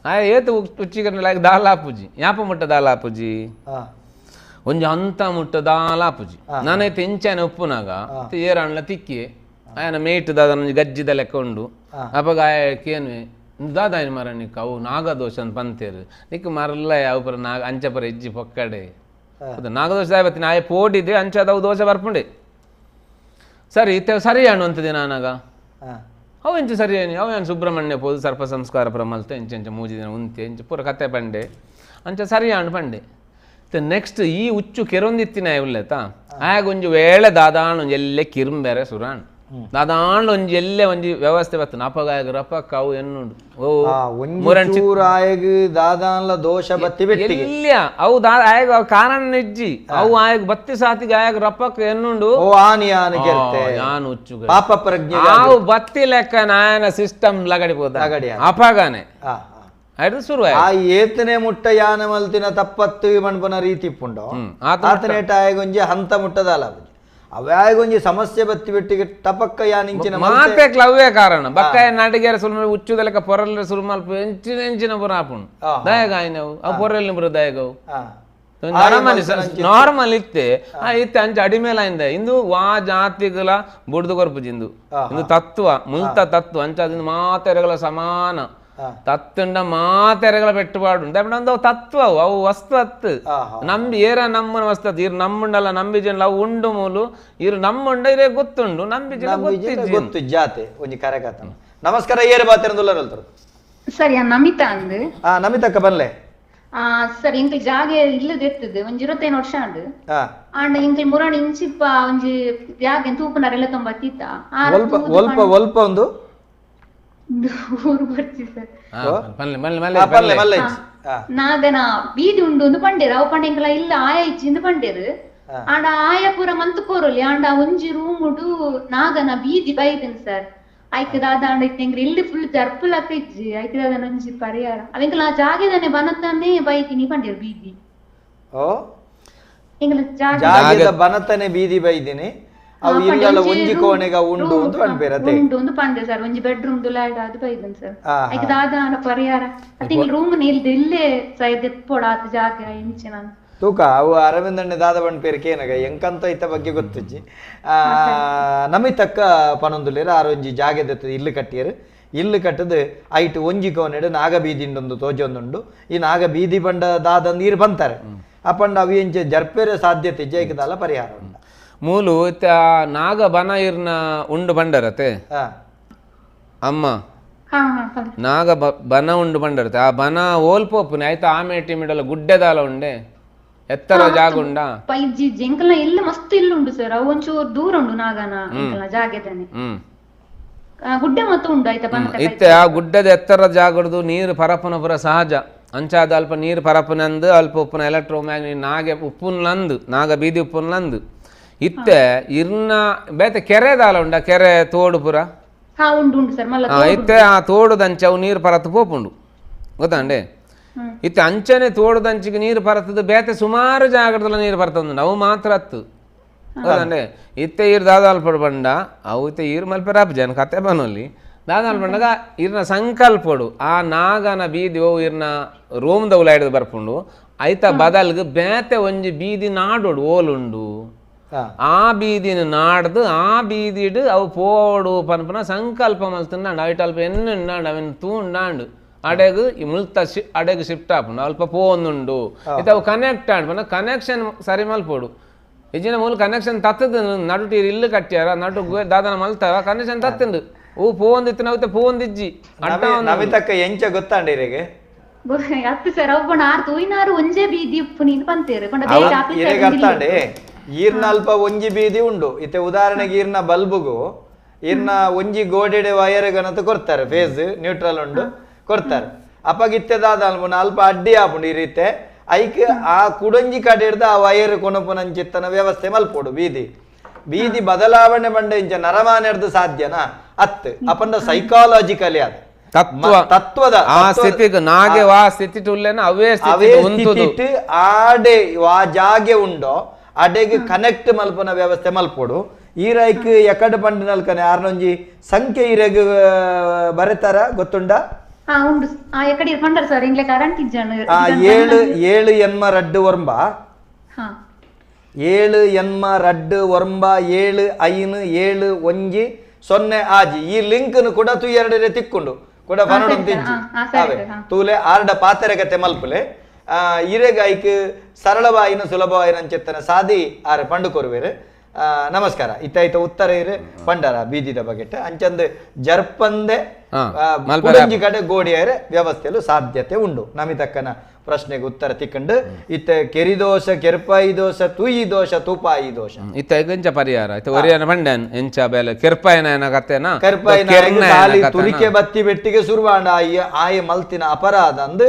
ಆ ಏತು ಉಚ್ಚಿಕರಣ ಲಾಗ ದಾಲಾಪುಜಿ ಯಾಪ ಮುಟ್ಟ ದಾಲಾಪುಜಿ ಒಂಜಿ ಅಂತ ಮುಟ್ಟ ದಾಲಾಪುಜಿ ನಾನೈತೆ ಇಂಚಾನೆ ಉಪ್ಪುನಾಗ ಏರಣ್ಲ ತಿಕ್ಕಿ ಆಯನ ಮೇಟ್ ದಾದ ಒಂಜಿ ಗಜ್ಜಿದ ಲೆಕ್ಕ ಉಂಡು ಅಪಗ ಆಯ ಕೇನ್ವೆ ದಾದಾಯನ ಮರ ನಿಕ್ಕ ಅವು ನಾಗದೋಷ ಅಂತ ಪಂತೇರು ನಿಕ್ಕ ಮರಲ್ಲ ಅವು ಪರ ನಾಗ ಅಂಚಪರ ಇಜ್ಜಿ ಪೊಕ್ಕಡೆ ನಾಗದೋಷ ದಾಯಬತ್ತಿನ ಆಯ ಪೋಡಿದೆ ಅಂಚದವು ದೋಷ ಬರ್ಪುಂಡೆ ಸರಿ ಇತ್ತೆ ಸರಿ ಅಣ್ಣು ಅಂತದೆ ನಾನಾಗ ಅವು ಎಂಚ ಸರಿ ಏನು ಅವು ಏನು ಸುಬ್ರಹ್ಮಣ್ಯ ಪೋದು ಸರ್ಪ ಸಂಸ್ಕಾರ ಪ್ರಮಲ್ತೆ ಎಂಚ ಎಂಚ ಮೂಜಿ ದಿನ ಉಂತೆ ಎಂಚ ಪೂರ ಕತೆ ಪಂಡೆ ಅಂಚ ಸರಿ ಅಣ್ಣು ಪಂಡೆ ನೆಕ್ಸ್ಟ್ ಈ ಹುಚ್ಚು ಕೆರೊಂದಿತ್ತಿನ ಉಲ್ಲೇತ ಆಗ ಒಂಜಿ ವೇಳೆ ದಾದಾಣ ಒಂಜಿ ಎಲ್ಲೆ ಕಿರುಂಬೆರೆ ಸುರಾಣ್ ದಾದಾಂಡ್ ಒಂಜಿ ಎಲ್ಲೆ ಒಂಜಿ ವ್ಯವಸ್ಥೆ ಬರ್ತದೆ ಅಪಗಾಯಗ ರಪಕ್ಕ ಅವು ಎನ್ನುಂಡು ಓ ಆಯಗ್ ದಾದಾನ್ಲ ದೋಷ ಬತ್ತಿ ಇಲ್ಲ ಅವು ದಾ ಆಯಗ ಕಾರಣ ಇಜ್ಜಿ ಅವು ಆಯಗ್ ಬತ್ತಿ ಸಾತಿಗೆ ಆಯಗ ರಪಕ್ಕ ಎನ್ನುಂಡು ಓ ಆನಿ ಆನಿ ಕೆರ್ತೆ ಯಾನು ಹುಚ್ಚು ಪಾಪ ಪ್ರಜ್ಞೆ ಅವು ಬತ್ತಿ ಲೆಕ್ಕ ನಾಯನ ಸಿಸ್ಟಮ್ ಲಗಡಿ ಪೋದ ಅಪಗಾನೆ ಶುರು ಆ ಏತನೆ ಮುಟ್ಟ ಯಾನ ಮಲ್ತಿನ ತಪ್ಪತ್ತು ಮಣ್ಪನ ರೀತಿ ಇಪ್ಪುಂಡು ಆತನೇಟ ಆಯಗೊಂಜಿ ಹಂತ ಮುಟ್ಟದಲ್ಲ ಅವ್ಯಾಗೊಂಜಿ ಸಮಸ್ಯೆ ಬತ್ತಿ ಬಿಟ್ಟಿಗೆ ಟಪಕ್ಕ ಯಾನಿಂಚಿನ ಮಾತೆ ಅವೇ ಕಾರಣ ಬಕ್ಕಾಯ ನಾಟಿಗೆರ ಸುಲ್ಮ ಉಚ್ಚುದಲೆಕ್ಕ ಪೊರಲ್ಲ ಸುಲ್ಮಲ್ಪ ಎಂಚಿನ ಎಂಚಿನ ಪುರ ಆಪುಂಡು ದಯಗ ಆಯ್ನವು ಅವು ಪೊರಲ್ ಪುರ ದಯಗವು ನಾರ್ಮಲ್ ಇತ್ತೆ ಆ ಇತ್ತೆ ಅಂಚ ಅಡಿಮೇಲ ಆಯ್ದ ಇಂದು ವಾ ಜಾತಿಗಳ ಬುಡ್ದು ಕೊರ್ಪುಜಿಂದು ಇಂದು ತತ್ವ ಮುಲ್ತ ತತ್ವ ಅಂಚ ಅದಿಂದು ಮಾತೆರೆಗಳ ಸಮಾನ ತತ್ತುಂಡ ಮಾತೆರೆಗಳ ಪೆಟ್ಟುಪಾಡು ಉಂಟು ತತ್ವ ಅವು ಅವು ವಸ್ತು ಅತ್ತು ನಂಬಿ ಏರ ನಮ್ಮನ ವಸ್ತು ಅತ್ತು ಇರು ನಮ್ಮುಂಡಲ್ಲ ನಂಬಿ ಜನ ಅವು ಉಂಡು ಮೂಲು ಇರು ನಮ್ಮುಂಡ ಇರೇ ಗೊತ್ತುಂಡು ನಂಬಿ ಜನ ಗೊತ್ತು ಜಾತೆ ಒಂಜಿ ಕರೆಕಾತನ. ನಮಸ್ಕಾರ. ಏರು ಬಾತಿರಂದುಲ್ಲ ಸರಿ ನಮಿತಾ ಅಂದ್ ನಮಿತಕ್ಕ ಬನ್ಲೆ ಸರ್ ಇಂಕಲ್ ಜಾಗೆ ಇಲ್ಲದ ಎತ್ತದು ಒಂಜಿ 25 ವರ್ಷ ಅಂಡ್ ಆಂಡ ಇಂಕಲ್ ಮುರಾಣಿ ಇಂಚಿಪ್ಪ ಒಂಜಿ ಜಾಗೆ ತೂಪುನರೆಲ್ಲ ತೊಂಬತ್ತೀತ ಒಲ್ಪ ಒಲ್ಪ ಒಂದು ಊರು ಬರ್ತಿ ಸರ್. ಪಲ್ಲೆ ಮಲ್ಲೆ. ನಾಗನ ಬೀದಿ ಉಂಡು ಒಂದು ಪಂಡೇರು ಅವು ಪಂಡೆಂಕಲ ಇಲ್ಲ ಆಯ ಇಚ್ಚಿಂದ ಪಂಡೇರು ಆಂಡ ಆಯ ಪೂರ ಮಂತ್ ಕೋರೊಲಿ ಆಂಡ ಒಂಜಿ ರೂಮ್ ಉಡು ನಾಗನ ಬೀದಿ ಬೈದನ್ ಸರ್. ಐಕ್ ದಾದ ಆಂಡ ಇತ್ತೆ ಇಲ್ಲಿ ಫುಲ್ ಜರ್ಪುಲಕ್ಕ ಇಜ್ಜಿ ಐಕ್ ದಾದ ಒಂಜಿ ಪರಿಹಾರ ಅವೆಂಕಲ ಆ ಜಾಗೆದಾನೆ ಬನತಾನೆ ಬೈದಿನಿ ಪಂಡೇರು ಬೀದಿ. ಓ ಜಾಗದ ಬನತನೆ ಬೀದಿ ಬೈದಿನಿ ಅವು ಇಲ್ಲಲ ಒಂಜಿ ಕೋಣೆಗ ಉಂಡು ಅಂತ ಪನ್ಪೇರ್ ಅತೆ ಉಂಡು ಅಂತ ಪಂಡೆ ಸರ್. ಒಂಜಿ ಬೆಡ್ರೂಮ್ ದುಲಾಯ್ಡ ಅದು ಬೈದನ್ ಸರ್. ಐಕ್ ದಾದ ಆಂಡ ಪರಿಹಾರ ಅತಿಂಗ್ ರೂಮ್ ನಿಲ್ದು ಇಲ್ಲೇ ಸೈಡ್ ಎತ್ಪೋಡ ಆತ ಜಾಗ ಇಂಚಿನ ತೂಕ ಅವು ಅರವಿಂದಣ್ಣೆ ದಾದ ಪನ್ಪೇರ್ ಕೇನಗ ಎಂಕಂತ ಇತ್ತ ಬಗ್ಗೆ ಗೊತ್ತುಜ್ಜಿ. ನಮಿ ತಕ್ಕ ಪನೊಂದುಲ್ಲೇರ್ ಆರ್ ಒಂಜಿ ಜಾಗೆದ ಇಲ್ಲು ಕಟ್ಟಿಯರು ಇಲ್ಲು ಕಟ್ಟದು ಐಟ್ ಒಂಜಿ ಕೋಣೆಡು ನಾಗ ಬೀದಿಂಡೊಂದು ತೋಜೊಂದುಂಡು. ಈ ನಾಗ ಬೀದಿ ಬಂಡ ದಾದ ನೀರು ಬಂತಾರೆ ಅಪಂಡ ಅವು ಎಂಚ ಜರ್ಪೇರೆ ಸಾಧ್ಯತೆ ಜೈಕದಲ್ಲ ಪರಿಹಾರ ಉಂಡು. ಮೂಲು ಇತ್ತ ನಾಗ ಬನ ಇರ್ನ ಉಂಡು ಬಂಡರತೆ ಅಮ್ಮ ನಾಗ ಬನ ಉಂಡು ಬಂಡರತೆ ಆ ಬನ ಓಲ್ಪೋಪುನೆ ಆಯ್ತಾ ಆಮೇಟಿ ಮಿಡಲ ಗುಡ್ಡೆದಾಲ ಉಂಡೆ ಎತ್ತರ ಜಾಗ ಉಂಡಾ ಎಂಕಲ್ನ ಇಲ್ಲ ಮಸ್ತ್ ಇಲ್ಲ ಉಂಡು ಸರ್. ಅವು ಒಂಚೂರು ದೂರ ಉಂಡು ನಾಗನ ಎಂಕಲ್ನ ಜಾಗೆದಾನೆ ಗುಡ್ಡೆ ಮತ್ತು ಉಂಡು ಆಯ್ತಾ ಬನ ಇತ್ತೆ ಆ ಗುಡ್ಡದ ಎತ್ತರ ಜಾಗಡ್ದು ನೀರು ಪರಪುನ ಪುರ ಸಹಜ ಅಂಚಾದ ಅಲ್ಪ ನೀರು ಪರಪುನಂದು ಅಲ್ಪ ಉಪ್ಪುನ ಎಲೆಕ್ಟ್ರೋಮ್ಯಾಗ್ನೆಟ್ ನಾಗೆ ಉಪ್ಪುನ್ಲಂದು ನಾಗ ಬೀದಿ ಉಪ್ಪುನ್ಲಂದು ಇತ್ತೆ ಇರ್ನ ಬೇತೆ ಕೆರೆದಾಲ ಉಂಡ ಕೆರೆ ತೋಡು ಪುರ ಇತ್ತೆ ಆ ತೋಡುದಂಚೆ ಅವು ನೀರು ಪರತು ಪೋಪುಂಡು ಗೊತ್ತಾಂಡೆ. ಇತ್ತೆ ಅಂಚನೆ ತೋಡುದಂಚಿಗೆ ನೀರು ಪರತದ ಬೇತೆ ಸುಮಾರು ಜಾಗದಲ್ಲ ನೀರು ಪರತಂದು ಅವು ಮಾತ್ರ ಅತ್ತು ಗೊತ್ತಾಂಡೆ. ಇತ್ತೆ ಈರು ದಾದಾಲ್ಪಡು ಬಂಡ ಅವು ಇತ್ತೆ ಈರು ಮಲ್ಪೆರಾಪು ಜನ ಕತೆ ಬನೊಲ್ಲಿ ದಾದಾಲ್ ಬಂಡಾಗ ಇರ್ನ ಸಂಕಲ್ಪಡು ಆ ನಾಗನ ಬೀದಿ ಓ ಇರ್ನ ರೋಮ್ದ ಉಲಾಯ್ದು ಬರ್ಪುಂಡು ಐತ ಬದಲ್ಗೆ ಬೇತೆ ಒಂಜಿ ಬೀದಿ ನಾಡೋಡು ಓಲುಂಡು ಆ ಬೀದಿನ ನಾಡ್ದು ಆ ಬೀದಿಡು ಅವು ಪೋಡು ಪನ್ಪುನ ಸಂಕಲ್ಪ ಮಲ್ತುಂಡಾಂಡು ಐಟ್ ಅಲ್ಪ ಎನ್ನುಂಡಾಂಡು ಅವೆನ್ ತೂಂಡಾಂಡು ಅಡೆಗ್ ಈ ಮುಲ್ತ ಅಡೆಗ್ ಶಿಫ್ಟ್ ಆಪುಂಡು ಅಲ್ಪ ಪೋಂದುಂಡು ಇತ್ತೆ ಅವು ಕನೆಕ್ಟ್ ಆಂಡ್ ಪಂಡ ಕನೆಕ್ಷನ್ ಸರಿ ಮಲ್ಪೋಡು ಇಜ್ಜಿನ ಮೂಲ ಕನೆಕ್ಷನ್ ತತ್ತದ ನಡುಟು ಇಲ್ಲು ಕಟ್ಟ್ಯಾರ ನಡು ದಾದನ ಮಲ್ತಾರ ಕನೆಕ್ಷನ್ ತತ್ತುಂಡು ಓ ಪೋಂದಿತ್ತು ನಾವು ಪೋಂದಿಜ್ಜಿ ನಮಿತಕ್ಕ ಎಂಚ ಗೊತ್ತಾಂಡಿರಿಗೆ ಅತ್ತು ಸರ್ ಅವು ಪಂಡ ಆರ್ ತೂಯಿನಾರು ಒಂಜೇ ಬೀದಿ ಉಪ್ಪು ನೀನು ಪಂತೇರು ಇರೆಗ್ ಅರ್ಥಾಂಡೆ ಈರ್ನ ಅಲ್ಪ ಒಂಜಿ ಬೀದಿ ಉಂಡು ಇತ್ತೆ ಉದಾಹರಣೆಗೆ ಈರ್ನ ಬಲ್ಬುಗು ಈರ್ನ ಒಂಜಿ ಗೋಡೆಡೆ ವೈರ್ ಗನತ ಕೊಡ್ತಾರೆ ಫೇಸ್ ನ್ಯೂಟ್ರಲ್ ಉಂಡು ಕೊಡ್ತಾರೆ ಅಪಗಿತ್ತೆ ದಾದ ಅಲ್ಪ ಅಲ್ಪ ಅಡ್ಡಿ ಆಪುಂಡು ಈ ರೀತಿ ಐಕ್ ಆ ಕುಡಂಜಿ ಕಡೆ ಹಿಡ್ದು ಆ ವೈರ್ ಕೊನಪುನಂಚಿತ್ತನ ವ್ಯವಸ್ಥೆ ಮಲ್ಪೋಡು ಬೀದಿ ಬೀದಿ ಬದಲಾವಣೆ ಬಂಡ ಇಂಚ ನರಮಾನೆರ್ದು ಸಾಧ್ಯನಾ ಅತ್ ಅಪಂಡ ಸೈಕಾಲಜಿಕಲಿ ಅದು ತತ್ವ ತತ್ವದ ಆ ಸ್ಥಿತಿಗೆ ನಾಗೆ ವಾ ಸ್ಥಿತಿ ಉಲ್ಲೇನ ಅವೇ ಸ್ಥಿತಿ ಆಡೆ ಆ ಜಾಗೆ ಉಂಡೋ ಅಡೆಗೆ ಕನೆಕ್ಟ್ ಮಲ್ಪನ ವ್ಯವಸ್ಥೆ ಮಲ್ಪೋಡು ಈ ರೈಕ್ ಎಕಡೆ ಪಂಡಿನಲ್ಕನೆ ಆರ್ನೊಂಜಿ ಸಂಖ್ಯೆ ಈರೆಗ್ ಬರೆತಾರ ಗೊತ್ತುಂಡ ಏಳು ಏಳು ಎನ್ಮ ರಡ್ಡು ಒರ್ಂಬ ಏಳು ಎನ್ಮ ರಡ್ಡು ಒರ್ಂಬ 7 5 7 1 0 ಆಜಿ ಈ ಲಿಂಕ್ ಕೂಡ ತು ಎರಡರೆ ತಿಕ್ಕೊಂಡು ಕೂಡ ಬನೊಡೊಂದು ಅವೇ ತೂಲೆ ಆರ್ಡ ಪಾತೆರಗತೆ ಮಲ್ಪುಲೆ ಇರೆಗ್ ಐಕ್ ಸರಳವಾಯಿನ ಸುಲಭವಾಯಿನ ಅಂಚೆತ್ತನ ಸಾದಿ ಆರೆ ಪಂಡು ಕೊರುವೆರು. ನಮಸ್ಕಾರ ಇತ್ತಾಯ್ತ ಉತ್ತರ ಇರು ಪಂಡಾರ ಬೀದಿದ ಬಗೆಟ್ ಅಂಚಂದು ಜರ್ಪಂದೆ ಕುಡಂಜಿ ಕಡೆ ಗೋಡಿಯರೆ ವ್ಯವಸ್ಥೆಯಲ್ಲೂ ಸಾಧ್ಯತೆ ಉಂಡು. ನಮಿತಕ್ಕನ ಪ್ರಶ್ನೆಗೆ ಉತ್ತರ ತಿಕ್ಕಂಡು ಇತ್ತೆ ಕೆರಿದೋಷ ಕೆರ್ಪಾಯಿ ದೋಷ ತೂಯಿ ದೋಷ ತೂಪಾಯಿ ದೋಷ ಇತ್ತ ಎಂಚ ಪರಿಹಾರ ಇತ್ತ ಒರಿಯನ ಬಂಡನ್ ಎಂಚ ಬೇಲೆ ಕೆರ್ಪಾಯನ ಕತೆನ ಕೆರ್ಪಾಯಿನ ತುರಿಕೆ ಬತ್ತಿ ಬೆಟ್ಟಿಗೆ ಸುರುವಾಂಡ ಆಯ ಮಲ್ತಿನ ಅಪರಾಧ ಅಂದ್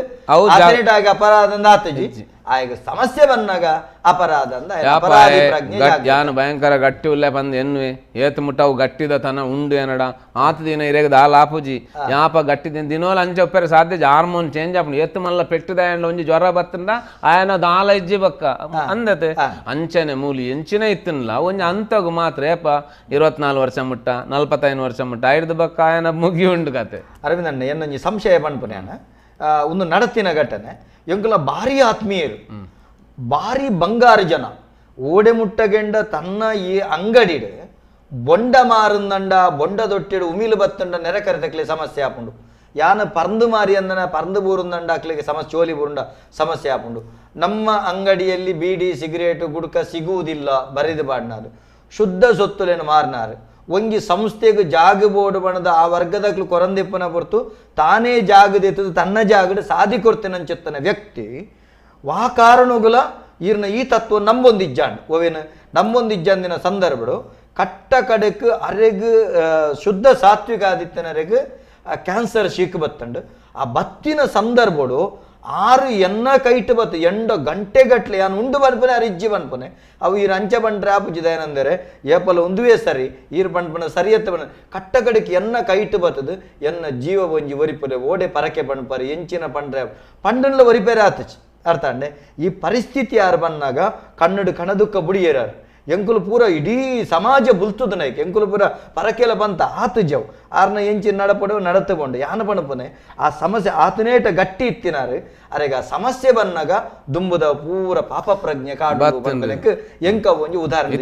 ಆಗಿ ಅಪರಾಧ ಅಂದ ಆತಜಿ ಆಯಗ ಸಮಸ್ಯೆ ಬಂದಾಗ ಅಪರಾಧ ಅಂದ ಅಪರಾಧಿ ಪ್ರಜ್ಞೆ ಯಾನು ಭಯಂಕರ ಗಟ್ಟಿ ಉಲ್ಲೆ ಬಂದು ಎನ್ನುವೆ ಏತು ಮುಟ್ಟವು ಗಟ್ಟಿದ ತನ ಉಂಡು ಏನಡ ಆತ ದಿನ ಇರೆಗ ದಾಲ ಆಪುಜಿ ಯಾಪ ಗಟ್ಟಿ ದಿನ ದಿನೋಲ ಅಂಚ ಒಪ್ಪರೆ ಸಾಧ್ಯ ಹಾರ್ಮೋನ್ ಚೇಂಜ್ ಆಪುಂಡು ಏತು ಮಲ್ಲ ಪೆಟ್ಟುದ ಒಂಜಿ ಜ್ವರ ಬತ್ತಂಡ ಆಯನ ದಾಲ ಇಜ್ಜಿ ಬಕ್ಕ ಅಂದತೆ ಅಂಚನೆ ಮೂಲಿ ಎಂಚಿನ ಇತ್ತನ್ಲ ಒಂಜಿ ಅಂತಗು ಮಾತ್ರ ಏಪ 24 ವರ್ಷ ಮುಟ್ಟ 45 ವರ್ಷ ಮುಟ್ಟ ಐಡ್ದು ಬಕ್ಕ ಆಯನ ಮುಗಿ ಉಂಡು ಕತೆ. ಅರವಿಂದ ಅಣ್ಣ ಏನೊಂಜಿ ಸಂಶಯ ಪನ್ಪುನೆ ಅಣ್ಣ ಒಂದು ನಡತಿನ ಘಟನೆ ಎಂಕುಲ ಭಾರಿ ಆತ್ಮೀಯರು ಭಾರಿ ಬಂಗಾರು ಜನ ಓಡೆ ಮುಟ್ಟಗೆಂಡ ತನ್ನ ಈ ಅಂಗಡಿಡು ಬೊಂಡ ಮಾರುಂದಂಡ ಬೊಂಡ ದೊಟ್ಟಿಡು ಉಮಿಲು ಬತ್ತಂಡ ನೆರೆ ಕರೆತಕ್ಲೆ ಸಮಸ್ಯೆ ಆಪುಂಡು ಯಾನ ಪರ್ಂದು ಮಾರಿ ಅಂದನ ಪರ್ಂದು ಬೂರುಂದಂಡ ಅಕ್ಲಿಗೆ ಸಮಸ್ಯೆ ಚೋಲಿ ಬೂರುಂಡ ಸಮಸ್ಯೆ ಆಪುಂಡು. ನಮ್ಮ ಅಂಗಡಿಯಲ್ಲಿ ಬೀಡಿ ಸಿಗರೇಟು ಗುಡ್ಕ ಸಿಗುವುದಿಲ್ಲ ಬರೆದು ಬಾಡ್ನಾರು ಶುದ್ಧ ಸೊತ್ತುಲೇನು ಮಾರ್ನಾರು ಒಂಜಿ ಸಂಸ್ಥೆಗೆ ಜಾಗ ಬೋರ್ಡ್ ಬಣದ ಆ ವರ್ಗದಕ್ಲು ಕೊರಂದಿಪ್ಪನ ಹೊರತು ತಾನೇ ಜಾಗದಿತ್ತದು ತನ್ನ ಜಾಗದ ಸಾದಿ ಕೊಡ್ತೇನಂಚೆತ್ತನ ವ್ಯಕ್ತಿ ವಾ ಕಾರಣಗುಲ ಈರ್ನ ಈ ತತ್ವ ನಂಬೊಂದಿಜ್ಜಾಂಡ್ ಓವೇನು ನಂಬೊಂದಿಜ್ಜಾಂದಿನ ಸಂದರ್ಭಡು ಕಟ್ಟ ಕಡೆಕ್ ಅರೆಗ್ ಶುದ್ಧ ಸಾತ್ವಿಕ ಆದಿತ್ತನರೆಗ್ Cancer ಶೀಕ್ ಬತ್ತಂಡು. ಆ ಬತ್ತಿನ ಸಂದರ್ಭಡು ಆರು ಎನ್ನ ಕೈಟ್ ಬತ್ತು ಎಂಡ ಗಂಟೆ ಗಟ್ಲೆ ಯಾನು ಉಂಡು ಬನ್ಪನೆ ಆರು ಇಜ್ಜಿ ಬನ್ಪನೆ ಅವು ಈರು ಅಂಚೆ ಬಂಡ್ರೆ ಆಪುಜಿದ ಏನಂದರೆ ಏಪಲ ಒಂದುವೇ ಸರಿ ಈರು ಬಂಡ್ಪನ ಸರಿ ಎತ್ತ ಬಣ್ಣ ಕಟ್ಟ ಕಡೆಗೆ ಎನ್ನ ಕೈಟ್ ಬತ್ತದು ಎನ್ನ ಜೀವ ಒಂಜಿ ಒರಿಪುರೆ ಓಡೆ ಪರಕೆ ಬಣ್ಪರೆ ಎಂಚಿನ ಪಂಡ್ರೆ ಪಂಡನ್ಲ ಒರಿಪೇರೆ ಆತಚ್ ಅರ್ಥ ಅಂಡೆ. ಈ ಪರಿಸ್ಥಿತಿ ಯಾರು ಬಂದಾಗ ಕನ್ನಡ ಕಣದುಕ್ಕ ಬುಡಿಯೇರಾರು ಎಂಕುಲು ಪೂರ ಇಡೀ ಸಮಾಜ ಬುಲ್ತದ ನಾಯ್ಕ ಎಂಕುಲು ಪೂರ ಪರಕೆಲ ಬಂತ ಆತು ಜವ್ ಆರ್ನ ಎಂಚಿನ ನಡಪಡು ನಡತಗೊಂಡು ಯಾನ ಪಣಪನೆ ಆ ಸಮಸ್ಯೆ ಆತನೇಟ ಗಟ್ಟಿ ಇತ್ತಿನಾರು ಅರೆಗ ಆ ಸಮಸ್ಯೆ ಬಂದಾಗ ದುಂಬುದ ಪೂರ ಪಾಪ ಪ್ರಜ್ಞೆ ಕಾಡು ಬಂದಲೆಕ್ ಎಂಕ ಒಂಜಿ ಉದಾಹರಣೆ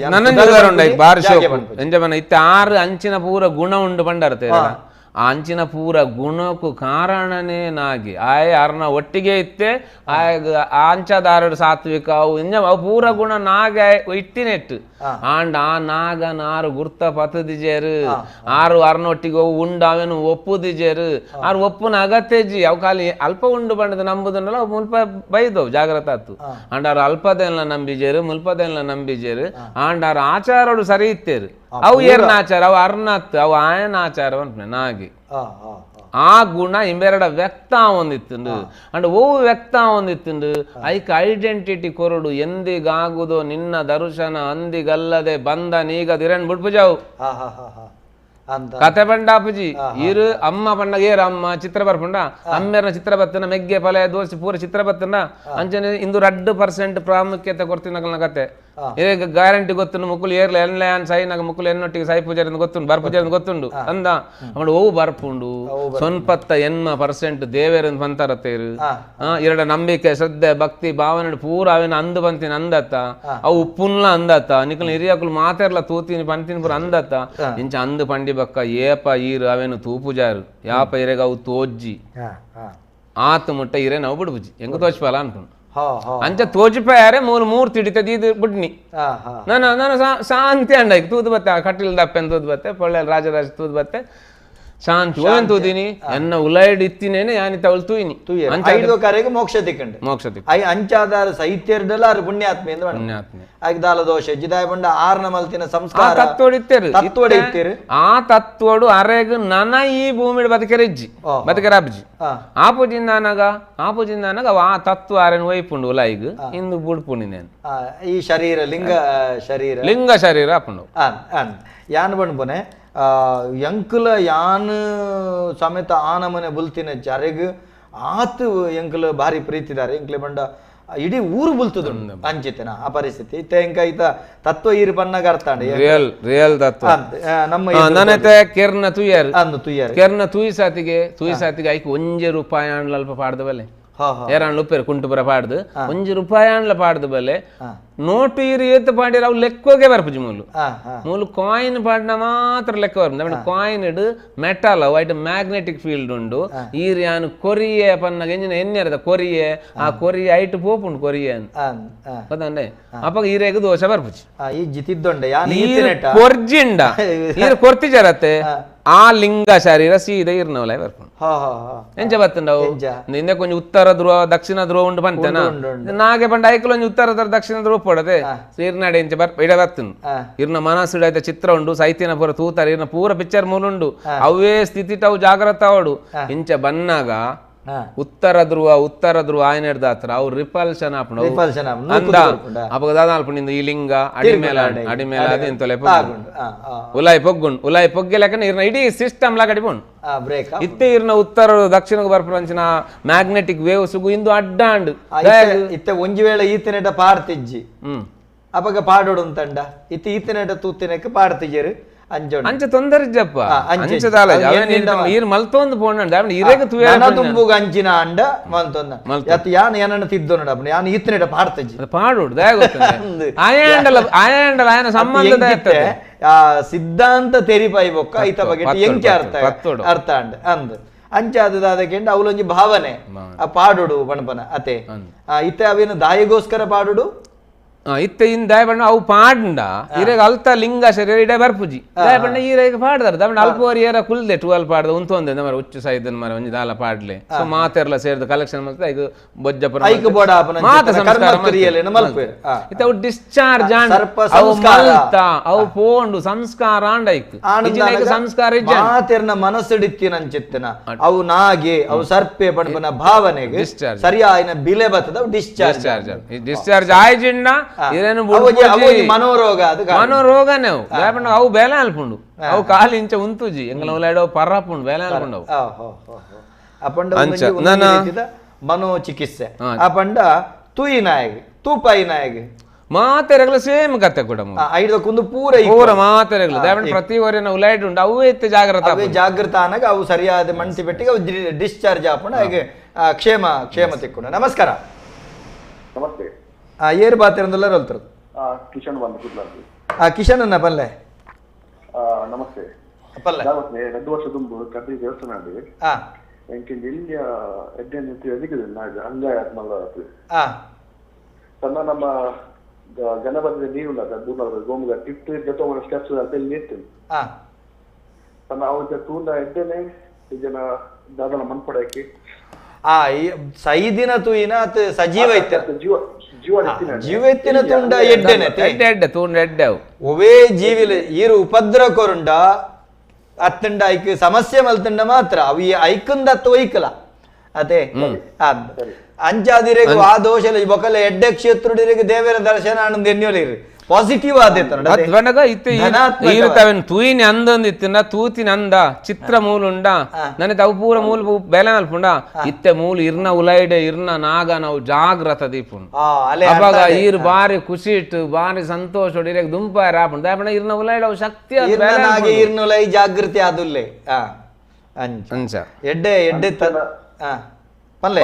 ಇತ್ತೆ ಆರು ಅಂಚಿನ ಪೂರ ಗುಣ ಉಂಡು ಪಂಡರ್ತೆ ಆ ಅಂಚಿನ ಪೂರ ಗುಣಕ್ಕೂ ಕಾರಣನೇ ನಾಗಿ ಆಯ್ ಅರ್ನ ಒಟ್ಟಿಗೆ ಇತ್ತೆ ಆಯ್ ಅಂಚದಾರಡು ಸಾತ್ವಿಕ ಅವು ಇಂಜ ಅವು ಪೂರ ಗುಣ ನಾಗ ಇಟ್ಟಿನೆಟ್ಟು ಆಂಡ ಆ ನಾಗನ ಆರು ಗುರ್ತ ಪತದಿಜೇರು ಆರು ಅರ್ನೊಟ್ಟಿಗೆ ಉಂಡು ಅವೇನು ಒಪ್ಪುದಿಜೇರು ಆರು ಒಪ್ಪುನ ಅಗತ್ಯಜಿ ಅವು ಖಾಲಿ ಅಲ್ಪ ಉಂಡು ಬಂಡದ ನಂಬುದನ್ನಲ್ಲ ಅವು ಮುಲ್ಪ ಬೈದವು ಜಾಗ್ರತ ಆತು ಆಂಡ ಆರು ಅಲ್ಪದೆಲ್ಲ ನಂಬಿಜೇರು ಮುಲ್ಪದೆಲ್ಲ ನಂಬಿಜೇರು ಆಂಡ ಆರು ಆಚಾರೋಡು ಸರಿ ಇತ್ತೇರು ಅವು ಏರ್ನ ಆಚಾರ ಅವು ಅರ್ನತ್ ಅವು ಆಯನ ಆಚಾರ ನಾಗಿ ಆ ಗುಣ ಇಂಬೆರಡ ವ್ಯಕ್ತ ಒಂದಿತ್ತುಂಡು ಅಂಡ್ ಓ ವ್ಯಕ್ತ ಒಂದಿತ್ತುಂಡು ಐಕ್ ಐಡೆಂಟಿಟಿ ಕೊರಡು ಎಂದಿಗಾಗುದೋ ನಿನ್ನ ದರ್ಶನ ಅಂದಿಗಲ್ಲದೆ ಬಂದ ನೀಗದಿರನ್ ಬುಡ್ಪುಜಾವು ಕತೆ ಬಂಡಾಪುಜಿ ಇರು ಅಮ್ಮ ಪಂಡಗ ಏರ ಅಮ್ಮ ಚಿತ್ರ ಬರ್ಪುಂಡ ಅಮ್ಮೇರ್ನ ಚಿತ್ರ ಬತ್ತನ ಮೆಗ್ಗೆ ಫಲ ದೋಸೆ ಪೂರ ಚಿತ್ರ ಬತ್ತನ ಅಂಚನೆ ಇಂದು 2% ಪ್ರಾಮುಖ್ಯತೆ ಕೊಡ್ತೀನಕಲ್ನ ಕತೆ ಈಗ ಗ್ಯಾರಂಟಿ ಗೊತ್ತುಂಡು ಮುಕ್ಕುಲು ಏರ್ಲ ಎನ್ಲೆ ಅನ್ ಸೈನಾಗ ಮುಕ್ಕುಲು ಎನ್ನೊಟ್ಟಿಗೆ ಸೈ ಪೂಜಾರಿ ಗೊತ್ತುಂಡು ಬರ್ ಪೂಜಾರಿ ಗೊತ್ತುಂಡು ಅಂದ ಅಮ್ಮಡು ಓವು ಬರ್ಪುಂಡು 80% ದೇವೇರಂದು ಬಂತಾರತ್ತೇರು ಎರಡ ನಂಬಿಕೆ ಶ್ರದ್ಧೆ ಭಕ್ತಿ ಭಾವನೆ ಪೂರ ಅವೇನ ಅಂದು ಬಂತೀನಿ ಅಂದತ್ತ ಅವು ಉಪ್ಪುನ್ಲ ಅಂದತ್ತ ನಿಕಲ್ ಹಿರಿಯಕುಲು ಮಾತೆರ್ಲ ತೂತೀನಿ ಪಂತೀನಿ ಪೂರ ಅಂದತ್ತ ಇಂಚ ಅಂದು ಪಂಡಿ ಬಕ್ಕ ಏಪ ಈರು ಅವೇನು ತೂಪುಜಾರು ಯಾಪ ಇರೆಗ ಅವು ತೋಜ್ಜಿ ಆತ ಮುಟ್ಟ ಇರೆ ನಾವು ಬಿಡ್ಬುಜಿ ಹೆಂಗ ತೋಚ್ಪಲ್ಲ ಅನ್ಕೊಂಡು ಅಂಚ ತೋಜಿಪಾಯಾರೆ ಮೂರು ಮೂರು ತಿಡಿತದ ಇದು ಬುಡ್ನಿ ನಾನು ನಾನು ಶಾಂತಿ ಅಂಡ ಈಗ ತೂದು ಬತ್ತೆ ಕಟ್ಟಿಲ್ ದಪ್ಪೆನ್ ತೂದು ಬತ್ತೆ ಪೊಳ್ಳೆ ರಾಜರಾಜ ತೂದು ಬತ್ತೆ ಶಾಂತಿ ಓನ್ ತೂದಿನಿ ಎನ್ನ ಉಲೈಡ್ ಇತ್ತಿನೇನೆ ಯಾನಿ ತವಳು ತೂಯಿನಿ ಕರೆಗೆ ಮೋಕ್ಷ ತಿಕ್ಕಂಡು ಮೋಕ್ಷ ತಿಕ್ಕ I ಅಂಚಾದಾರ ಸೈತ್ಯರ್ಡಲ್ಲ ಆರು ಪುಣ್ಯಾತ್ಮೆ ಎಂದು ಪುಣ್ಯಾತ್ಮೆ ಐದಾಲ ದೋಷ ಜಿದಾಯ ಬಂಡ ಆರ್ನ ಮಲ್ತಿನ ಸಂಸ್ಕಾರ ತತ್ವಡು ಇತ್ತೇರು ತತ್ವಡು ಇತ್ತೇರು ಆ ತತ್ವಡು ಅರೆಗ್ ನನ ಈ ಭೂಮಿಡ್ ಬದುಕೆರ ಇಜ್ಜಿ ಬದುಕೆರ ಅಬ್ಜಿ ಆಪುಜಿಂದಾನಾಗ ಆಪುಜಿಂದಾನಾಗ ಆ ತತ್ವ ಅರೆನ್ ಒಯ್ಪುಂಡು ಉಲಾಯಿಗ್ ಇಂದು ಬುಡ್ಪುಂಡಿ నేను ಈ ಶರೀರ ಲಿಂಗ ಶರೀರ ಲಿಂಗ ಶರೀರ ಆಪುಂಡು ಯಾನ್ ಬಂಡ್ಪುನೆ ಎಂಕುಲ ಯಾನ್ ಸಮೇತ ಆನಮನೆ ಬುಲ್ತಿನ ಜರೆಗ್ ಆತು ಎಂಕುಲ ಭಾರಿ ಪ್ರೀತಿದಾರೆ ಎಂಕ್ಲೆ ಬಂಡ ಇಡೀ ಊರು ಬುಲ್ತದ ಅಂಚಿತನ ಆ ಪರಿಸ್ಥಿತಿ ಇತ್ತೆ ಎಂಕ ಐತ ತತ್ವ ಈರು ಪನ್ನಾಗ ಅರ್ಥ ರಿಯಲ್ ರಿಯಲ್ ತತ್ವ ನಮ್ಮ ನನತೆ ಕೆರ್ನ ತುಯ್ಯಾರು ಅಂದು ತುಯ್ಯಾರು ಕೆರ್ನ ತುಯ್ಸಾತಿಗೆ ತುಯ್ಸಾತಿಗೆ ಐಕ್ ಒಂಜೆ ರೂಪಾಯಿ ಅಲ್ಪ ಪಾಡ್ದ ಬಲೆ ಏರಾಂಡ್ಲ ಉಪ್ಪೇರು ಕುಂಟುಪುರ ಪಾಡ್ದು ಒಂಜಿ ರೂಪಾಯಿ ಆಂಡ್ಲ ಪಾಡ್ದು ಬಲೆ ನೋಟು ಈರು ಏತ್ ಪಾಡಿರ ಅವು ಲೆಕ್ಕೋಗೆ ಬರ್ಪುಜಿ ಮೂಲು ಮೂಲು ಕಾಯಿನ್ ಪಾಡಿನ ಮಾತ್ರ ಲೆಕ್ಕ ಬರ್ಪುಂಡು ಕಾಯಿನ್ ಇಡು ಮೆಟಲ್ ಅವು ಐಟ್ ಮ್ಯಾಗ್ನೆಟಿಕ್ ಫೀಲ್ಡ್ ಉಂಡು ಈರು ಯಾನು ಕೊರಿಯೆ ಪನ್ನಾಗ ಎಂಜಿನ ಎಣ್ಣೆರದ ಕೊರಿಯೆ ಆ ಕೊರಿಯೆ ಐಟ್ ಪೋಪುಂಡು ಕೊರಿಯೆ ಗೊತ್ತಂಡೆ ಅಪ್ಪ ಈರೇಗ ದೋಷ ಬರ್ಪುಜಿ ಈ ಜಿತಿದ್ದೊಂಡೆ ಕೊರ್ಜಿಂಡ ಈರು ಕೊರ್ತಿಜರತ್ತೆ ಆ ಲಿಂಗ ಶರೀರ ಸೀದ ಇರ್ನವಲ ಬರ್ಪುಂಡು ಎಂಚ ಬತ್ತುಂಡವು ಹಿಂದೆ ಕೊಂಚ ಉತ್ತರ ಧ್ರುವ ದಕ್ಷಿಣ ಧ್ರುವ ಉಂಡು ಬಂತೇನ ನಾಗೆ ಪಂಡ ಐಕಲ್ ಒಂಜಿ ಉತ್ತರ ಧ್ರುವ ದಕ್ಷಿಣ ಧ್ರುವ ಪಡದೆ ಇರ್ನಾಡೆ ಎಂಚ ಬರ್ ಇಡ ಬತ್ತುಂಡು ಇರ್ನ ಮನಸ್ಸು ಐತೆ ಚಿತ್ರ ಉಂಡು ಸೈತಿನ ಪೂರ ತೂತಾರ ಇರ್ನ ಪೂರ ಪಿಕ್ಚರ್ ಮೂಲುಂಡು ಅವೇ ಸ್ಥಿತಿ ಅವು ಜಾಗ್ರತ ಅವಡು ಇಂಚ ಬನ್ನಾಗ ಉತ್ತರ ಧ್ರುವ ಉತ್ತರ ಧ್ರುವ ಆಯನೆಡ್ದ ಹತ್ರ ಅವು ರಿಪಲ್ಷನ್ ಆಪುಂಡು ಅಂದ ಅಪಗ ದಾದಾಲ್ಪುಂಡು ಈ ಲಿಂಗ ಅಡಿಮೇಲ ಅಡಿಮೇಲ ಅದಿಂತೊಲೆ ಉಲಾಯಿ ಪೊಗ್ಗುಂಡು ಉಲಾಯಿ ಪೊಗ್ಗೆ ಲೆಕ್ಕನೆ ಇರ್ನ ಇಡೀ ಸಿಸ್ಟಮ್ ಲಾಗ ಅಡಿಪುಂಡು ಇತ್ತೆ ಇರ್ನ ಉತ್ತರ ದಕ್ಷಿಣಕ್ಕೆ ಬರ್ಪುಂಚಿನ ಮ್ಯಾಗ್ನೆಟಿಕ್ ವೇವ್ ಸುಗು ಇಂದು ಅಡ್ಡಾಂಡು ಇತ್ತೆ ಒಂಜಿ ವೇಳೆ ಈತನೆಟ ಪಾಡ್ತಿಜ್ಜಿ ಅಪಗ ಪಾಡೋಡು ಅಂತಂಡ ಇತ್ತೆ ಈತನೆಟ ತೂತಿನಕ್ಕೆ ಪಾಡ್ತಿಜ್ಜರು ಅಂಚ ತೊಂದರೆ ಇಜ್ಜಪ್ಪ ಅಂಚ ದಾಲ ಈರ್ ಮಲ್ತೊಂದು ಪೋಂಡ ಇರೆಗ್ ತುಯ ತುಂಬುಗ ಅಂಚಿನ ಅಂಡ ಮಲ್ತೊಂದ ಯತ್ ಯಾನ್ ಏನನ್ನ ತಿದ್ದೊಂಡ ಯಾನ್ ಈತನೆಟ ಪಾಡ್ತಿಜ್ಜಿ ಪಾಡೋಡು ದಯ ಗೊತ್ತುಂಡು ಆಯಾಂಡಲ ಆಯಾಂಡಲ ಆಯನ ಸಂಬಂಧ ಆ ಸಿದ್ಧಾಂತ ತೆರಿಪಾಯಿ ಬೊಕ್ಕ ಐತ ಬಗ್ಗೆ ಎಂಕೆ ಅರ್ಥ ಅರ್ಥ ಅಂಡ್ ಅಂದ್ ಅಂಚ ಅದು ಅದಕ್ಕೆ ಅವಲೊಂಜಿ ಭಾವನೆ ಆ ಪಾಡೋಡು ಪಣಪನ ಅತೆ ಇತ್ತೆ ಅವೇನು ದಾಯಿಗೋಸ್ಕರ ಪಾಡೋಡು ಇತ್ತೆ ಇನ್ ದಾಯಬಣ್ಣ ಅವು ಪಾಡ್ಂಡ ಇರೆಗ್ ಅಲ್ತ ಲಿಂಗ ಶರೀರ ಇಡೆ ಬರ್ಪುಜಿ ದಾಯಬಣ್ಣ ಈರೆಗ್ ಪಾಡ್ದಾರ ದಾಯಬಣ್ಣ ಅಲ್ಪ ಏರ ಕುಲ್ದೆ 12 ಪಾಡ್ದ ಉಂತೊಂದೆ ಮರ ಉಚ್ಚು ಸೈದನ್ ಮರ ಒಂಜಿ ದಾಲ ಪಾಡ್ಲೆ ಸೊ ಮಾತೆರ್ಲ ಸೇರ್ದು ಕಲೆಕ್ಷನ್ ಮಲ್ತ ಐಕ್ ಬೊಜ್ಜಪುರ ಮಾತ ಸಂಸ್ಕಾರ ಇತ್ತೆ ಅವು ಡಿಸ್ಚಾರ್ಜ್ ಆಂಡ್ ಅವು ಮಲ್ತ ಅವು ಪೋಂಡು ಸಂಸ್ಕಾರ ಆಂಡ ಐಕ್ ಇಜಿನೈಕ್ ಸಂಸ್ಕಾರ ಇಜ್ಜ ಮಾತೆರ್ನ ಮನಸ್ಸುಡಿತ್ತಿನಂಚಿತ್ತಿನ ಅವು ನಾಗೆ ಅವು ಸರ್ಪೆ ಪಂಡ್ಪನ ಭಾವನೆಗೆ ಸರಿಯಾಯಿನ ಬಿಲೆ ಬತ್ತದ ಅವು ಡಿಸ್ಚಾರ್ಜ್ ಡಿಸ್ಚಾರ್ಜ್ ಆಯ್ಜಿಂಡ ಮನೋರೋಗ ಮನೋರೋಗನೇ ಅವು ಅವು ಬೇಲೆ ಅಲ್ಪುಂಡು ಅವು ಕಾಲು ಇಂಚ ಉಂತುಜಿ ಎಂಗಲ ಉಲಾಯ್ಡ್ ಅವು ಪರ್ರಪುಂಡು ಬೇಲೆ ಅಲ್ಪುಂಡು ಅಪಂಡ ಮನೋಚಿಕಿತ್ಸೆ ಅಪಂಡ ತೂಯಿ ನಾಯಗ್ ತೂಪಾಯಿ ನಾಯಗ್ ಮಾತೆರೆಗ್ಲ ಸೇಮ್ ಕತೆ ಕೂಡ ಐದು ಪೂರ ಪೂರ ಮಾತೆರೆಗ್ಲ ಪ್ರತಿ ಒರಿನ ಉಲಾಯ್ಡ್ ಉಂಡು ಅವು ಇತ್ತೆ ಜಾಗ್ರತ ಜಾಗೃತ ಆನಾಗ ಅವು ಸರಿಯಾದ ಮಣ್ತಿ ಪೆಟ್ಟಿಗೆ ಅವು ಡಿಸ್ಚಾರ್ಜ್ ಆಪುಂಡು ಹಾಗೆ ಕ್ಷೇಮ ಕ್ಷೇಮ ತಿಕ್ಕೊಂಡು. ನಮಸ್ಕಾರ. ನಮಸ್ತೆ. ಏರ್ ಬಾತಿರಂದುಲ್ಲ ರೋಲ್ತರು ಕಿಶನ್ ಬಂದು ಕುಡ್ಲಾರ್ದು. ಕಿಶನ್ ಅನ್ನ ಪಲ್ಲೆ. ನಮಸ್ತೆ. ಪಲ್ಲೆ 2 ವರ್ಷ ದುಂಬು ಕದ್ರಿ ದೇವಸ್ಥಾನ ಎಂಕೆ ಎಲ್ಲಿಯ ಅಂಗಾಯ ಸಣ್ಣ ನಮ್ಮ ಗಣಪತಿ ನೀರುಲ್ಲ ಗೋಮುಗ ಟಿಟ್ಟು ಜೊತೆ ಸ್ಟೆಪ್ಸ್ ಅಂತ ಇಲ್ಲಿ ಇರ್ತೇನೆ ಸಣ್ಣ ಅವ ತೂಂಡ ಎಡ್ಡೆನೆ ಜನ ದಾದನ ಮನ್ಪಡಕ್ಕೆ ಸೈದಿನ ತೂಯಿನ ಸಜೀವ ಇತ್ತ ಜೀವ ಎತ್ತಿನ ತುಂಡ ಎಡ್ಡೆನೆ ಎಡ್ಡೆ ತೂಂಡ ಎಡ್ಡೆ ಅವು ಒವೇ ಜೀವಿಲ ಈರು ಉಪದ್ರ ಕೊರುಂಡ ಅತ್ತಂಡ ಐಕ್ ಸಮಸ್ಯೆ ಮಲ್ತಂಡ ಮಾತ್ರ ಅವು ಈ ಐಕಂದ ಅತ್ತ ಒಯ್ಕಲ ಅದೇ ಅಂಚಾದಿರೇಗು ಆ ದೋಷಲ ಬೊಕಲ ಎಡ್ಡೆ ಕ್ಷೇತ್ರುಡಿರಿಗೆ ದೇವರ ದರ್ಶನ ಆನಂದ ಎನ್ಯೋಲಿರು ಪಾಸಿಟಿವ್ ಆದೇತವನ್ ತೂಯಿನಿ ಅಂದೊಂದು ಇತ್ತಿನ ತೂತಿನ ಅಂದ ಚಿತ್ರ ಮೂಲುಂಡ ನನ್ ಅವು ಪೂರ ಮೂಲ ಬೇಲೆ ಮಲ್ಪುಂಡ ಇತ್ತೆ ಮೂಲ ಇರ್ನ ಉಲೈಡೆ ಇರ್ನ ನಾಗ ನಾವು ಜಾಗ್ರತ ದೀಪುಂಡು ಅವಾಗ ಈರ್ ಬಾರಿ ಖುಷಿ ಇಟ್ಟು ಬಾರಿ ಸಂತೋಷ ಇರಕ್ ದುಂಪಾರ ಆಪುಂಡು ದಾಪಣ ಇರ್ನ ಉಲೈಡೆ ಅವು ಶಕ್ತಿ ಇರ್ನ ಉಲೈ ಜಾಗೃತಿ ಆದುಲ್ಲೆ ಅಂಚ ಎಡ್ಡೆ ಎಡ್ಡೆ ಪಲ್ಲೆ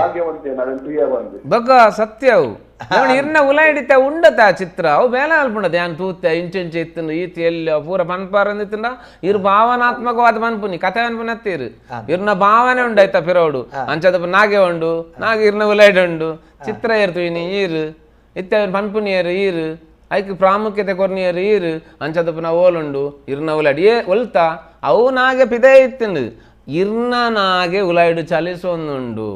ಬಗ್ಗ ಸತ್ಯ ಅವು ಇರ್ನ ಉಲಾಯಿಡಿತ ಉಂಡತ ಚಿತ್ರ ಅವು ಬೇಲೆ ಅಲ್ಪುಂಡದ ಯಾನ್ ತೂತೆ ಇಂಚು ಇತ್ತು ಈತಿ ಎಲ್ಲಿ ಪೂರ ಪನ್ಪಾರ ಇತ್ತಿಂಡ ಇರ್ ಭಾವನಾತ್ಮಕವಾದ ಪನ್ಪುನಿ ಕತೆ ಪನ್ಪುನಿ ಅತ್ತೀರು ಇರ್ನ ಭಾವನೆ ಉಂಡಾಯ್ತ ಪಿರೋಡು ಅಂಚದ ನಾಗೆ ಉಂಡು ನಾಗೆ ಇರ್ನ ಉಲಾಯ್ಡ್ ಉಂಡು ಚಿತ್ರ ಇರ್ತು ಇನಿ ಈರು ಇತ್ತ ಪನ್ಪುನಿಯರು ಈರು ಐಕ್ ಪ್ರಾಮುಖ್ಯತೆ ಕೊರ್ನಿಯರು ಈರು ಅಂಚದಪ್ಪನ ಓಲುಂಡು ಇರ್ನ ಉಲಾಯ್ಡ್ ಏ ಒಲ್ತ ಅವು ನಾಗೆ ಪಿದೇ ಇತ್ತಿಂಡು ಇರ್ನ ನಾಗೆ ಉಲಾಯ್ಡು ಚಲಿಸೊಂದುಂಡು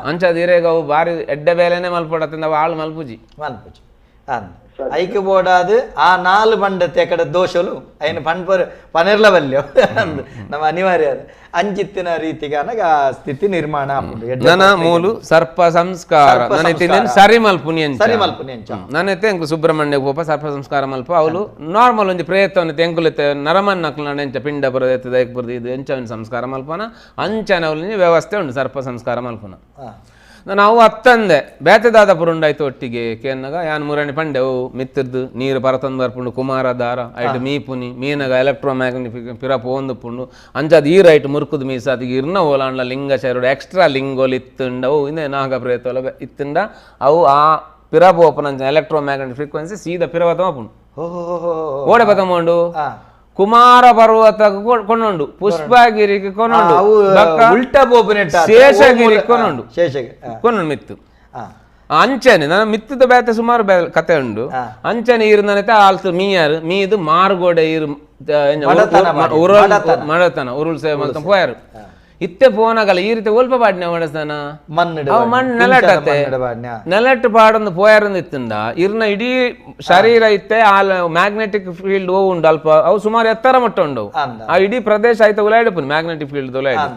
ಅಂಚದ ಇರೇಗ ಅವು ಬಾರಿ ಎಡ್ಡೆ ಬೇಲೆನೆ ಮಲ್ಪಡತ್ತಿಂದ ಅವು ಆಳು ಮಲ್ಪುಜಿ ಮಲ್ಪುಜಿ ಐಕ್ ಬೋಡಾದು ಆ 4 ಬಂಡತೆ ಕಡೆ ದೋಷಲು ಐನ ಪನ್ಪರ್ ಪನೆರ್ಲ ಬಲ್ಯೋ ನಮ್ಮ ಅನಿವಾರ್ಯ ಅಂಚಿತ್ತಿನ ರೀತಿಗೆ ಅನಗ ಆ ಸ್ಥಿತಿ ನಿರ್ಮಾಣ ನನ್ನ ಮೂಲು ಸರ್ಪ ಸಂಸ್ಕಾರ ಸರಿ ಮಲ್ಪುನಿ ಸರಿ ಮಲ್ಪುನಿ ಅಂಚ ನಾನೈತೆ ಎಂಕು ಸುಬ್ರಹ್ಮಣ್ಯ ಪೋಪ ಸರ್ಪ ಸಂಸ್ಕಾರ ಮಲ್ಪ ಅವಳು ನಾರ್ಮಲ್ ಒಂಜಿ ಪ್ರಯತ್ನ ಎಂಕುಲೈತೆ ನರಮನ್ನ ಎಂಚ ಪಿಂಡ ಬರೋದು ದೈಕ್ ಬರೋದು ಇದು ಎಂಚ ಸಂಸ್ಕಾರ ಮಲ್ಪನ ಅಂಚನ ಅವಳು ವ್ಯವಸ್ಥೆ ಉಂಟು ಸರ್ಪ ಸಂಸ್ಕಾರ ಮಲ್ಪನ. ನಾವು ಅತ್ತಂದೆ ಬೇತೆದಾದ ಪುರುಂಡಾಯ್ತು ಒಟ್ಟಿಗೆ ಕೇನ್ನಗ ಯಾನ್ ಮುರಣಿ ಪಂಡೆ ಅವು ಮಿತ್ತಿರ್ದು ನೀರು ಪರತಂದು ಬರ್ಪುಂಡು ಕುಮಾರ ದಾರ ಐಟ್ ಮೀಪುನಿ ಮೀನಗ ಎಲೆಕ್ಟ್ರೋ ಮ್ಯಾಗ್ನೆಟಿಕ್ ಪಿರ ಪೋಂದು ಪುಂಡು ಅಂಚಾದ ಈ ರೈಟ್ ಮುರುಕುದು ಮೀಸಾದ ಇರ್ನ ಓಲಾಂಡ್ಲ ಲಿಂಗ ಶರುಡು ಎಕ್ಸ್ಟ್ರಾ ಲಿಂಗೋಲು ಇತ್ತುಂಡವು ಇಂದೇ ನಾಗ ಪ್ರೇತೋಲ ಇತ್ತುಂಡ ಅವು ಆ ಪಿರ ಪೋಪನ electro magnetic frequency ಸೀದಾ ಪಿರವತ ಪುಂಡು ಓಡೆ ಬತಮೋಂಡು ಕುಮಾರ ಪರ್ವತ ಕೊಂಡೊಂಡು ಪುಷ್ಪಗಿರಿಗೆ ಕೊನೊಂಡು ಶೇಷಗಿರಿ ಕೊನೊಂಡು ಕೊನೊಂಡು ಮಿತ್ತು ಅಂಚನೆ ನನ್ನ ಮಿತ್ತದ ಬೇತೆ ಸುಮಾರು ಕತೆ ಉಂಡು ಅಂಚನೆ ಇರು ನನತೆ ಆಲ್ತು ಮೀಯಾರು ಮೀದು ಮಾರುಗೋಡೆ ಇರು ಮಡತನ ಉರುಳು ಸೇವೆ ಮಲ್ತ ಪೋಯಾರು ಇತ್ತೆ ಪೋನಗಲ್ಲ ಈ ರೀತಿ ಒಲ್ಪ ಪಾಡಿನ ಮಡಸನ ಅವು ಮಣ್ಣು ನೆಲಟತ್ತೆ ನೆಲಟ್ಟು ಪಾಡೊಂದು ಪೋಯಾರೊಂದು ಇತ್ತಂದ ಇರ್ನ ಇಡೀ ಶರೀರ ಇತ್ತೆ ಆ ಮ್ಯಾಗ್ನೆಟಿಕ್ ಫೀಲ್ಡ್ ಓ ಉಂಡು ಅಲ್ಪ ಅವು ಸುಮಾರು ಎತ್ತರ ಮಟ್ಟ ಉಂಡು ಆ ಇಡೀ ಪ್ರದೇಶ ಆಯ್ತು ಉಲಾಯ್ಡಪ್ಪು ಮ್ಯಾಗ್ನೆಟಿಕ್ ಫೀಲ್ಡ್ ಉಲಾಯ್ಡು.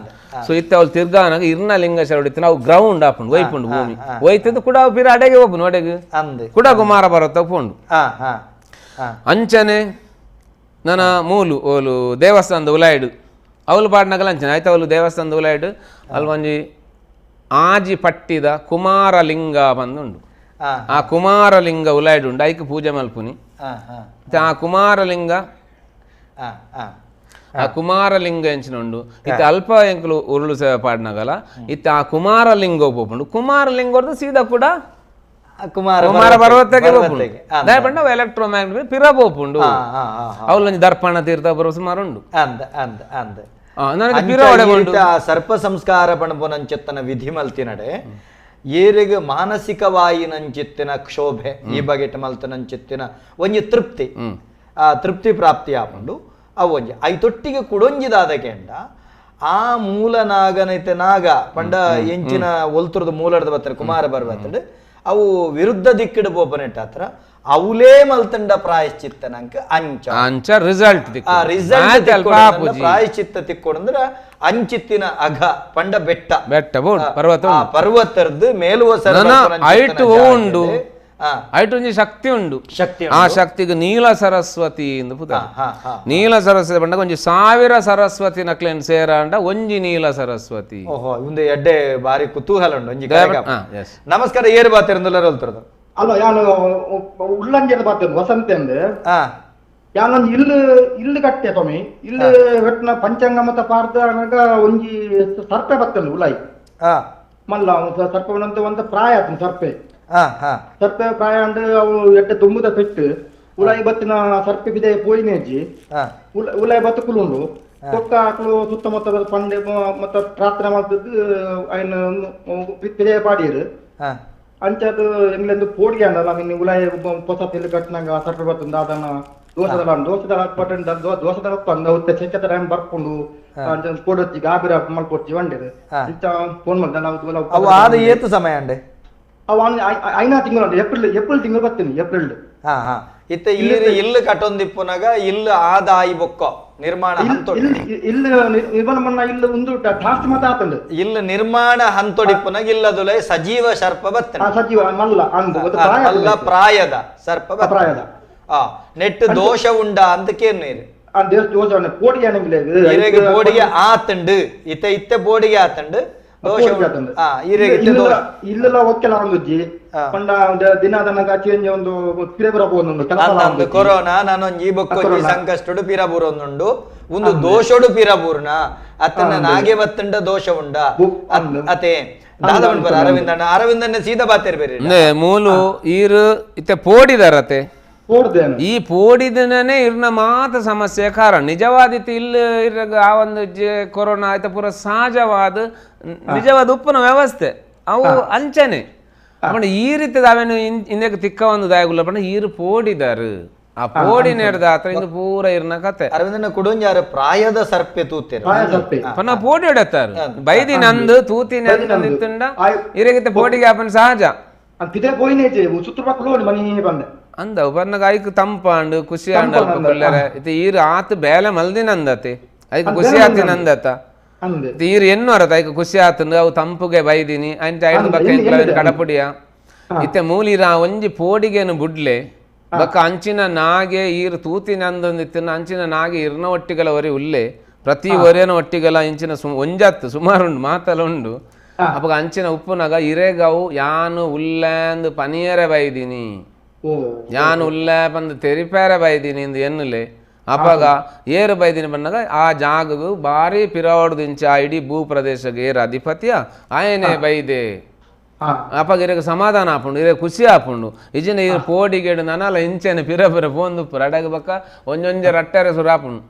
ಸೊ ಇತ್ತೆ ಅವಳು ತಿರ್ಗಾನಾಗ ಇರ್ನ ಲಿಂಗ ಶರಡು ಇತ್ತು ನಾವು ಗ್ರೌಂಡ್ ಆಪುಂಡು ಒಯ್ಪುಂಡು ಭೂಮಿ ಒಯ್ತದ್ದು ಕೂಡ ಅವು ಪಿರ ಅಡೆಗೆ ಹೋಪುಂಡು ಅಡೆಗೆ ಕೂಡ ಕುಮಾರ ಪರ್ವತ ಪೋಂಡು. ಅಂಚನೆ ನನ್ನ ಮೂಲು ಓಲು ದೇವಸ್ಥಾನದ ಉಲಾಯ್ಡು ಅವಳು ಪಾಡ್ನಗಲ ಅಂಚನೆ ಆಯ್ತು ಅವಳು ದೇವಸ್ಥಾನದ ಉಲಾಯ್ಡು ಅಲ್ಲಿ ಒಂಜಿ ಆಜಿ ಪಟ್ಟಿದ ಕುಮಾರಲಿಂಗ ಬಂದುಂಡು ಆ ಕುಮಾರಲಿಂಗ ಉಲಾಯ್ಡು ಉಂಡು ಐಕ್ ಪೂಜೆ ಮಲ್ಪುನಿ ಆ ಕುಮಾರಲಿಂಗ ಆ ಕುಮಾರಲಿಂಗ ಎಂಚಿನ ಉಂಡು ಇತ್ತೆ ಅಲ್ಪ ಎಂಕುಲು ಉರುಳು ಸೇವೆ ಪಾಡ್ನಗಲ ಇತ್ತೆ ಆ ಕುಮಾರಲಿಂಗ ಪೋಪುಂಡು ಕುಮಾರಲಿಂಗ ಸೀದಾ ಕೂಡ ಕುಮಾರ ಪರ್ವತಕ್ಕೆ ಪೋಪುಂಡು ದಯಪಂಡ ಎಲೆಕ್ಟ್ರೋ ಮ್ಯಾಗ್ನೆಟ್ ಪಿರ ಪೋಪುಂಡು ಅವಳೊಂಜಿ ದರ್ಪಣ ತೀರ್ಥ ಬರೋ ಸುಮಾರು ಉಂಡು. ಸರ್ಪ ಸಂಸ್ಕಾರ ಪಣಪುನಂಚೆತ್ತನ ವಿಧಿ ಮಲ್ತಿನಡೆ ಏರೆಗ್ ಮಾನಸಿಕವಾಯಿನಂಚಿತ್ತಿನ ಕ್ಷೋಭೆ ಈ ಬಗೆಟ್ ಮಲ್ತನಂಚಿತ್ತಿನ ಒಂಜಿ ತೃಪ್ತಿ ಆ ತೃಪ್ತಿ ಪ್ರಾಪ್ತಿ ಆಪುಂಡು ಅವು ಒಂಜಿ ಐತೊಟ್ಟಿಗೆ ಕುಡೊಂಜಿದಾದ ಕೆಂಡ ಆ ಮೂಲ ನಾಗನೈತೆ ನಾಗ ಪಂಡ ಎಂಚಿನ ಒಲ್ತುರದ ಮೂಲದ ಬತ್ತಾರೆ ಕುಮಾರ ಪರ್ವತಡ್ ಅವು ವಿರುದ್ಧ ದಿಕ್ಕಿಡು ಪೋಪನೆಟ್ಟಾತ್ರ ಅವಲೇ ಮಲ್ತಂಡ ಪ್ರಾಯಶ್ಚಿತ್ತ ನಂಗೆ ಅಂಚ ಅಂಚ ರಿಸಲ್ಟ್ ಆ ರಿಸಲ್ಟ್ ಪ್ರಾಯಶ್ಚಿತ್ತ ತಿಕ್ಕೊಡಂದ್ರ ಅಂಚಿತ್ತಿನ ಅಘ ಪಂಡ ಬೆಟ್ಟ ಬೆಟ್ಟ ಪರ್ವತ ಪರ್ವತರ್ದು ಮೇಲುವ ಐಟು ಉಂಡು ಐಟು ಒಂಜಿ ಶಕ್ತಿ ಉಂಡು ಶಕ್ತಿ ಆ ಶಕ್ತಿಗೆ ನೀಲ ಸರಸ್ವತಿ ಎಂದು ಪುದ ನೀಲ ಸರಸ್ವತಿ ಪಂಡ ಒಂಜಿ 1000 ಸರಸ್ವತಿ ನಕ್ಲೇನ್ ಸೇರಾಂಡ ಒಂಜಿ ನೀಲ ಸರಸ್ವತಿ. ಓಹೋ ಒಂದು ಎಡ್ಡೆ ಬಾರಿ ಕುತೂಹಲ ಉಂಡು ಒಂಜಿ. ನಮಸ್ಕಾರ ಏರು ಬಾತಿರಂದುಲ್ಲ ಒಲ್ತರದು ಅಲ್ಲ ಯಾನು ಉಳ್ಳಂಜದ ಬಾತ ವಸಂತ ಅಂದ್ ಯಾನೊಂದು ಇಲ್ಲು ಇಲ್ಲು ಕಟ್ಟೆ ಸ್ವಾಮಿ ಇಲ್ಲು ಕಟ್ಟಿನ ಪಂಚಾಂಗ ಮತ ಪಾರ್ದ ಒಂಜಿ ಸರ್ಪೆ ಬತ್ತಂದು ಉಲಾಯಿ ಮಲ್ಲ ಸರ್ಪ ಒಂತ ಪ್ರಾಯ ಆತನ ಸರ್ಪೆ ಸರ್ಪೆ ಪ್ರಾಯ ಅಂಡ್ ಅವು ಎಡ್ಡೆ ತುಂಬುದ ಪೆಟ್ಟು ಉಲಾಯಿ ಬತ್ತಿನ ಸರ್ಪೆ ಬಿದೆ ಪೋಯಿನೇಜಿ ಉಲಾಯಿ ಬತ್ತ ಕುಲುಂಡು ಕೊಕ್ಕ ಆಕಳು ಸುತ್ತಮುತ್ತ ಪಂಡೆ ಮತ್ತ ಪ್ರಾರ್ಥನೆ ಮಾಡ್ತಿದ್ದು ಅಯ್ನ ಪಿದೆ ಪಾಡಿಯರು ಅಂಚದು ಎಂಗ್ಲೆಂದು ಪೋಡಿಗೆ ಅಂಡಲ್ಲ ನಿನ್ನ ಉಲಾಯ ಹೊಸ ತೆಲು ಕಟ್ಟಿನಾಗ ಸರ್ಪೆ ಬತ್ತಂದ ಅದನ್ನ ದೋಸೆದಲ್ಲ ದೋಸೆದಲ್ಲ ಬಟನ್ ದೋಸೆದಲ್ಲ ಬಂದ ಉತ್ತೆ ಚೆಕ್ಕ ಟೈಮ್ ಬರ್ಕೊಂಡು ಅಂಚ ಪೋಡೊಚ್ಚಿ ಗಾಬಿರ ಮಲ್ಪೊಚ್ಚಿ ವಂಡೇರು ಇಂಚ ಫೋನ್ ಮಾಡ್ದ ನಾವು ಅವು ಆದ ಏತು ಸಮಯ ಅಂಡೆ ಅವು ಐನಾ ತಿಂಗಳು ಏಪ್ರಿಲ್ ಏಪ್ರಿಲ್ ತಿಂಗಳು ಬರ್ತೀನಿ ಏಪ್ರಿಲ್. ಹಾ ಹಾ ಇತ್ತ ಇಲ್ಲಿ ಇಲ್ಲು ಕಟ್ಟೊಂದಿಪ್ಪುನಾಗ ಇಲ್ಲು ಆದಾಯಿ ಬೊಕ್ಕ ನಿರ್ಮಾಣ ಇಲ್ಲು ನಿರ್ಮಾಣ ಮನ್ನ ಇಲ್ಲು ಒಂದು ಟಾಸ್ಕ್ ಮಾತ ಆತಂಡು ಇಲ್ಲು ನಿರ್ಮಾಣ ಹಂತೊಡಿಪ್ಪುನಾಗ ಇಲ್ಲದುಲೈ ಸಜೀವ ಸರ್ಪ ಬತ್ತಂಡು ಸಜೀವ ಮಲ್ಲ ಮಲ್ಲ ಪ್ರಾಯದ ಸರ್ಪ ಪ್ರಾಯದ ಆ ನೆಟ್ಟು ದೋಷ ಉಂಡ ಅಂತ ಕೇರ್ನೀರು ಕೋಡಿಗೆ ಬೋಡಿಗೆ ಆತಂಡು ಇತ್ತ ಇತ್ತೆ ಬೋಡಿಗೆ ಆತಂಡು ದೋಷ ಇಲ್ಲೆಲ್ಲ ಒಕ್ಕೆಲ್ಲ ಒಂದುಜ್ಜಿ ಪಂಡ ದಿನ ದನಗ ಚೇಂಜ್ ಒಂದು ಪಿರಬುರ ಪೋಂದುಂಡು ಕೊರೋನಾ ನಾನೊಂಜಿ ಬೊಕ್ಕೊಂಜಿ ಸಂಕಷ್ಟಡು ಪಿರಬೂರ ಒಂದುಂಡು ಒಂದು ದೋಷಡು ಪಿರಬೂರ್ನ ಅತ್ತನ ನಾಗೆ ಬತ್ತಂಡ ದೋಷ ಉಂಡ ಅತೆ ದಾದ ಉಂಡು ಅರವಿಂದಣ್ಣ ಅರವಿಂದಣ್ಣ ಸೀದಾ ಬಾತೇರ್ ಬೇರೆ ಮೂಲು ಈರು ಇತ್ತೆ ಪೋಡಿದಾರತೆ ಈ ಪೋಡಿದನೇ ಇರ್ನ ಮಾತ ಸಮಸ್ಯೆ ಕಾರಣ ನಿಜವಾದಿತ್ತು ಇಲ್ಲಿ ಇರ್ಗ ಆ ಒಂದು ಕೊರೋನಾ ಆಯ್ತ ಪೂರ ಸಹಜವಾದ ನಿಜವಾದ ಉಪ್ಪುನ ವ್ಯವಸ್ಥೆ ಅವು ಅಂಚನೆ ಪಂಡ ಈ ರೀತಿದ ಅವೇನು ಇಂದಕ್ಕೆ ತಿಕ್ಕ ಒಂದು ದಾಯಗುಲ್ಲ ಪಂಡ ಈರು ಪೋಡಿದಾರು ಆ ಪೋಡಿ ನೇಡ್ದ ಆತ್ರ ಇಂದು ಪೂರ ಇರ್ನ ಕತೆ ಅರವಿಂದನ ಕುಡೊಂಜಾರು ಪ್ರಾಯದ ಸರ್ಪೆ ತೂತೇರು ಪನ್ನ ಪೋಡಿ ಹೊಡೆತಾರು ಬೈದಿ ನಂದು ತೂತಿ ನಂದು ಇರಗಿತ್ತ ಪೋಡಿಗೆ ಆಪನ್ ಸಹಜ ಅಂದ ಪನ್ನಗ ಐಕ್ ತಂಪಾಂಡು ಖುಷಿ ಆಂಡ ಅಲ್ಪ ಕುಲ್ಲರೆ ಇತ್ತೆ ಈರು ಆತು ಬೇಲೆ ಮಲ್ದಿನ ಅಂದತೆ ಐಕ್ ಖುಷಿ ಆತಿನ ಅಂದತ ಈರು ಎನ್ನು ಅರತ ಐಕ್ ಖುಷಿ ಆತಂದು ಅವು ತಂಪುಗೆ ಬೈದಿನಿ ಅಂಚ ಐದು ಬಕ್ಕ ಕಡಪುಡಿಯ ಇತ್ತೆ ಮೂಲಿರ ಒಂಜಿ ಪೋಡಿಗೆನು ಬುಡ್ಲೆ ಬಕ್ಕ ಅಂಚಿನ ನಾಗೆ ಈರು ತೂತಿನ ಅಂದೊಂದಿತ್ತಿನ ಅಂಚಿನ ನಾಗೆ ಇರ್ನ ಒಟ್ಟಿಗಲ ಒರೆ ಉಲ್ಲೆ ಪ್ರತಿ ಒರೆನ ಒಟ್ಟಿಗಲ ಇಂಚಿನ ಒಂಜಾತ್ತು ಸುಮಾರು ಉಂಡು ಮಾತಲ ಉಂಡು ಅಪ್ಪಗ ಅಂಚಿನ ಉಪ್ಪುನಾಗ ಇರೆಗವು ಯಾನು ಉಲ್ಲೇಂದು ಪನಿಯರೆ ಬೈದಿನಿ ಯಾನು ಉಲ್ಲೆ ಬಂದು ತೆರಿಪೇರೆ ಬೈದಿನಿ ಇಂದು ಎನ್ನುಲೆ ಅಪಗ ಏರು ಬೈದಿನಿ ಬಂದಾಗ ಆ ಜಾಗಗು ಭಾರಿ ಪಿರವಡ್ದಿಂಚ ಆ ಇಡೀ ಭೂ ಪ್ರದೇಶಕ್ಕೆ ಏರು ಅಧಿಪತ್ಯ ಆಯನೇ ಬೈದೆ ಅಪಗ ಇರಗ ಸಮಾಧಾನ ಆಪುಂಡು ಇರಗ ಖುಷಿ ಆಪುಂಡು ಇಜಿನ ಇರು ಪೋಡಿಗೇಡು ನನಲ ಇಂಚೆನೆ ಪಿರ ಪಿರ ಪೋಂದು ರಡಗ ಬಕ್ಕ ಒಂಜೊಂಜೆ ರಟ್ಟೆರೆ ಸುರಾಪುಂಡು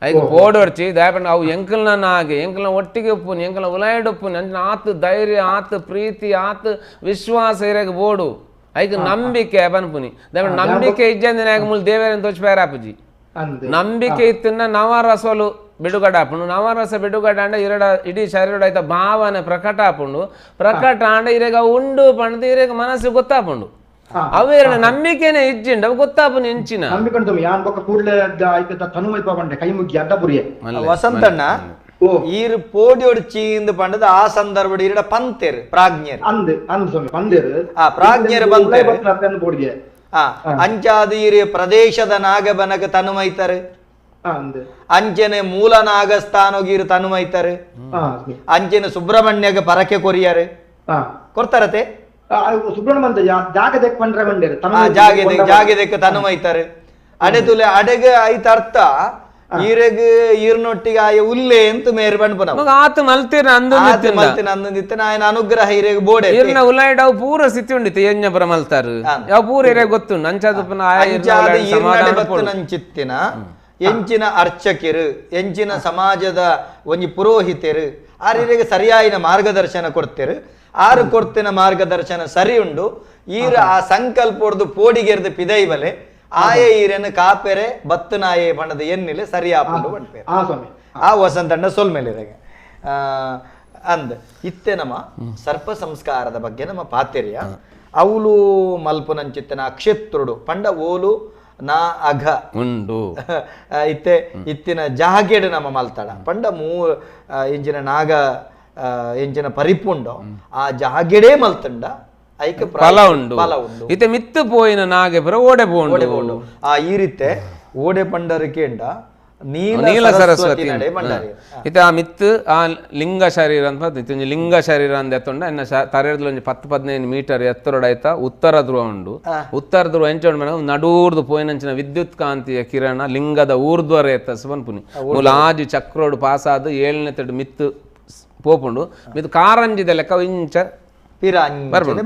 ಐಕ್ ಪೋಡೊರ್ಚಿ ದಯಪಂಡ ಅವು ಎಂಕಲ್ನ ನಾಗೆ ಎಂಕಲ್ನ ಒಟ್ಟಿಗೆ ಉಪ್ಪುನಿ ಎಂಕಲ್ನ ಉಲಾಯ್ಡ್ ಉಪ್ಪುನಿ ಅಂಚಿನ ಆತು ಧೈರ್ಯ ಆತು ಪ್ರೀತಿ ಆತು ವಿಶ್ವಾಸ ಇರಗ ಬೋಡು ಐಕ್ ನಂಬಿಕೆ ಪನ್ಪುನಿ ದಯಪಂಡ ನಂಬಿಕೆ ಇಜ್ಜಂದಿನ ಮೂಲ ದೇವೇರನ್ ತೋಚ್ ಪೇರಾಪುಜಿ ನಂಬಿಕೆ ಇತ್ತಿನ ನವರಸಲು ಬಿಡುಗಡೆ ಆಪುಂಡು ನವರಸ ಬಿಡುಗಡೆ ಅಂಡ ಇರಡ ಇಡೀ ಶರೀರ ಆಯ್ತ ಭಾವನೆ ಪ್ರಕಟ ಆಪುಂಡು ಪ್ರಕಟ ಅಂಡ ಇರೆಗ ಉಂಡು ಪಂಡ್ದು ಇರೆಗ ಮನಸ್ಸು ಗೊತ್ತಾಪುಂಡು ಅವು ಎರಡ ನಂಬಿಕೆನೆ ಇಜ್ಜಿಂಡ ಅವು ಗೊತ್ತಾಪುನ ಇಂಚಿನ ವಸಂತಣ್ಣ ಈರು ಪೋಡಿಯೋಡು ಚೀಂದು ಪಂಡದ ಆ ಸಂದರ್ಭ ಇರಡ ಪಂತೇರು ಪ್ರಾಜ್ಞರು ಆ ಪ್ರಾಜ್ಞರು ಬಂತೇರು ಅಂಚಾದ ಈರು ಪ್ರದೇಶದ ನಾಗಬನಕ ತನುಮೈತಾರೆ ಅಂಚನೆ ಮೂಲ ನಾಗಸ್ಥಾನೋಗಿರು ತನುಮೈತಾರೆ ಅಂಚನೆ ಸುಬ್ರಹ್ಮಣ್ಯಗ ಪರಕೆ ಕೊರಿಯಾರು ಕೊಡ್ತಾರತೆ ಸುಬ್ರಹ್ಮಣ್ಯ ಜಾಗದಕ್ಕೆ ತನುಮೈತಾರೆ ಅಡೆ ತುಲೆ ಅಡೆಗೆ ಐತ ಅರ್ಥ ಈರೆಗ್ ಈರ್ನೊಟ್ಟಿಗೆ ಆಯ ಉಲ್ಲೆ ಅಂತ ಮೇರ್ ಬಂಡ್ಪನ ಆತ ಮಲ್ತಿರ ಮಲ್ತಿನ ಅಂದಂದಿತ್ತ ಆಯನ ಅನುಗ್ರಹ ಈರೆಗ್ ಬೋಡೆ ಈರ್ನ ಉಲಾಯ್ಡ್ ಅವು ಪೂರ ಸ್ಥಿತಿ ಉಂಡಿತ್ತು ಯಜ್ಞಪುರ ಮಲ್ತಾರು ಯಾವ ಪೂರ ಇರೆಗ್ ಗೊತ್ತು ನಂಚಾದ ನಂಚಿತ್ತಿನ ಎಂಚಿನ ಅರ್ಚಕಿರು ಎಂಚಿನ ಸಮಾಜದ ಒಂಜಿ ಪುರೋಹಿತರು ಆರಿರೆಗೆ ಸರಿಯಾಯಿನ ಮಾರ್ಗದರ್ಶನ ಕೊಡ್ತೇರು. ಆರು ಕೊರ್ತಿನ ಮಾರ್ಗದರ್ಶನ ಸರಿ ಉಂಡು. ಈರ ಆ ಸಂಕಲ್ಪ ಹೊಡೆದು ಪೋಡಿಗೆರ್ದು ಪಿದೈಬಲೆ ಆಯೆ ಈರನ್ನು ಕಾಪೆರೆ ಬತ್ತನಾಯೆ ಬಣ್ಣದ ಎನ್ನಿಲೆ ಸರಿ ಆಪುಂಡು ಪನ್ಪೇರು. ಆ ವಸಂತಣ್ಣ ಸೊಲ್ಮೇಲಿರಗೆ ಅಂದ್ ಇತ್ತೆ ನಮ್ಮ ಸರ್ಪ ಸಂಸ್ಕಾರದ ಬಗ್ಗೆ ನಮ್ಮ ಪಾತೆರ್ಯ ಅವಲು ಮಲ್ಪುನಂಚಿತ್ತನ ಕ್ಷೇತ್ರುಡು ಪಂಡ ಓಲು ನಾ ಅಘ ಉಂಡು ಇತ್ತೆ ಇತ್ತಿನ ಜಾಗೆಡು ನಮ್ಮ ಮಲ್ತಡ ಪಂಡ ಮೂ ಇಂಚಿನ ನಾಗ ಎಂಚಿನ ಪರಿಪುಂಡು ಆ ಜಾಗೆಡೇ ಮಲ್ತಂಡ ಐಕ ಫಲ ಉಂಡು ಫಲ ಉಂಡು. ಇತ್ತೆ ಮಿತ್ತು ಪೋಯಿನ ನಾಗೆ ಪುರ ಓಡೆ ಪೋಂಡು ಆ ಈ ರೀತೆ ಓಡೆ ಪಂಡರಿಕೆಂಡ ನೀಲ ಸರಸ್ವತಿ ಇತ್ತೆ ಆ ಮಿತ್ತು ಆ ಲಿಂಗ ಶರೀರ ಅಂತ ಒಂಜಿ ಲಿಂಗ ಶರೀರ ಅಂದ ಎತ್ತೊಂಡ ಎನ್ನ ತರೆರ್ದು ಒಂಜಿ 10-15 ಮೀಟರ್ ಎತ್ತರೊಡಾಯ್ತ ಉತ್ತರ ಧ್ರುವ ಉಂಡು. ಉತ್ತರ ಧ್ರುವ ಎಂಚ ಉಂಡು ನಡೂರ್ದು ಪೋಯಿನಂಚಿನ ವಿದ್ಯುತ್ ಕಾಂತಿಯ ಕಿರಣ ಲಿಂಗದ ಊರ್ಧ್ವರ ಎತ್ತಸ್ ಪನ್ಪುನಿ ಮೂಲ ಆಜಿ ಚಕ್ರೋಡು ಪಾಸಾದು 7ನೇ ತಡು ಮಿತ್ತು ಪೋಪುಂಡು ಮಿತ್ತು ಕಾರಂಜಿದ ಲೆಕ್ಕ ಇಂಚ ಬರ್ಪುಂಡು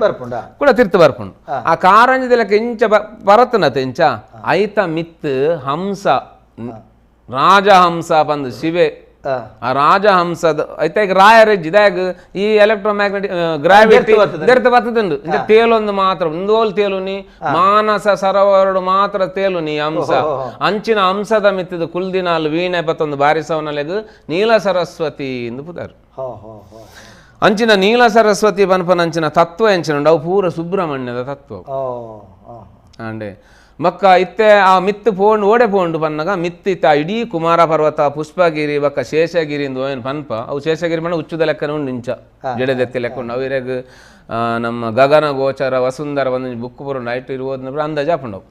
ಕೂಡ ತಿರ್ತು ಬರ್ಪುಂಡು. ಆ ಕಾರಂಜಿದ ಲೆಕ್ಕ ಇಂಚ ಬರತನತೆ ಇಂಚ ಐತ ಮಿತ್ತು ಹಂಸ ರಾಜಹಂಸ ಬಂದು ಶಿವೆ ಆ ರಾಜಹಂಸದ ಐತ ಈಗ ರಾಯರೆಜ್ಜಿ ಇದಾಗ ಈ ಎಲೆಕ್ಟ್ರೋಮ್ಯಾಗ್ನೆಟಿಕ್ ಗ್ರಾವಿಟಿ ದೆರ್ತ ಬರ್ತದುಂಡು. ಇಂಚ ತೇಲೊಂದು ಮಾತ್ರ ಒಂದೋಲ್ ತೇಲುನಿ ಮಾನಸ ಸರೋವರಡು ಮಾತ್ರ ತೇಲುನಿ ಹಂಸ ಅಂಚಿನ ಹಂಸದ ಮಿತ್ತದ ಕುಲ್ದಿನಾಲ್ ವೀಣೆ ಬತ್ತೊಂದು ಬಾರಿಸವನಲೆಗು ನೀಲ ಸರಸ್ವತಿ ಎಂದು ಪುದಾರು. ಅಂಚಿನ ನೀಲ ಸರಸ್ವತಿ ಪನ್ಪನ ಅಂಚಿನ ತತ್ವ ಎಂಚಿನ ಉಂಡು ಅವು ಪೂರ ಸುಬ್ರಹ್ಮಣ್ಯದ ತತ್ವ ಅಂಡೆ ಮಕ್ಕ ಇತ್ತೆ ಆ ಮಿತ್ತು ಪೋಂಡು ಓಡೆ ಪೋಂಡು ಪನ್ನಗ ಮಿತ್ತು ಇತ್ತ ಇಡೀ ಕುಮಾರ ಪರ್ವತ ಪುಷ್ಪಗಿರಿ ಬಕ್ಕ ಶೇಷಗಿರಿ ಇಂದು ಏನು ಪನ್ಪ ಅವು ಶೇಷಗಿರಿ ಪಂಡ ಉಚ್ಚುದ ಲೆಕ್ಕನ ಉಂಡು ಇಂಚ ಜಡೆದೆತ್ತಿ ಲೆಕ್ಕ ಉಂಡು. ಅವು ಇರೆಗ್ ನಮ್ಮ ಗಗನ ಗೋಚರ ವಸುಂಧರ ಒಂದೊಂಜಿ ಬುಕ್ ಪುರುಂಡು ಐಟ್ ಇರುವುದನ್ನ ಅಂದಾಜು ಆಪುಂಡವು.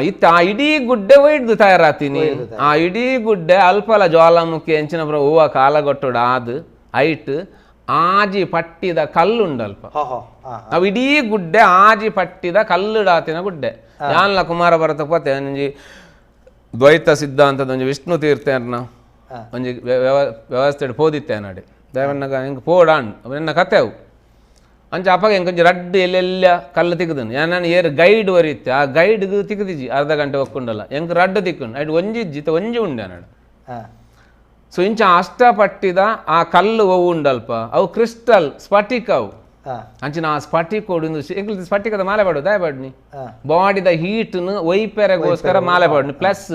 ಇತ್ತ ಆ ಇಡೀ ಗುಡ್ಡೆ ಒಯ್ದು ತಯಾರಾತೀನಿ. ಆ ಇಡೀ ಗುಡ್ಡೆ ಅಲ್ಪಲ ಜ್ವಾಲಾಮುಖಿ ಎಂಚಿನ ಪುರ ಹೂವ ಕಾಲಗೊಟ್ಟುಡು ಆದ್ ಐಟ್ ಆಜಿ ಪಟ್ಟಿದ ಕಲ್ಲುಂಡಲ್ಪ. ಅವು ಇಡೀ ಗುಡ್ಡೆ ಆಜಿ ಪಟ್ಟಿದ ಕಲ್ಲುಡಾತಿನ ಗುಡ್ಡೆ. ಯಾನ್ಲ ಕುಮಾರ ಭರತ ಪೋತೆ ಒಂಜಿ ದ್ವೈತ ಸಿದ್ಧಾಂತದ ಒಂಜಿ ವಿಷ್ಣು ತೀರ್ಥನ ಒಂಜಿ ವ್ಯವಸ್ಥೆ ಪೋದಿತ್ತೆ ನಾಡೆ ದೇವಣ್ಣಗ ಹಿಂಗೆ ಪೋಡಾಂಡ್ ಎನ್ನ ಕತೆ ಅವು ಅಂಚ ಅಪ್ಪಗ ಎಂಕೊಂಚ ರಡ್ಡು ಎಲ್ಲೆಲ್ಲ ಕಲ್ಲು ತಿಕ್ಕದನು ಯಾನ್ ಏರು ಗೈಡ್ ವರಿತ್ತೆ ಆ ಗೈಡ್ಗೆ ತಿಕ್ಕದಿಜ್ಜಿ ಅರ್ಧ ಗಂಟೆ ಒಕ್ಕೊಂಡಲ್ಲ ಎಂಕ್ ರಡ್ಡು ತಿಕ್ಕೊಂಡು ಐಟ್ ಒಂಜಿ ಇಜ್ಜಿ ಒಂಜಿ ಉಂಡೆ ನಾಡು. ಸೊ ಇಂಚ ಅಷ್ಟಪಟ್ಟಿದ ಆ ಕಲ್ಲು ಅವು ಉಂಡಲ್ಪ ಅವು ಕ್ರಿಸ್ಟಲ್ ಸ್ಫಟಿಕ ಅವು ಅಂಚಿನ ಆ ಸ್ಫಟಿಕೋಡು ಎಂಕ್ಲ ಸ್ಫಟಿಕದ ಮಾಲೆ ಪಾಡು ದಯಪಾಡ್ನಿ ಬಾಡಿದ ಹೀಟ್ನು ಒಯ್ಪೆರೆಗೋಸ್ಕರ ಮಾಲೆ ಪಾಡ್ನಿ ಪ್ಲಸ್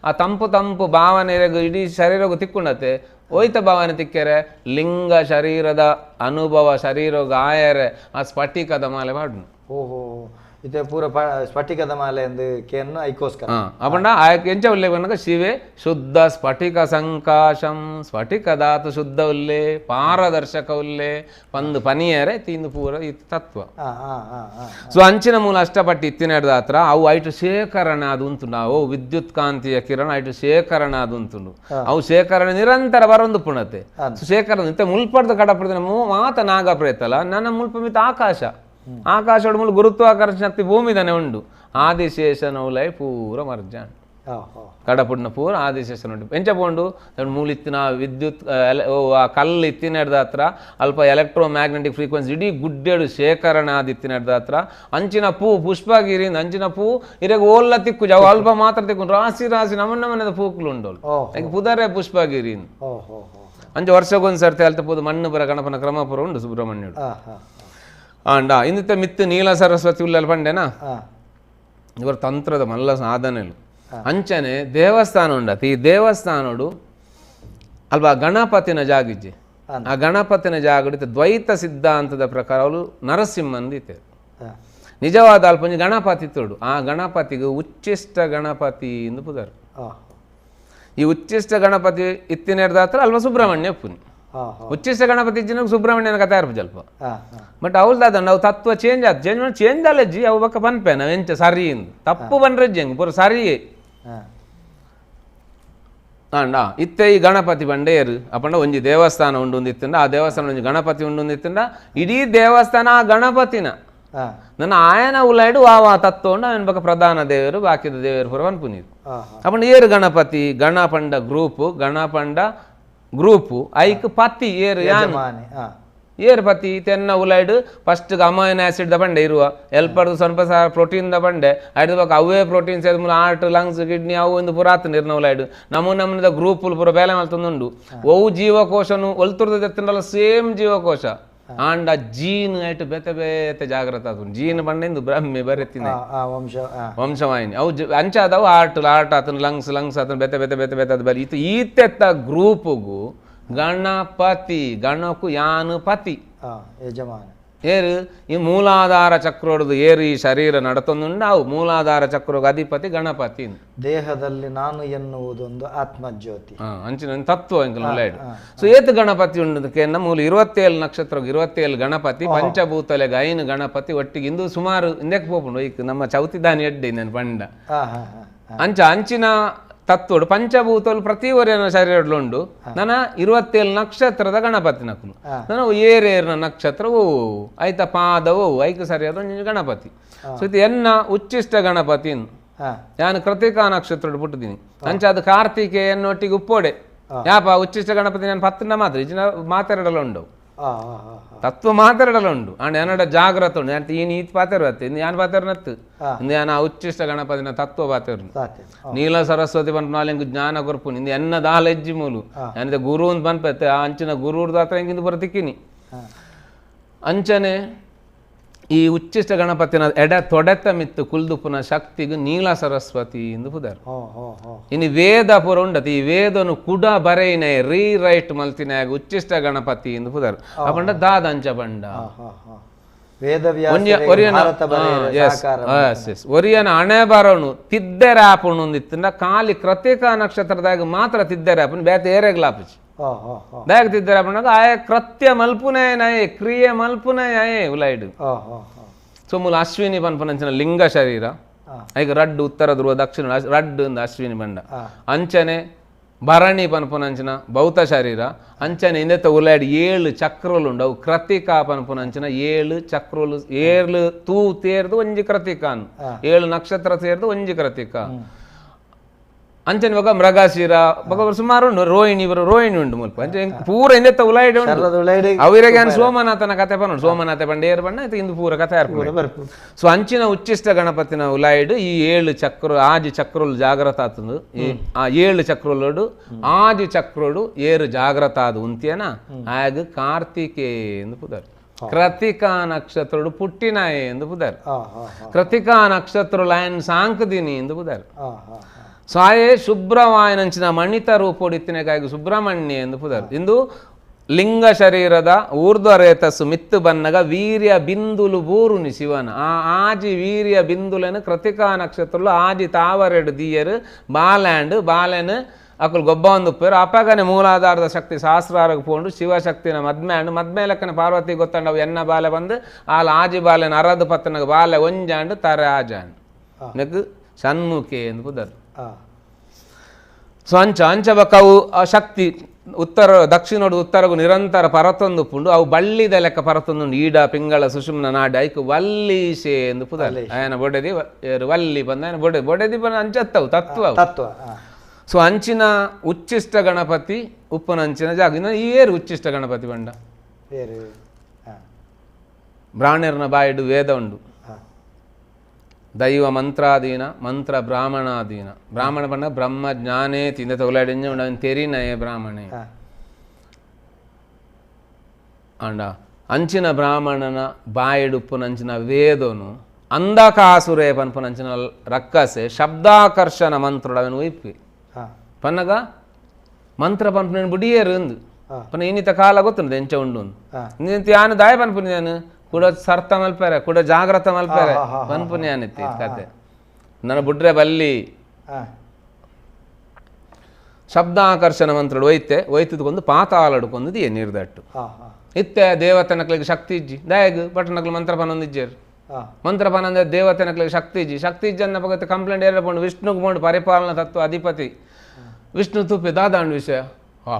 ಆ ತಂಪು ತಂಪು ಭಾವನೆ ಇಡೀ ಶರೀರಗೂ ತಿಕ್ಕೊಂಡತ್ತೆ ಒಯ್ತ ಭಾವನೆ ತಿಕ್ಕೆರೆ ಲಿಂಗ ಶರೀರದ ಅನುಭವ ಶರೀರಗ ಆಯರೆ ಆ ಸ್ಫಟಿಕದ ಮಾಲೆ ಪಾಡ್ನು. ಓಹೋ ಇತ್ತೆ ಪೂರ ಸ್ಫಟಿಕದ ಮಾಲೆ ಎಂದು ಕೇನ್ನು ಐಕೋಸ್ಕರ ಅಪಂಡ ಆಯಕ್ಕೆ ಎಂಚ ಉಲ್ಲೆ ಬನ್ನಗ ಶಿವೆ ಶುದ್ಧ ಸ್ಫಟಿಕ ಸಂಕಾಶಂ ಸ್ಫಟಿಕ ಧಾತು ಶುದ್ಧ ಉಲ್ಲೆ ಪಾರದರ್ಶಕ ಉಲ್ಲೆ ಪಂದು ಪನಿಯರೆ ತಿಂದು ಪೂರ ಈ ತತ್ವ. ಸೊ ಅಂಚಿನ ಮೂಲ ಅಷ್ಟಪಟ್ಟಿ ಇತ್ತಿನ ಹತ್ರ ಅವು ಐಟು ಶೇಖರಣೆ ಅದು ಉಂಟು ಅವು ವಿದ್ಯುತ್ ಕಾಂತಿಯ ಕಿರಣ ಐಟು ಶೇಖರಣೆ ಅದು ಉಂಟು ಅವು ಶೇಖರಣೆ ನಿರಂತರ ಬರೊಂದು ಪುಣತೆ. ಸೊ ಶೇಖರಣೆ ಇತ್ತೆ ಮುಲ್ಪಡ್ದು ಕಡಪಡ್ದ ಮಾತ ನಾಗಪ್ರೇತಲ್ಲ ನನ್ನ ಮುಲ್ಪ ಮಿತ್ತ ಆಕಾಶ ಆಕಾಶೋಡು ಮೂಲ ಗುರುತ್ವಾಕರ್ಷಣ ಶಕ್ತಿ ಭೂಮಿದಾನೆ ಉಂಡು ಆದಿಶೇಷನೌಲೈ ಪೂರ ಮರ್ಜಾನ್ ಕಡಪುಡ್ನ ಪೂರ ಆದಿಶೇಷನ ಉಂಟು ಎಂಚ ಪೋಂಡು ಮೂಲಿತ್ತಿನ ವಿದ್ಯುತ್ ಆ ಕಲ್ಲು ಇತ್ತಿನ ಹತ್ರ ಅಲ್ಪ electro magnetic frequency ಇಡೀ ಗುಡ್ಡೆಡು ಶೇಖರಣೆ ಆದಿತ್ತಿನ ಹತ್ರ ಅಂಚಿನ ಪೂ ಪುಷ್ಪಗಿರಿ ಅಂಚಿನ ಪೂ ಇರೆಗ್ ಓಲ್ಲ ತಿಕ್ಕು ಅವು ಅಲ್ಪ ಮಾತ್ರ ತಿಕ್ಕು ರಾಸಿ ರಾಸಿ ನಮನ್ನ ಮನೆದ ಪೂಕ್ಲು ಉಂಡು ಪುದರೆ ಪುಷ್ಪಗಿರಿ ಅಂಚ ವರ್ಷಕ್ಕೊಂದು ಸರ್ತಿ ಅಲ್ತ ಪೋದು ಮಣ್ಣು ಬರ ಗಣಪನ ಕ್ರಮ ಪೂರ ಉಂಡು ಸುಬ್ರಹ್ಮಣ್ಯುಡು. ಆಂಡ ಇಂದಿತ್ತ ಮಿತ್ತು ನೀಲ ಸರಸ್ವತಿ ಉಲ್ಲಲ್ ಪಂಡೆನಾ ಇವರು ತಂತ್ರದ ಮಲ್ಲ ಸಾಧನೆಲು ಅಂಚನೆ ದೇವಸ್ಥಾನ ಉಂಡತಿ. ಈ ದೇವಸ್ಥಾನಡು ಅಲ್ವಾ ಗಣಪತಿನ ಜಾಗಿಜ್ಜಿ ಆ ಗಣಪತಿನ ಜಾಗಡಿತ ದ್ವೈತ ಸಿದ್ಧಾಂತದ ಪ್ರಕಾರ ಅವಳು ನರಸಿಂಹಂದಿತ್ತೆ ನಿಜವಾದ ಅಲ್ಪ ಒಂಜಿ ಗಣಪತಿ ತೋಡು ಆ ಗಣಪತಿಗೆ ಉಚ್ಚಿಷ್ಟ ಗಣಪತಿ ಎಂದು ಪುದರು. ಈ ಉಚ್ಚಿಷ್ಟ ಗಣಪತಿ ಇತ್ತಿನ ಅಲ್ವಾ ಸುಬ್ರಹ್ಮಣ್ಯ ಪುನಿ ಉಚ್ಚಿಷ್ಟ ಗಣಪತಿ ಇಜ್ಜಿನ ಸುಬ್ರಹ್ಮಣ್ಯನ ಕಥೆ ಇರ್ಪು ಅಲ್ಪ. ಬಟ್ ಅವಳ್ದಾದ ನಾವು ತತ್ವ ಚೇಂಜ್ ಆಯ್ತು ಚೇಂಜ್ ಮಾಡಿ ಚೇಂಜ್ ಅಲ್ಲಜ್ಜಿ ಅವು ಬಕ್ಕ ಪನ್ಪೆ ನಾವು ಎಂಚ ಸರಿ ಇಂದು ತಪ್ಪು ಬನ್ರಜ್ಜಿ ಹೆಂಗೆ ಪೂರ ಸರಿಯೇ ಅಂಡ ಇತ್ತೆ ಈ ಗಣಪತಿ ಬಂಡೇರು ಅಪ್ಪಂಡ ಒಂಜಿ ದೇವಸ್ಥಾನ ಉಂಡು ಇತ್ತಂಡ ಆ ದೇವಸ್ಥಾನ ಒಂಜಿ ಗಣಪತಿ ಉಂಡು ಇತ್ತಂಡ ಇಡೀ ದೇವಸ್ಥಾನ ಆ ಗಣಪತಿನ ನನ್ನ ಆಯನ ಉಲಾಯ್ಡು ಆ ವಾ ತತ್ವ ಉಂಡು ಅವನ ಬಕ್ಕ ಪ್ರಧಾನ ದೇವರು ಬಾಕಿದ ದೇವರು ಪೂರ ಪನ್ಪುನೀರು. ಅಪ್ಪಂಡ ಏರು ಗಣಪತಿ ಗಣಪಂಡ ಗ್ರೂಪ್ ಗಣಪಂಡ ಗ್ರೂಪು ಐಕ್ ಪತಿ ಏರು ಯಾನ್ ಏರ್ ಪತಿ ತೆನ್ನ ಉಲೈಡ್ first amino acid the ಇರುವ ಎಲ್ಪರ್ದು ಸ್ವಲ್ಪ ಸಹ ಪ್ರೋಟೀನ್ the ಬಂಡೆ ಐದು ಬೊಕ ಅವೇ ಪ್ರೋಟೀನ್ಸ್ ಮೂಲ heart lungs kidney ಅವು ಒಂದು ಪೂರ ಆತು ನೀರ್ನ ಉಲೈಡ್ ನಮೂನೆ ನಮೂನೆದ ಗ್ರೂಪ್ ಪೂರ ಬೇಲೆ ಮಲ್ತೊಂದುಂಡು ಒವು ಜೀವಕೋಶನು ಒಲ್ತುರ್ದ ದೆತ್ತುಂಡಲ ಸೇಮ್ ಜೀವಕೋಶ ಆಂಡ ಜೀನ್ ಐಟ್ ಬೇತೆ ಬೇತೆ ಜಾಗ್ರತೆ ಆತು ಜೀನ್ ಬಂಡೆಂದು ಬ್ರಹ್ಮೆ ಬರೆತಿನ ವಂಶವಾಹಿನಿ ಅವು ಅಂಚಾದವು ಹಾರ್ಟ್ ಹಾರ್ಟ್ ಆತನ ಲಂಗ್ಸ್ ಲಂಗ್ಸ್ ಆತನ ಬೇತೆ ಬೇತೆ ಬೇತೆ ಬೇತೆ ಅದು ಬರಿ ಇತ್ತು ಈತೆತ್ತ ಗ್ರೂಪುಗು ಗಣಪತಿ ಗಣಕು ಯಾನು ಪತಿ ಯಜಮಾನ ಏರು ಈ ಮೂಲಾಧಾರ ಚಕ್ರೋಡ್ದು ಏರು ಈ ಶರೀರ ನಡತೊಂದುಂಡು ಅವು ಮೂಲಾಧಾರ ಚಕ್ರೋಗ ಅಧಿಪತಿ ಗಣಪತಿ ದೇಹದಲ್ಲಿ ನಾನು ಎನ್ನುವುದೊಂದು ಆತ್ಮಜ್ಯೋತಿ ಅಂಚಿನ ತತ್ವ ಇಂಕಲ್ ಸೊ ಏತು ಗಣಪತಿ ಉಂಡು ಮೂಲ 27 ನಕ್ಷತ್ರ 27 ಗಣಪತಿ ಪಂಚಭೂತಲೆಗ 5 ಗಣಪತಿ ಒಟ್ಟಿಗೆ ಇಂದು ಸುಮಾರು ಇಂದಕ್ಕೆ ಪೋಪುಂಡು ಈಗ ನಮ್ಮ ಚೌತಿದಾನಿ ಎಡ್ಡೆ ನಾನು ಪಂಡ ಅಂಚ ಅಂಚಿನ ತತ್ವಡು ಪಂಚಭೂತಲು ಪ್ರತಿ ಒರಿಯನ ಶರೀರಡ್ಲು ಉಂಡು ನನ್ನ 27 ನಕ್ಷತ್ರದ ಗಣಪತಿ ನಕುಲು ನನ್ನ ಏರೇರ್ನ ನಕ್ಷತ್ರ ಓ ಐತ ಪಾದ ಓ ಐಕ ಸರಿಯಾದ ಗಣಪತಿ ಸೊ ಇದು ಎನ್ನ ಉಚ್ಚಿಷ್ಟ ಗಣಪತಿ ನಾನು ಕೃತಿಕಾ ನಕ್ಷತ್ರ ಪುಟ್ಟಿದ್ದೀನಿ ಅಂಚ ಅದು ಕಾರ್ತಿಕೇಯನ್ನೊಟ್ಟಿಗೆ ಉಪ್ಪೋಡೆ ಯಾಪ ಉಚ್ಚಿಷ್ಟ ಗಣಪತಿ ನಾನು ಪತ್ತನ ಮಾತ್ರ ಇಜಿನ ಮಾತೆರಡಲ ಉಂಡು ತತ್ವ ಮಾತೆರಡಲ ಉಂಡು ಅಂಡ್ ಎನ್ನಡ ಜಾಗ್ರತ ಉಂಡು ಅಂತ ಈ ನೀತಿ ಪಾತೆರು ಅತ್ತೆ ಇನ್ನು ಯಾನ್ ಪಾತೆರನತ್ತು ಇಂದು ಯಾನ ಉಚ್ಚಿಷ್ಟ ಗಣಪತಿನ ತತ್ವ ಪಾತೆರು ನೀಲ ಸರಸ್ವತಿ ಪನ್ಪನಾಲೆಂಗು ಜ್ಞಾನ ಕೊರ್ಪುನಿ ಇಂದು ಎನ್ನ ದಾಲ ಎಜ್ಜಿ ಮೂಲು ಅಂದ್ರೆ ಗುರು ಅಂತ ಪನ್ಪತ್ತೆ ಆ ಅಂಚಿನ ಗುರುರ್ದ ಹತ್ರ ಹೆಂಗಿಂದು ಬರ ತಿಕ್ಕಿನಿ ಅಂಚನೆ ಈ ಉಚ್ಚಿಷ್ಟ ಗಣಪತಿನ ಎಡ ತೊಡೆತ ಮಿತ್ತು ಕುಲ್ದುಪುನ ಶಕ್ತಿಗು ನೀಲ ಸರಸ್ವತಿ ಎಂದು ಪುದಾರು ಇನ್ನು ವೇದ ಪೂರ ಉಂಡತಿ ಈ ವೇದನು ಕುಡ ಬರೆಯಿನ ರೀರೈಟ್ ಮಲ್ತಿನಾಗ ಉಚ್ಚಿಷ್ಟ ಗಣಪತಿ ಎಂದು ಪುದಾರು ಅಪಂಡ ದಾದ ಅಂಚ ಬಂಡ ಒರಿಯನ ಹಣೆ ಬರೋನು ತಿದ್ದೆರ ಆಪುಣು ಒಂದಿತ್ತಂಡ ಖಾಲಿ ಕೃತಿಕಾ ನಕ್ಷತ್ರದಾಗ ಮಾತ್ರ ತಿದ್ದೆರ ಆಪುಣು ಬೇತೆ ಏರೆಗ್ಲಾಪುಚಿ ದಾಗ ತಿದ್ದೆರ ಆಪುಣಾಗ ಆಯ ಕೃತ್ಯ ಮಲ್ಪುನಯನಯೇ ಕ್ರಿಯೆ ಮಲ್ಪುನಯೇ ಉಲೈಡ್ ಸೊ ಮೂಲ ಅಶ್ವಿನಿ ಪನ್ಪುನಂಚಿನ ಲಿಂಗ ಶರೀರ ಐಕ ರಡ್ಡು ಉತ್ತರ ಧ್ರುವ ದಕ್ಷಿಣ ರಡ್ಡು ಅಂದ ಅಶ್ವಿನಿ ಬಂಡ ಅಂಚನೆ ಭರಣಿ ಪನ್ಪುನಂಚಿನ ಭೌತ ಶರೀರ ಅಂಚನೆ ಇಂದೆತ್ತ ಉಲೈಡ್ 7 ಚಕ್ರಲು ಉಂಡು ಅವು ಕೃತಿಕಾ ಪನ್ಪುನಂಚಿನ 7 ಚಕ್ರಲು 7 ತೂ ತೇರ್ದು ಒಂಜಿ ಕೃತಿಕಾನ್ 7 ನಕ್ಷತ್ರ ಸೇರ್ದು ಒಂಜಿ ಕೃತಿಕಾ ಅಂಚನೆ ಬೊಕ ಮೃಗಶಿರ ಬೊಕ ಸುಮಾರು ಉಂಡು ರೋಹಿಣಿ ಬರೋ ರೋಹಿಣಿ ಉಂಡು ಮುಲ್ಪ ಅಂಚೆ ಪೂರ ಇಂದೆತ್ತ ಉಲೈಡ್ ಉಂಡು ಅವಿರಗೆ ಸೋಮನಾಥನ ಕತೆ ಪನ್ನುಂಡು ಸೋಮನಾಥ ಬಂಡ ಏರು ಬಣ್ಣ ಇಂದು ಪೂರ ಕತೆ ಅರ್ಪಣ ಸೊ ಅಂಚಿನ ಉಚ್ಚಿಷ್ಟ ಗಣಪತಿನ ಉಲೈಡ್ ಈ 7 ಚಕ್ರ ಆಜಿ ಚಕ್ರಲು ಜಾಗ್ರತ ಆತಂದು ಆ 7 ಚಕ್ರಲೋಡು ಆಜಿ ಚಕ್ರೋಡು ಏರು ಜಾಗ್ರತ ಆದ ಉಂತಿಯನ ಆಗ ಕಾರ್ತಿಕೇ ಎಂದು ಪುದಾರು ಕೃತಿಕಾ ನಕ್ಷತ್ರೋಡು ಪುಟ್ಟಿನಾಯೆ ಎಂದು ಪುದಾರು ಕೃತಿಕಾ ನಕ್ಷತ್ರ ಲಯನ್ ಸಾಂಕದಿನಿ ಎಂದು ಪುದಾರು ಸಾಯೇ ಶುಭ್ರವಾಯನಂಚಿನ ಮಣಿತ ರೂಪೊಡಿತ್ತಿನಕಾಗಿ ಸುಬ್ರಹ್ಮಣ್ಯ ಎಂದು ಪುದಾರು ಇಂದು ಲಿಂಗ ಶರೀರದ ಊರ್ಧ್ವರೇತಸ್ಸು ಮಿತ್ತು ಬನ್ನಗ ವೀರ್ಯ ಬಿಂದುಲು ಬೂರುನಿ ಶಿವನ ಆ ಆಜಿ ವೀರ್ಯ ಬಿಂದುలను ಕೃತಿಕಾ ನಕ್ಷತ್ರಲು ಆಜಿ ತಾವರೆಡು ದಿಯರು ಬಾಲ್ಯಾಂಡ್ ಬಾಲೆನ್ ಅಕುಲು ಗೊಬ್ಬ ಒಂದು ಪೇರು ಅಪಗನೆ ಮೂಲಾಧಾರದ ಶಕ್ತಿ ಸಹಸ್ರಾರಕ್ಕೆ ಪೋಂಡು ಶಿವಶಕ್ತಿನ ಮದ್ಮ್ಯಾಂಡು ಮದ್ಮೇಲಕ್ಕನ ಪಾರ್ವತಿ ಗೊತ್ತಂಡವು ಎನ್ನ ಬಾಲೆ ಬಂದು ಆಲ ಆಜಿ ಬಾಲೆನ ಅರದು ಪತ್ತನಗ ಬಾಲೆ ಒಂಜಾಂಡು ತಾರೆ ಆಜಾಂಡು ನೆಕ್ ಷಣ್ಮುಖೆ ಎಂದು ಪುದಾರು ಸೊ ಅಂಚ ಅಂಚ ಬೊಕ ಅವು ಆ ಶಕ್ತಿ ಉತ್ತರ ದಕ್ಷಿಣೋಡು ಉತ್ತರಗು ನಿರಂತರ ಪರತೊಂದು ಪುಂಡು ಅವು ಬಳ್ಳಿದ ಲೆಕ್ಕ ಪರತೊಂದು ಈಡ ಪಿಂಗಳ ಸುಷುಮ್ನ ನಾಡಿ ಐಕ್ ವಲ್ಲೀಶೆ ಎಂದು ಪುದಾರು ಆಯನ ಬೊಡೆದಿ ವಲ್ಲಿ ಬಂದ ಆಯನ ಬೊಡೆ ಬೊಡೆದಿ ಬಂದ ಅಂಚತ್ತವು ತತ್ವ ತತ್ವ ಸೊ ಅಂಚಿನ ಉಚ್ಚಿಷ್ಟ ಗಣಪತಿ ಉಪ್ಪನ ಅಂಚಿನ ಜಾಗ ಇನ್ನು ಏರು ಉಚ್ಚಿಷ್ಟ ಗಣಪತಿ ಬಂಡ ಬ್ರಾಹ್ಮಣರ್ನ ಬಾಯಿಡು ವೇದ ಉಂಡು ದೈವ ಮಂತ್ರಾಧೀನ ಮಂತ್ರ ಬ್ರಾಹ್ಮಣಾಧೀನ ಬ್ರಾಹ್ಮಣ ಬಣ್ಣ ಬ್ರಹ್ಮ ಜ್ಞಾನೇ ತಿಂದ ತೊಗಲಾಡಿಂಜ ತೆರಿನಯೇ ಬ್ರಾಹ್ಮಣೇ ಅಂಡ ಅಂಚಿನ ಬ್ರಾಹ್ಮಣನ ಬಾಯಿಡುಪ್ಪುನಂಚಿನ ವೇದನು ಅಂಧಕಾಸುರೇ ಪನ್ಪುನಂಚಿನ ರಕ್ಕಸೆ ಶಬ್ದಾಕರ್ಷಣ ಮಂತ್ರೋಡು ಅವನು ಒಯ್ಪಿ ಪನ್ನಗ ಮಂತ್ರ ಪನ್ಪುನ ಬುಡಿಯೇರು ಅಂದು ಪನ್ನ ಇನ್ನಿತ ಕಾಲ ಗೊತ್ತುಂಡು ಎಂಚ ಉಂಡು ನಿಂತ ಯಾನು ದಾಯ ಪನ್ಪುನಿ ನಾನು ಕೂಡ ಸರ್ತ ಮಲ್ಪೇರೆ ಕೂಡ ಜಾಗ್ರತ ಮಲ್ಪೇರೆ ಪನ್ಪುನಿ ಕತೆ ನನ್ನ ಬುಡ್ರೆ ಬಲ್ಲಿ ಶಬ್ದಾಕರ್ಷಣ ಮಂತ್ರಡು ಒಯ್ತೆ ಒಯ್ತದಕ್ಕೊಂದು ಪಾತಾಳಡ್ಕೊಂದು ದಿಯೆ ನೀರ್ದಟ್ಟು ಇತ್ತೆ ದೇವತನಕ್ಲಿಗೆ ಶಕ್ತಿ ಇಜ್ಜಿ ದಾಯಗ್ ಪಟ್ಟಣಕ್ಲು ಮಂತ್ರಪಾನ ಇಜ್ಜೇರು ಮಂತ್ರಪಾನ ಅಂದ್ರೆ ದೇವತನಕ್ಲಿಗೆ ಶಕ್ತಿ ಇಜ್ಜಿ ಶಕ್ತಿ ಇಜ್ಜಿ ಅನ್ನ ಪಗತ್ತೆ ಕಂಪ್ಲೇಂಟ್ ಏರ ಪೋಂಡು ವಿಷ್ಣುಗ್ ಪೋಂಡು ಪರಿಪಾಲನಾ ತತ್ವ ಅಧಿಪತಿ ವಿಷ್ಣು ತುಪ್ಪೆ ದಾದಾಂಡು ವಿಷಯ ಹಾ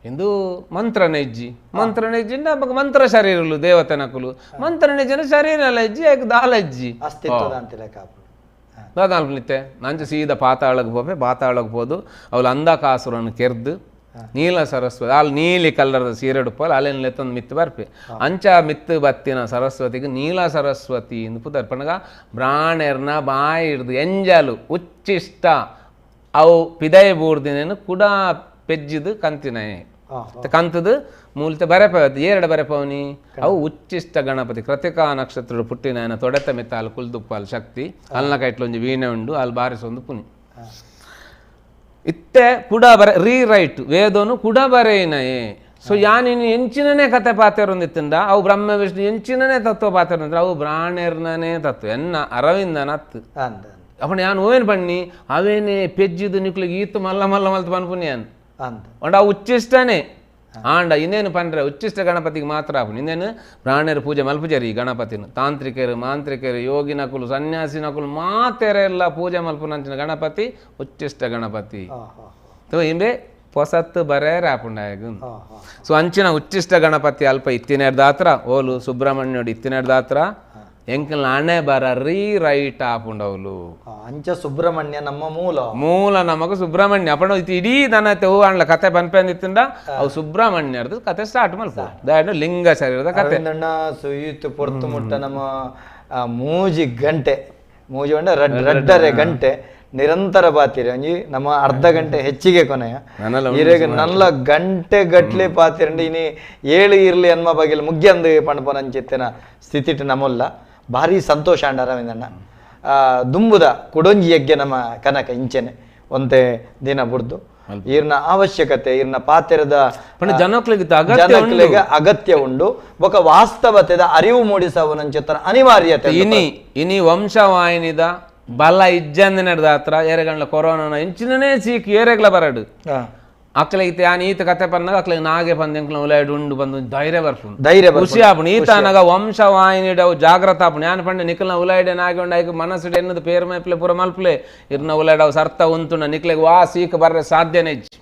ಇಂದು ಮಂತ್ರನ ಇಜ್ಜಿ ಮಂತ್ರನ ಇಜ್ಜಿ ಮಂತ್ರ ಶರೀರಲು ದೇವತನಕುಲು ಮಂತ್ರನ ಇಜ್ಜಿನ ಶರೀರ ಇಜ್ಜಿ ಯಾಕೆ ದಾಲ ಇಜ್ಜಿ ದಾದಾಲ್ಪನಿತ್ತೆ ನಂಚ ಸೀದಾ ಪಾತಾಳಕ್ಕೆ ಪೋಪೆ ಪಾತಾಳಕ್ಕೆ ಹೋದು ಅವಳು ಅಂಧಕಾಸುರನ್ನು ಕೆರ್ದು ನೀಲ ಸರಸ್ವತಿ ಅಲ್ಲಿ ನೀಲಿ ಕಲ್ಲರ್ದ ಸೀರೆ ಉಡುಪಲ್ಲ ಅಲ್ಲೇನು ಲೆತ್ತೊಂದು ಮಿತ್ತು ಬರ್ಪೆ ಅಂಚ ಮಿತ್ತು ಬತ್ತಿನ ಸರಸ್ವತಿಗೆ ನೀಲ ಸರಸ್ವತಿ ಇಂದು ಪುದರ್ ಪಣಗ ಬ್ರಾಣೆರ್ನ ಬಾಯಿ ಹಿಡ್ದು ಎಂಜಲು ಉಚ್ಚಿಷ್ಟ ಅವು ಪಿದೈ ಬೂರ್ದಿನೇನು ಕುಡ ಪೆಜ್ಜಿದು ಕಂತಿನಯೆ ಕಂತದು ಮೂಲಿತ ಬರೆಪವತಿ ಏರಡ ಬರೆಪವನಿ ಅವು ಉಚ್ಚಿಷ್ಟ ಗಣಪತಿ ಕೃತಿಕಾ ನಕ್ಷತ್ರ ಪುಟ್ಟಿನ ತೊಡೆತ ಮಿತ್ತ ಅಲ್ಲಿ ಕುಲ್ದುಪ್ಪಾಲ್ ಶಕ್ತಿ ಅಲ್ನ ಕೈಟ್ಲೊಂಜಿ ವೀಣೆ ಉಂಡು ಅಲ್ಲಿ ಬಾರಿಸೊಂದು ಪುನಿ ಇತ್ತೆ ಕುಡ ಬರೆ ರೀರೈಟ್ ವೇದೋನು ಕುಡ ಬರೆಯಿನಯೇ. ಸೊ ಯಾನಿನ್ ಎಂಚಿನನೇ ಕತೆ ಪಾತೆರೊಂದಿತ್ತಂಡ ಅವು ಬ್ರಹ್ಮ ವಿಷ್ಣು ಎಂಚಿನನೇ ತತ್ವ ಪಾತೆರೊಂದಿತ್ತ ಅವು ಬ್ರಾಣೆರ್ನನೇ ತತ್ವ ಎನ್ನ ಅರವಿಂದನ ಅತ್ತು ಅಪ್ಪಣ ಯಾನ್ ಓವೇನು ಬಣ್ಣಿ ಅವೇನೇ ಪೆಜ್ಜಿದು ನಿಕ್ಲಿಗೆ ಈತು ಮಲ್ಲ ಮಲ್ಲ ಮಲ್ತು ಪನ್ಪುನಿ ಯಾನ್ ಅಂಡ ಅವು ಉಚ್ಚಿಷ್ಟನೇ ಆಂಡ ಇನ್ನೇನು ಪಂಡ್ರೆ ಉಚ್ಚಿಷ್ಟ ಗಣಪತಿಗೆ ಮಾತ್ರ ಆಪುಂಡು. ಇನ್ನೇನು ಪ್ರಾಣ್ಯರು ಪೂಜೆ ಮಲ್ಪುಜರಿ ಈ ಗಣಪತಿನ ತಾಂತ್ರಿಕರು ಮಾಂತ್ರಿಕರು ಯೋಗಿನಕುಲು ಸನ್ಯಾಸಿನಕುಲು ಮಾತೆರೆಲ್ಲ ಪೂಜೆ ಮಲ್ಪುನಂಚಿನ ಗಣಪತಿ ಉಚ್ಚಿಷ್ಟ ಗಣಪತಿ. ಸೊ ಇಂಬೆ ಪೊಸತ್ತು ಬರೇರ ಆಪುಂಡಾಯಗ. ಸೊ ಅಂಚಿನ ಉಚ್ಚಿಷ್ಟ ಗಣಪತಿ ಅಲ್ಪ ಇತ್ತಿನೇರ್ದಾತ್ರ ಓಲು ಸುಬ್ರಹ್ಮಣ್ಯೋಡು ಇತ್ತಿನೇರ್ದಾತ್ರ ಎಂಕಲ್ ಹಣೆ ಬರ ರೀ ರೈಟ್ ಆಪುಂಡವ್ಲು. ಅಂಚ ಸುಬ್ರಹ್ಮಣ್ಯ ನಮ್ಮ ಮೂಲ ಮೂಲ ನಮಗ ಸುಬ್ರಹ್ಮಣ್ಯ ಅಪ್ಪಣ ಇಡೀ ದನತೆ ಹೂ ಅಂಡ್ಲ ಕತೆ ಪನ್ಪೆಂದಿತ್ತಿಂದ ಅವು ಸುಬ್ರಹ್ಮಣ್ಯರ್ದು ಕತೆ ಸ್ಟಾರ್ಟ್ ಮಲ್ಪ ದಾಯಡು ಲಿಂಗ ಶರೀರದ ಕತೆ ಸುಯಿತು ಪೊರ್ತು ಮುಟ್ಟ ನಮ್ಮ ಮೂಜಿ ಗಂಟೆ ಮೂಜಿ ಗಂಟೆ ರಡ್ಡರೆ ಗಂಟೆ ನಿರಂತರ ಪಾತಿರಿ ಒಂಜಿ ನಮ್ಮ ಅರ್ಧ ಗಂಟೆ ಹೆಚ್ಚಿಗೆ ಕೊನೆಯ ಇರೆಗ್ ನಲ್ಲ ಗಂಟೆ ಗಟ್ಲೆ ಪಾತಿರಂಡು ಇನಿ ಏಳು ಇರ್ಲಿ ಅನ್ಮ ಬಗೆಲ್ ಮುಗ್ಯಂದು ಪಣಪನಂಚಿತ್ತಿನ ಸ್ಥಿತಿಟ್ ನಮ್ಮಲ್ಲ ಭಾರಿ ಸಂತೋಷ ಅಂಡ ಅರವಿಂದಣ್ಣ. ದುಂಬುದ ಕುಡೊಂಜಿ ಯಜ್ಞ ನಮ್ಮ ಕನಕ ಇಂಚೆನೆ ಒಂತೆ ದಿನ ಬುಡ್ದು ಈರ್ನ ಅವಶ್ಯಕತೆ ಈರ್ನ ಪಾತ್ರದ ಜನಕ್ಲೆಗೆ ಅಗತ್ಯ ಉಂಡು ಬೊಕ ವಾಸ್ತವತೆದ ಅರಿವು ಮೂಡಿಸವನಂಚಿತ್ತನ ಅನಿವಾರ್ಯತೆ. ಇನಿ ಇನಿ ವಂಶವಾಹಿನಿದ ಬಲ ಇಜ್ಜಂದ ನಡೆದ ಹತ್ರ ಏರೆಗಂಡ್ಲ ಕೊರೋನಾ ಇಂಚಿನೇ ಸೀಕ್ ಏರೆಗ್ಲ ಬರಡು ಅಕ್ಲೈತೆ ಆನ್ ಈತ ಕತೆ ಪನ್ನಾಗ ಅಕ್ಲೆ ನಾಗೆ ಪಂದ್ಯಂಕ್ಲ ಉಲಾಯ್ಡು ಉಂಡು ಬಂದು ಧೈರ್ಯ ಬರ್ಪುಂಡು ಧೈರ್ಯ ಖುಷಿ ಆಪುಂಡು. ಈತ ಅನಗ ವಂಶವಾಹಿನಿಡ ಜಾಗ್ರತ ಆಪುಂಡು. ಯಾನ್ ಪಂಡ ನಿಕ್ಲನ ಉಲಾಯ್ಡೆ ನಾಗೆ ಉಂಡು ಐಕ್ ಮನಸ್ಸುಡು ಎನ್ನದು ಪೇರ್ ಮೈಪ್ಲೆ ಪೂರ ಮಲ್ಪಲೆ ಇರ್ನ ಉಲಾಯ್ಡವು ಸರ್ತ ಉಂತುಂಡ ನಿಕ್ಲೆಗ್ ವಾ ಸೀಕ್ ಬರ್ರೆ ಸಾಧ್ಯನೇ ಇಜ್ಜಿ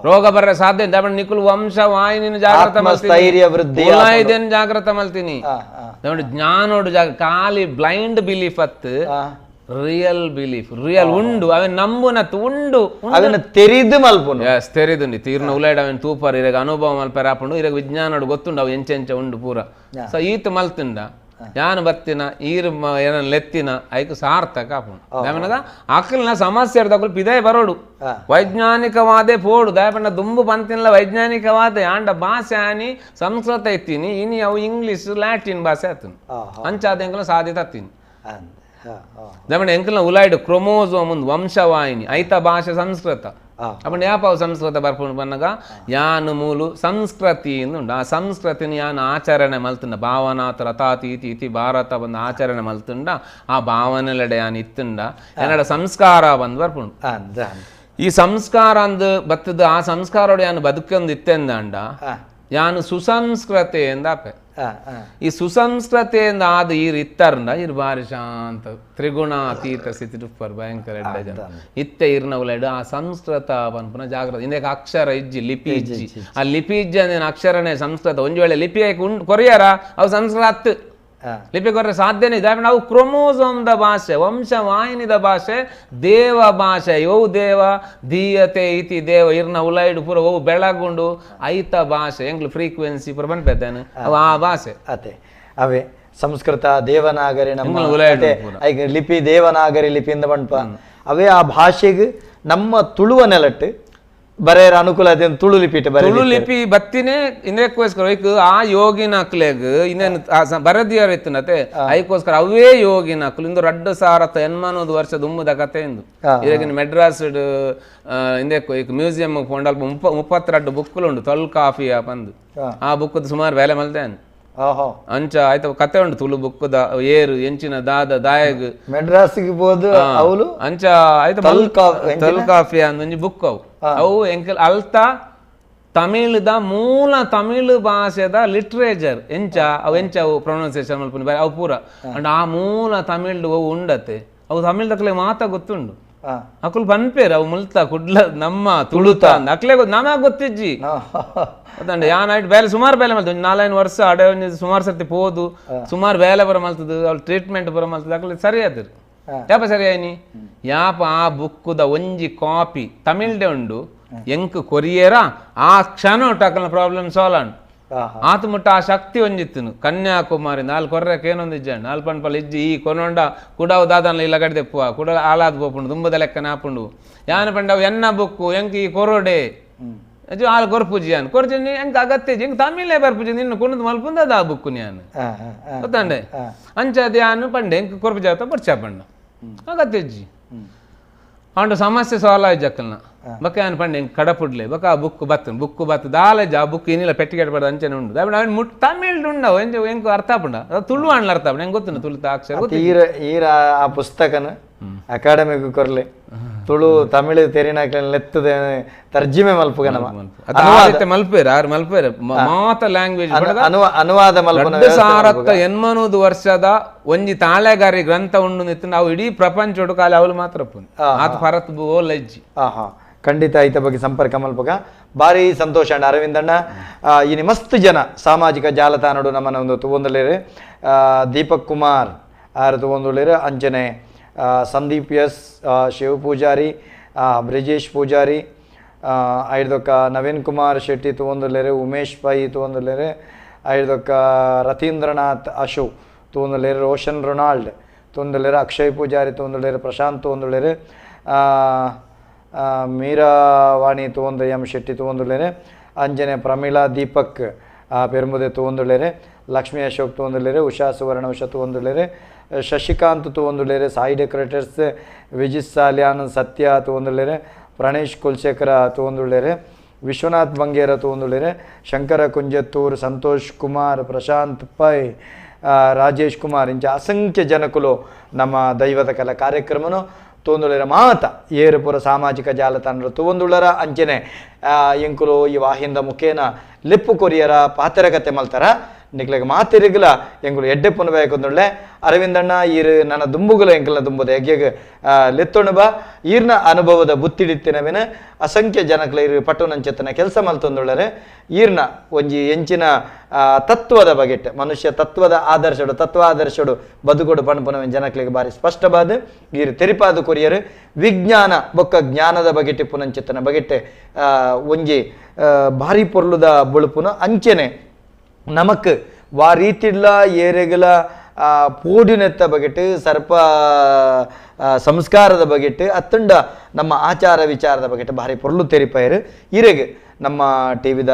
ರೋಗ ಬರ್ರೆ ಸಾಧ್ಯ ದಾಪಂಡ ನಿಕ್ಲು ವಂಶವಾಹಿನಿನ ಜಾಗ್ರತ ಮಲ್ತೀನಿ ಉಲಾಯ್ದೇನ್ ಜಾಗ್ರತ ಮಲ್ತೀನಿ ಜ್ಞಾನೋಡು ಜಾಗ ಖಾಲಿ ಬ್ಲೈಂಡ್ ಬಿಲೀಫ್ ಅತ್ತು real belief real ಉಂಡು ಅವನ್ ನಂಬುನತ್ತು ಉಂಡು ಅವನ ತೆರಿದು ಮಲ್ಪುನು ಎಸ್ ತೆರಿದುಂಡಿ ತೀರ್ನ ಉಲಾಯ್ಡ್ ಅವನ್ ತೂಪರ್ ಇರಗ ಅನುಭವ ಮಲ್ಪೆರ ಆಪುಂಡು ಇರಗ ವಿಜ್ಞಾನಡು ಗೊತ್ತುಂಡು ಅವು ಎಂಚೆ ಎಂಚೆ ಉಂಡು ಪೂರ. ಸೊ ಈತ ಮಲ್ತುಂಡ ಯಾನು ಬತ್ತಿನ ಈರು ಏನನ್ ಲೆತ್ತಿನ ಐಕು ಸಾರ್ಥಕ ಆಪುಂಡು. ದಾಮನಗ ಅಕಲ್ನ ಸಮಸ್ಯೆ ಇರ್ದಕುಲು ಪಿದೇ ಬರೋಡು ವೈಜ್ಞಾನಿಕವಾದೆ ಪೋಡು ದಾಯಪಂಡ ದುಂಬು ಪಂತಿನ ವೈಜ್ಞಾನಿಕವಾದೆ ಆಂಡ ಭಾಷೆ ಆನಿ ಸಂಸ್ಕೃತ ಇತ್ತೀನಿ ಇನಿ ಅವು ಇಂಗ್ಲೀಷ್ ಲ್ಯಾಟಿನ್ ಭಾಷೆ ಆತನು ಅಂಚಾದ ಎಂಕಲ ಸಾಧ್ಯತೆ ಆತೀನಿ. ದಾಮಣ್ಣ ಎಂಕಲ್ನ ಉಲಾಯ್ಡು ಕ್ರೊಮೋಸೋಮ್ ಒಂದು ವಂಶವಾಹಿನಿ ಐತ ಭಾಷೆ ಸಂಸ್ಕೃತ ಅಪ್ಪಂಡ ಯಾಪಾವು ಸಂಸ್ಕೃತ ಬರ್ಪುಂಡು ಪನ್ನಗ ಯಾನು ಮೂಲು ಸಂಸ್ಕೃತಿ ಉಂಡು ಆ ಸಂಸ್ಕೃತಿನ ಯಾನು ಆಚರಣೆ ಮಲ್ತುಂಡ ಭಾವನಾಥ ರಥಾತೀತಿ ಇತಿ ಭಾರತ ಬಂದು ಆಚರಣೆ ಮಲ್ತುಂಡ ಆ ಭಾವನೆಲೆಡೆ ಯಾನು ಇತ್ತುಂಡ ಎನ್ನಡ ಸಂಸ್ಕಾರ ಬಂದು ಬರ್ಪುಂಡು. ಈ ಸಂಸ್ಕಾರ ಅಂದು ಬತ್ತದ ಆ ಸಂಸ್ಕಾರೋಡು ಯಾನು ಬದುಕೊಂದು ಇತ್ತೆಂದಾಂಡ ಯಾನು ಸುಸಂಸ್ಕೃತೆ ಎಂದಾಪೆ. ಈ ಸುಸಂಸ್ಕೃತೆಯಿಂದ ಆದ ಈರ್ ಇತ್ತಾರಂಡ ಇರ್ ಬಾರಿ ಶಾಂತ ತ್ರಿಗುಣಾತೀತ ಸ್ಥಿತಿ ಉಪ್ಪರ್ ಭಯಂಕರ ಎಡ್ಡ ಜನ ಇತ್ತೆ ಇರ್ನ ಉಲೈಡು ಆ ಸಂಸ್ಕೃತ ಪನ್ಪುನ ಜಾಗ್ರತೆ ಇಂದಕ್ಕೆ ಅಕ್ಷರ ಇಜ್ಜಿ ಲಿಪಿ ಇಜ್ಜಿ ಆ ಲಿಪಿ ಇಜ್ಜಿ ಅಂದೇನು ಅಕ್ಷರನೇ ಸಂಸ್ಕೃತ ಒಂಜಿ ವೇಳೆ ಲಿಪಿ ಆಯ್ಕೆ ಉಂಟು ಕೊರಿಯಾರ ಅವು ಸಂಸ್ಕೃತ ಅತ್ತು ಲಿಪಿ ಕೊರ್ರೆ ಸಾಧ್ಯನೇ ಇದೆ. ನಾವು ಕ್ರೊಮೋಸೋಮ್ದ ಭಾಷೆ ವಂಶವಾಹಿನಿದ ಭಾಷೆ ದೇವ ಭಾಷೆ ಯೋ ದೇವ ದೀಯತೆ ಇತಿ ದೇವ ಇರ್ನ ಉಲೈಡು ಪೂರ ಓ ಬೆಳಗುಂಡು ಐತ ಭಾಷೆ ಎಂಗ್ಲು ಫ್ರೀಕ್ವೆನ್ಸಿ ಪೂರ ಬಂದ್ಪೆದ್ದಾನೆ ಅವು ಆ ಭಾಷೆ ಅತೆ ಅವೇ ಸಂಸ್ಕೃತ ದೇವನಾಗರಿ ನಮ್ಮ ಲಿಪಿ ದೇವನಾಗರಿ ಲಿಪಿಯಿಂದ ಬಂಡ್ಪ ಅವೇ ಆ ಭಾಷೆಗೆ ನಮ್ಮ ತುಳುವ ನೆಲಟ್ಟು ಬರೆಯರ ಅನುಕೂಲ ಅದೇ ತುಳು ಲಿಪಿ ತುಳು ಲಿಪಿ ಬತ್ತಿನೇ ಇನ್ನಕ್ಕೋಸ್ಕರ ಆ ಯೋಗಿನ ಅಕ್ಲೆಗ್ ಇನ್ನೇನು ಬರದಿಯರ್ ಇತ್ತನತೆ ಐಕೋಸ್ಕರ ಅವೇ ಯೋಗಿನ ಅಕ್ಲು ಇಂದು ರಡ್ಡು ಸಾವಿರದ ಎನ್ಮನೂರು ವರ್ಷದ ಉಮ್ಮದ ಕತೆ ಇಂದು ಇದಾಗಿನ ಮೆಡ್ರಾಸ್ ಇಂದಕ್ಕೋ ಈಗ ಮ್ಯೂಸಿಯಂ ಪೋಂಡಲ್ಪ 32 ಬುಕ್ಲು ಉಂಡು ತೊಲ್ ಕಾಫಿಯ ಬಂದು ಆ ಬುಕ್ಕದ ಸುಮಾರು ಬೇಲೆ ಮಲ್ತೇನೆ ಅಂಚ ಆಯ್ತು ಕತೆ ಉಂಟು ತುಳು ಬುಕ್ಕದ ಏರು ಎಂಚಿನ ದಾದ ದಾಯಗ್ ಮೆಡ್ರಾಸಿಗೆ ಬೋದು ಅವಳು ಅಂಚ ಆಯ್ತು ತೊಲ್ ಕಾಫಿ ಅಂದೊಂಜಿ ಬುಕ್ ಅವು ಅವು ಎಂಕಲ್ ಅಲ್ತ ತಮಿಳುದ ಮೂಲ ತಮಿಳು ಭಾಷೆದ ಲಿಟ್ರೇಚರ್ ಎಂಚ ಅವು ಎಂಚ ಅವು ಪ್ರೊನೌನ್ಸಿಯೇಷನ್ ಮಲ್ಪುನಿ ಅವು ಪೂರ ಅಂಡ್ ಆ ಮೂಲ ತಮಿಳು ಅವು ಉಂಡತೆ ಅವು ತಮಿಳ್ದಕ್ಲೆ ಮಾತ ಗೊತ್ತುಂಡು ಅಕುಲ್ ಪನ್ಪೇರು ಅವು ಮುಲ್ತ ಕುಡ್ಲ ನಮ್ಮ ತುಳುತ ಅಕ್ಲೆ ನಮಗ್ ಗೊತ್ತಿಜ್ಜಿ ಅದಂಡ ಯಾನ್ ಆಯ್ತು ಬೇಲೆ ಸುಮಾರು ಬೇಲೆ ಮಲ್ತದೆ ಒಂಜಿ 4-5 ವರ್ಷ ಅಡೆ ಒಂಜಿ ಸುಮಾರು ಸರ್ತಿ ಪೋದು ಸುಮಾರು ಬೇಲೆ ಬರ ಮಲ್ತದು ಅವ್ಳು ಟ್ರೀಟ್ಮೆಂಟ್ ಬರ ಮಲ್ತದ ಅಕ್ಲೆ ಸರಿ ಆತರು. ಯಾಪ ಸರಿ ಆಯ್ನಿ ಯಾಪ ಆ ಬುಕ್ಕುದ ಒಂಜಿ ಕಾಪಿ ತಮಿಳ್ಡೆ ಉಂಡು ಎಂಕ್ ಕೊರಿಯೇರ ಆ ಕ್ಷಣ ಒಟ್ಟಾಕಲ್ನ ಪ್ರಾಬ್ಲಮ್ ಸಾಲ್ವ್ ಆಂಡ್. ಆತ ಮುಟ್ಟ ಆ ಶಕ್ತಿ ಒಂಜಿತ್ತುನು ಕನ್ಯಾಕುಮಾರಿ ನಾಲ್ಕು ಕೊರ್ರಕ್ಕೆ ಏನೊಂದು ಇಜ್ಜಾಂಡ್ ನಾಲ್ ಪಣ್ಪಲ್ ಇಜ್ಜಿ ಈ ಕೊನೊಂಡ ಕುಡವು ದಾದನ್ಲ ಇಲ್ಲ ಗಡಿ ತೆಪ್ಪುವ ಕುಡ ಆಲಾದ್ ಪೋಪುಂಡು ದುಂಬದ ಲೆಕ್ಕ ನಾಪುಂಡು ಯಾನ ಪಂಡವು ಎನ್ನ ಬುಕ್ಕು ಎಂಕ್ ಈ ಕೊರೋಡೆ ಅಜ್ಜು ಆಲ್ ಕೊರ್ಪುಜಿ ಯಾನ್ ಕೊರ್ಜಿ ಎಂಕ್ ಅಗತ್ಯ ಎಂಕ್ ತಮಿಳೇ ಬರ್ಪುಜಿ ನಿನ್ನ ಕೊನದು ಮಲ್ಪುಂದ ಆ ಬುಕ್ಕು ಯಾನ್ ಗೊತ್ತಂಡೆ ಅಂಚಾದ ಯಾನು ಪಂಡೆ ಎಂಕ್ ಕೊರ್ಪು ಜಾತ ಬರ್ಚಾ ಪಂಡ ಅಗತ್ಯ ಇಜ್ಜಿ ಆಂಡ ಸಮಸ್ಯೆ ಸಾಲ್ವ್ ಆಯ್ತು ಜಕ್ಕಲ್ನ ಬಕ್ಕ ಯಾನ್ ಪಂಡೆ ಎಂಕ್ ಕಡಪುಡ್ಲೆ ಬಕ್ಕ ಆ ಬುಕ್ ಬತ್ತು ಬುಕ್ ಬತ್ತು ದಾಲಜ ಆ ಬುಕ್ ಏನಿಲ್ಲ ಪೆಟ್ಟಿಗೆ ಪಡ್ದು ಅಂಚನೆ ಉಂಡು ದಾಪುಂಡು ಅವನು ಮುಟ್ ತಮಿಳ್ ಉಂಡವು ಎಂಚ ಎಂಕ್ ಅರ್ಥ ಆಪುಂಡ ತುಳು ಆಂಡ್ಲ ಅರ್ಥ ಆಪುಂಡು ಎಂಕ್ ಗೊತ್ತುಂಡು ತುಳುತ ಅಕ್ಷರ ಈರ ಈರ ಆ ಪುಸ್ತಕನ ಅಕಾಡೆಮಿಗ್ ಕೊರ್ಲೆ ತುಳು ತಮಿಳು ತೆರಿನಾಕ್ಲೆನ್ ಲೆತ್ತದೆ ತರ್ಜಿಮೆ ಮಲ್ಪುಗ ನಮ ಮಲ್ಪೇರು ಆರು ಮಲ್ಪೇರು ಮಾತ ಲ್ಯಾಂಗ್ವೇಜ್ ಅನುವಾದ ಮಲ್ಪುನ 2080 ವರ್ಷದ ಒಂಜಿ ತಾಳೆಗಾರಿ ಗ್ರಂಥ ಉಂಡು ನಿತ್ತು ನಾವು ಇಡೀ ಪ್ರಪಂಚೋಡು ಕಾಲಿ ಅವಳು ಮಾತ್ರ ಆತ ಫರತ್ ಓಲ್ ಅಜ್ಜಿ. ಖಂಡಿತ ಈತ ಬಗ್ಗೆ ಸಂಪರ್ಕ ಮಲ್ಪಗ ಭಾರಿ ಸಂತೋಷ ಅಣ್ಣ ಅರವಿಂದಣ್ಣ. ಇನಿ ಮಸ್ತ್ ಜನ ಸಾಮಾಜಿಕ ಜಾಲತಾಣಡು ನಮ್ಮನ್ನ ಒಂದು ತುವೊಂದುಲ್ಲೆರ್ ದೀಪಕ್ ಕುಮಾರ್ ಆರ್ ತುವೊಂದುಲ್ಲೆರ್ ಅಂಚನೆ ಸಂದೀಪ್ ಎಸ್ ಶಿವ ಪೂಜಾರಿ ಬ್ರಿಜೇಶ್ ಪೂಜಾರಿ ಐದೊಕ್ಕ ನವೀನ್ ಕುಮಾರ್ ಶೆಟ್ಟಿ ತುವೊಂದುಲ್ಲೆರ್ ಉಮೇಶ್ ಪೈ ತುವೊಂದುಲ್ಲೆರ್ ಐದೊಕ್ಕ ರತೀಂದ್ರನಾಥ್ ಅಶೋಕ್ ತುವೊಂದುಲ್ಲೆರ್ ರೋಷನ್ ರೊನಾಲ್ಡ್ ತುವೊಂದುಲ್ಲೆರ್ ಅಕ್ಷಯ್ ಪೂಜಾರಿ ತುವೊಂದುಲ್ಲೆರ್ ಪ್ರಶಾಂತ್ ತುವೊಂದುಲ್ಲೆರ್ ಮೀರಾವಾಣಿ ತುವೊಂದು ಎಂ ಶೆಟ್ಟಿ ತುವೊಂದುಲ್ಲೆರ್ ಅಂಜನೆ ಪ್ರಮೀಳಾ ದೀಪಕ್ ಪೆರುಂಬುದೆ ತುವೊಂದುಲ್ಲೆರ್ ಲಕ್ಷ್ಮೀ ಅಶೋಕ್ ತುವೊಂದುಲ್ಲೆರ್ ಉಷಾ ಸುವರ್ಣ ಉಷಾ ತುವೊಂದುಲ್ಲೆರ್ ಶಶಿಕಾಂತ್ ತುವೊಂದುಲ್ಲೆರ್ ಸಾಯಿ ಡೆಕೋರೇಟರ್ಸ್ ವಿಜಿತ್ ಸಾಲ್ಯಾನ್ ಸತ್ಯ ತುವೊಂದುಲ್ಲೆರ್ ಪ್ರಣೇಶ್ ಕುಲ್ಶೇಖರ ತುವೊಂದುಲ್ಲೆರ್ ವಿಶ್ವನಾಥ್ ಬಂಗೇರ ತುವೊಂದುಲ್ಲೆರ್ ಶಂಕರ ಕುಂಜತ್ತೂರ್ ಸಂತೋಷ್ ಕುಮಾರ್ ಪ್ರಶಾಂತ್ ಪೈ ರಾಜೇಶ್ ಕುಮಾರ್ ಇಂಚ ಅಸಂಖ್ಯ ಜನಕುಲು ನಮ್ಮ ದೈವದ ಕಲಾ ಕಾರ್ಯಕ್ರಮನು ತೋಂದುಳ್ಳರ ಮಾತ ಏರುಪುರ ಸಾಮಾಜಿಕ ಜಾಲತಾಣರು ತುವೊಂದುಳ್ಳರ ಅಂಚನೆ ಎಂಕುಲು ಈ ವಾಹಿಂದ ಮುಖೇನ ಲಿಪ್ಪು ಕೊರಿಯರ ಪಾತೆರಕತೆ ಮಲ್ತಾರ ನಿಕ್ಲೆಗ್ ಮಾತಿರಿಗಲ ಎಂಕುಲು ಎಡ್ಡೆ ಪುನ ಬೇಕಂದುಳ್ಳೆ ಅರವಿಂದಣ್ಣ ಈರು ನನ್ನ ದುಂಬುಗುಲ ಎಂಕಲ್ನ ದುಂಬುದ ಎಗ್ಗೆಗ್ ಲೆತ್ತೊಣು ಬಾ ಈರ್ನ ಅನುಭವದ ಬುತ್ತಿಡಿತ್ತಿನವೇನ ಅಸಂಖ್ಯ ಜನಕ್ಲ ಇರು ಪಟ್ಟುನಂಚೆತ್ತನ ಕೆಲಸ ಮಲ್ತೊಂದುಳ್ಳರೆ ಈರ್ನ ಒಂಜಿ ಎಂಚಿನ ತತ್ವದ ಬಗೆಟ್ ಮನುಷ್ಯ ತತ್ವದ ಆದರ್ಶಡು ತತ್ವ ಆದರ್ಶಡು ಬದುಕೊಡು ಪಣಪುನವೇನ್ ಜನಕ್ಲೆಗ್ ಬಾರಿ ಸ್ಪಷ್ಟವಾದ ಈರು ತೆರಿಪಾದ ಕೊರಿಯರು ವಿಜ್ಞಾನ ಬೊಕ್ಕ ಜ್ಞಾನದ ಬಗೆಟ್ ಪುನಂಚೆತ್ತನ ಬಗೆಟ್ ಒಂಜಿ ಭಾರಿ ಪೊರ್ಲುದ ಬೊಳುಪುನ ಅಂಚೆನೆ ನಮಕ್ ವಾ ರೀತಿಡ್ಲ ಏರೆಗಲ ಪೋಡಿನೆತ್ತ ಬಗೆಟ್ ಸರ್ಪ ಸಂಸ್ಕಾರದ ಬಗೆಟ್ ಅತ್ತಂಡ ನಮ್ಮ ಆಚಾರ ವಿಚಾರದ ಬಗೆಟ್ ಭಾರಿ ಪೊರ್ಲು ತೆರಿಪಾಯರು ಇರೆಗ್ ನಮ್ಮ ಟಿ ವಿದ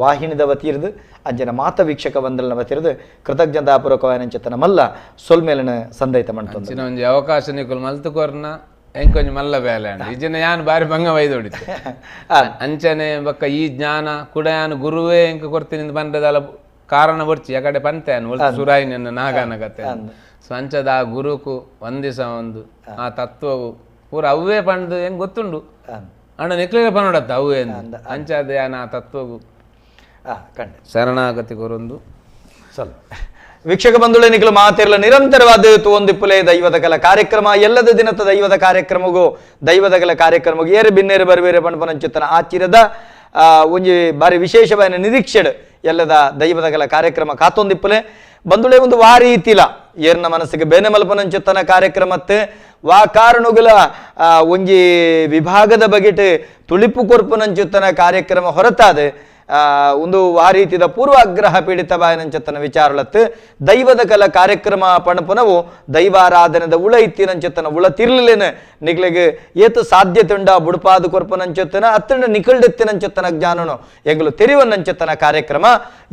ವಾಹಿನಿದ ವತಿಯಿರ್ದು ಅಂಜನ ಮಾತ ವೀಕ್ಷಕ ವಂದಲನ ವತಿಯಿರ್ದು ಕೃತಜ್ಞತಾಪೂರ್ವಕವಾಯಿನಂಚಿತ್ತನ ಮಲ್ಲ ಸೊಲ್ಮೇಲಿನ ಸಂದೈತ ಮಂಟೊಂದು ಒಂಜಿ ಅವಕಾಶ ನಿಕುಲು ಮಲ್ತುಕೊರ್ನ ಎಂಕೊಂಜಿ ಮಲ್ಲ ಬೇಲೆ ಅಂಡ್ ಇಜ್ಜಿನ ಯಾನ್ ಬಾರಿ ಭಂಗ ವೈದೊಡಿತು ಅಂಚನೆ ಬೊಕ್ಕ ಈ ಜ್ಞಾನ ಕೂಡ ಯಾನ್ ಗುರುವೇ ಎಂಕ್ ಕೊರ್ತಿನಿಂದ ಪಂಡದಲ ಕಾರಣ ಬೊರ್ಚಿ ಯಾಕಡೆ ಪಂತೆ ಯಾನ್ ಸುರಾಯಿನ ನಾಗಾನ ಕತೆ ಸೊ ಅಂಚದ ಆ ಗುರುಕು ಒಂದಿಸ ಒಂದು ಆ ತತ್ವವು ಪೂರ ಅವೇ ಪಂಡ್ದು ಹೆಂಗ್ ಗೊತ್ತುಂಡು ಅಣ್ಣ ನಿಕ್ಲಿಗೆ ಪನ್ನೊಡತ್ತ ಅವೇ ಅಂಚಾದ ಯಾನ್ ಆ ತತ್ವವು ಶರಣಾಗತಿ ಕೊರೊಂದು ಸಲ್ ವೀಕ್ಷಕ ಬಂಧುಗಳೇ ನಿಖಲು ಮಾತಿರಲ ನಿರಂತರವಾದ ತೋಂದಿಪ್ಪುಲೆ ದೈವದ ಕಲ ಕಾರ್ಯಕ್ರಮ ಎಲ್ಲದ ದಿನದ ದೈವದ ಕಾರ್ಯಕ್ರಮಗೂ ದೈವದ ಕಲ ಕಾರ್ಯಕ್ರಮಗೂ ಏರು ಬಿನ್ನೇರು ಬರುವೇರು ಪಣಪನಂಚುತ್ತನ ಆಚಿರದ ಒಂಜಿ ಬಾರಿ ವಿಶೇಷವಾದ ನಿರೀಕ್ಷೆಡ್ ಎಲ್ಲದ ದೈವದ ಕಲ ಕಾರ್ಯಕ್ರಮ ಕಾತೊಂದಿಪ್ಪುಲೆ ಬಂಧುಗಳೇ ಒಂದು ವಾರೀತಿಲ ಏರ್ನ ಮನಸ್ಸಿಗೆ ಬೇನೆ ಮಲ್ಪನಂಚುತ್ತನ ಕಾರ್ಯಕ್ರಮತ್ತೆ ವಾ ಕಾರಣುಗಳ ಒಂಜಿ ವಿಭಾಗದ ಬಗೆಟ್ ತುಳಿಪು ಕೊರ್ಪುನಂಚುತ್ತನ ಕಾರ್ಯಕ್ರಮ ಹೊರತಾದ ಒಂದು ಆ ರೀತಿಯ ಪೂರ್ವಾಗ್ರಹ ಪೀಡಿತ ಬಾಯನಂಚತನ ವಿಚಾರಲತ್ತು ದೈವದ ಕಲ ಕಾರ್ಯಕ್ರಮ ಪಣಪುನವು ದೈವಾರಾಧನೆದ ಉಳ ಇತ್ತಿನಂಚತನ ಉಳ ತಿರ್ಲಿಲೇನ ನಿಕ್ಲೆಗ್ ಏತು ಸಾಧ್ಯತೆ ಉಂಡ ಬುಡುಪಾದ ಕೊರ್ಪನಂಚತನ ಅತ್ತಂಡ ನಿಕಲ್ಡೆತ್ತಿನಂಚತನ ಜ್ಞಾನನು ಎಂಗಲು ತೆರಿವನ್ನಂಚತನ ಕಾರ್ಯಕ್ರಮ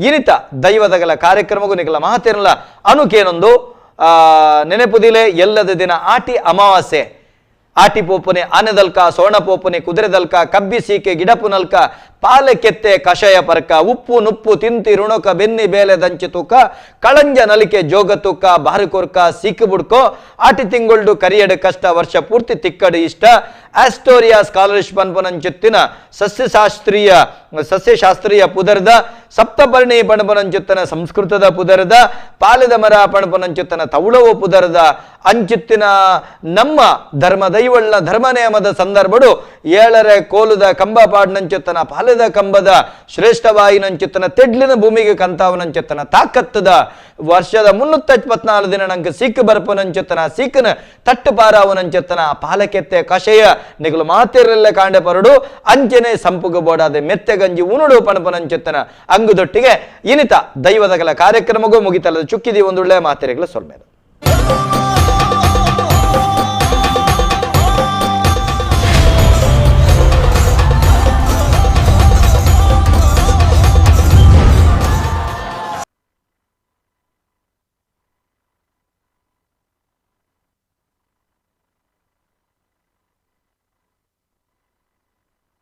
ಇನಿತ ದೈವದ ಕಲ ಕಾರ್ಯಕ್ರಮಗೂ ನಿಕಲ ಮಹತಿರಲ ಅನುಕೇನೊಂದು ನೆನೆಪುದಿಲೆ ಎಲ್ಲದ ದಿನ ಆಟಿ ಅಮಾವಾಸ್ಯೆ ಆಟಿ ಪೋಪುನೆ ಆನೆದಲ್ಕ ಸೋಣ ಪೋಪುನೆ ಕುದುರೆದಲ್ಕ ಕಬ್ಬಿ ಸೀಕೆ ಗಿಡಪುನಲ್ಕ ಪಾಲೆ ಕೆತ್ತೆ ಕಷಾಯ ಪರ್ಕ ಉಪ್ಪು ನುಪ್ಪು ತಿಂತಿ ಋಣಕ ಬೆನ್ನಿ ಬೇಲೆ ದಂಚಿ ತೂಕ ಕಳಂಜ ನಲಿಕೆ ಜೋಗ ತೂಕ ಬಾರಿಕೊರ್ಕ ಸೀಕು ಬುಡ್ಕೋ ಆಟಿ ತಿಂಗೊಳ್ಡು ಕರಿಯಡು ಕಷ್ಟ ವರ್ಷ ಪೂರ್ತಿ ತಿಕ್ಕಡು ಇಷ್ಟ ಆಸ್ಟೋರಿಯಾ ಸ್ಕಾಲರ್ಶಿಪ್ ಪನ್ಪುನಂಚುತ್ತಿನ ಸಸ್ಯಶಾಸ್ತ್ರೀಯ ಪುದರ್ದ ಸಪ್ತಪರ್ಣಿ ಪಣಪುನಂಚುತ್ತನ ಸಂಸ್ಕೃತದ ಪುದರ್ದ ಪಾಲೆದ ಮರ ಪಣಪುನಂಚುತ್ತನ ತೌಳವ ಪುದರ್ದ ಅಂಚುತ್ತಿನ ನಮ್ಮ ಧರ್ಮ ದೈವಳ್ಳ ಧರ್ಮ ನಿಯಮದ ಸಂದರ್ಭಡು ಏಳರೆ ಕೋಲುದ ಕಂಬ ಪಾಡ್ನಂಚೆತ್ತನ ಪಾಲೆದ ಕಂಬದ ಶ್ರೇಷ್ಠವಾಯಿನಂಚೆತ್ತನ ತೆಡ್ಲಿನ ಭೂಮಿಗೆ ಕಂತಾವನಂಚೆತ್ತನ ತಾಕತ್ತದ ವರ್ಷದ 324 ದಿನ ನಂಗೆ ಸೀಕ್ ಬರ್ಪನಂಚೆತ್ತನ ಸೀಕನ ತಟ್ಟು ಪಾರಾವನಂಚೆತ್ತನ ಪಾಲಕೆತ್ತೆ ಕಷೆಯ ನಿಗಲು ಮಾತಿರಲ್ಲ ಕಾಂಡೆ ಪರಡು ಅಂಚನೆ ಸಂಪುಗ ಬೋಡಾದೆ ಮೆತ್ತೆ ಗಂಜಿ ಉನುಡು ಪಣಪನಂಚೆತ್ತನ ಅಂಗುದೊಟ್ಟಿಗೆ ಇನಿತ ದೈವದಗಲ ಕಾರ್ಯಕ್ರಮಗೂ ಮುಗಿತಲದ ಚುಕ್ಕಿದಿ ಒಂದುಳ್ಳೆ ಮಾತಿರೆಗಳ ಸೊಲ್ಮೇಲೆ.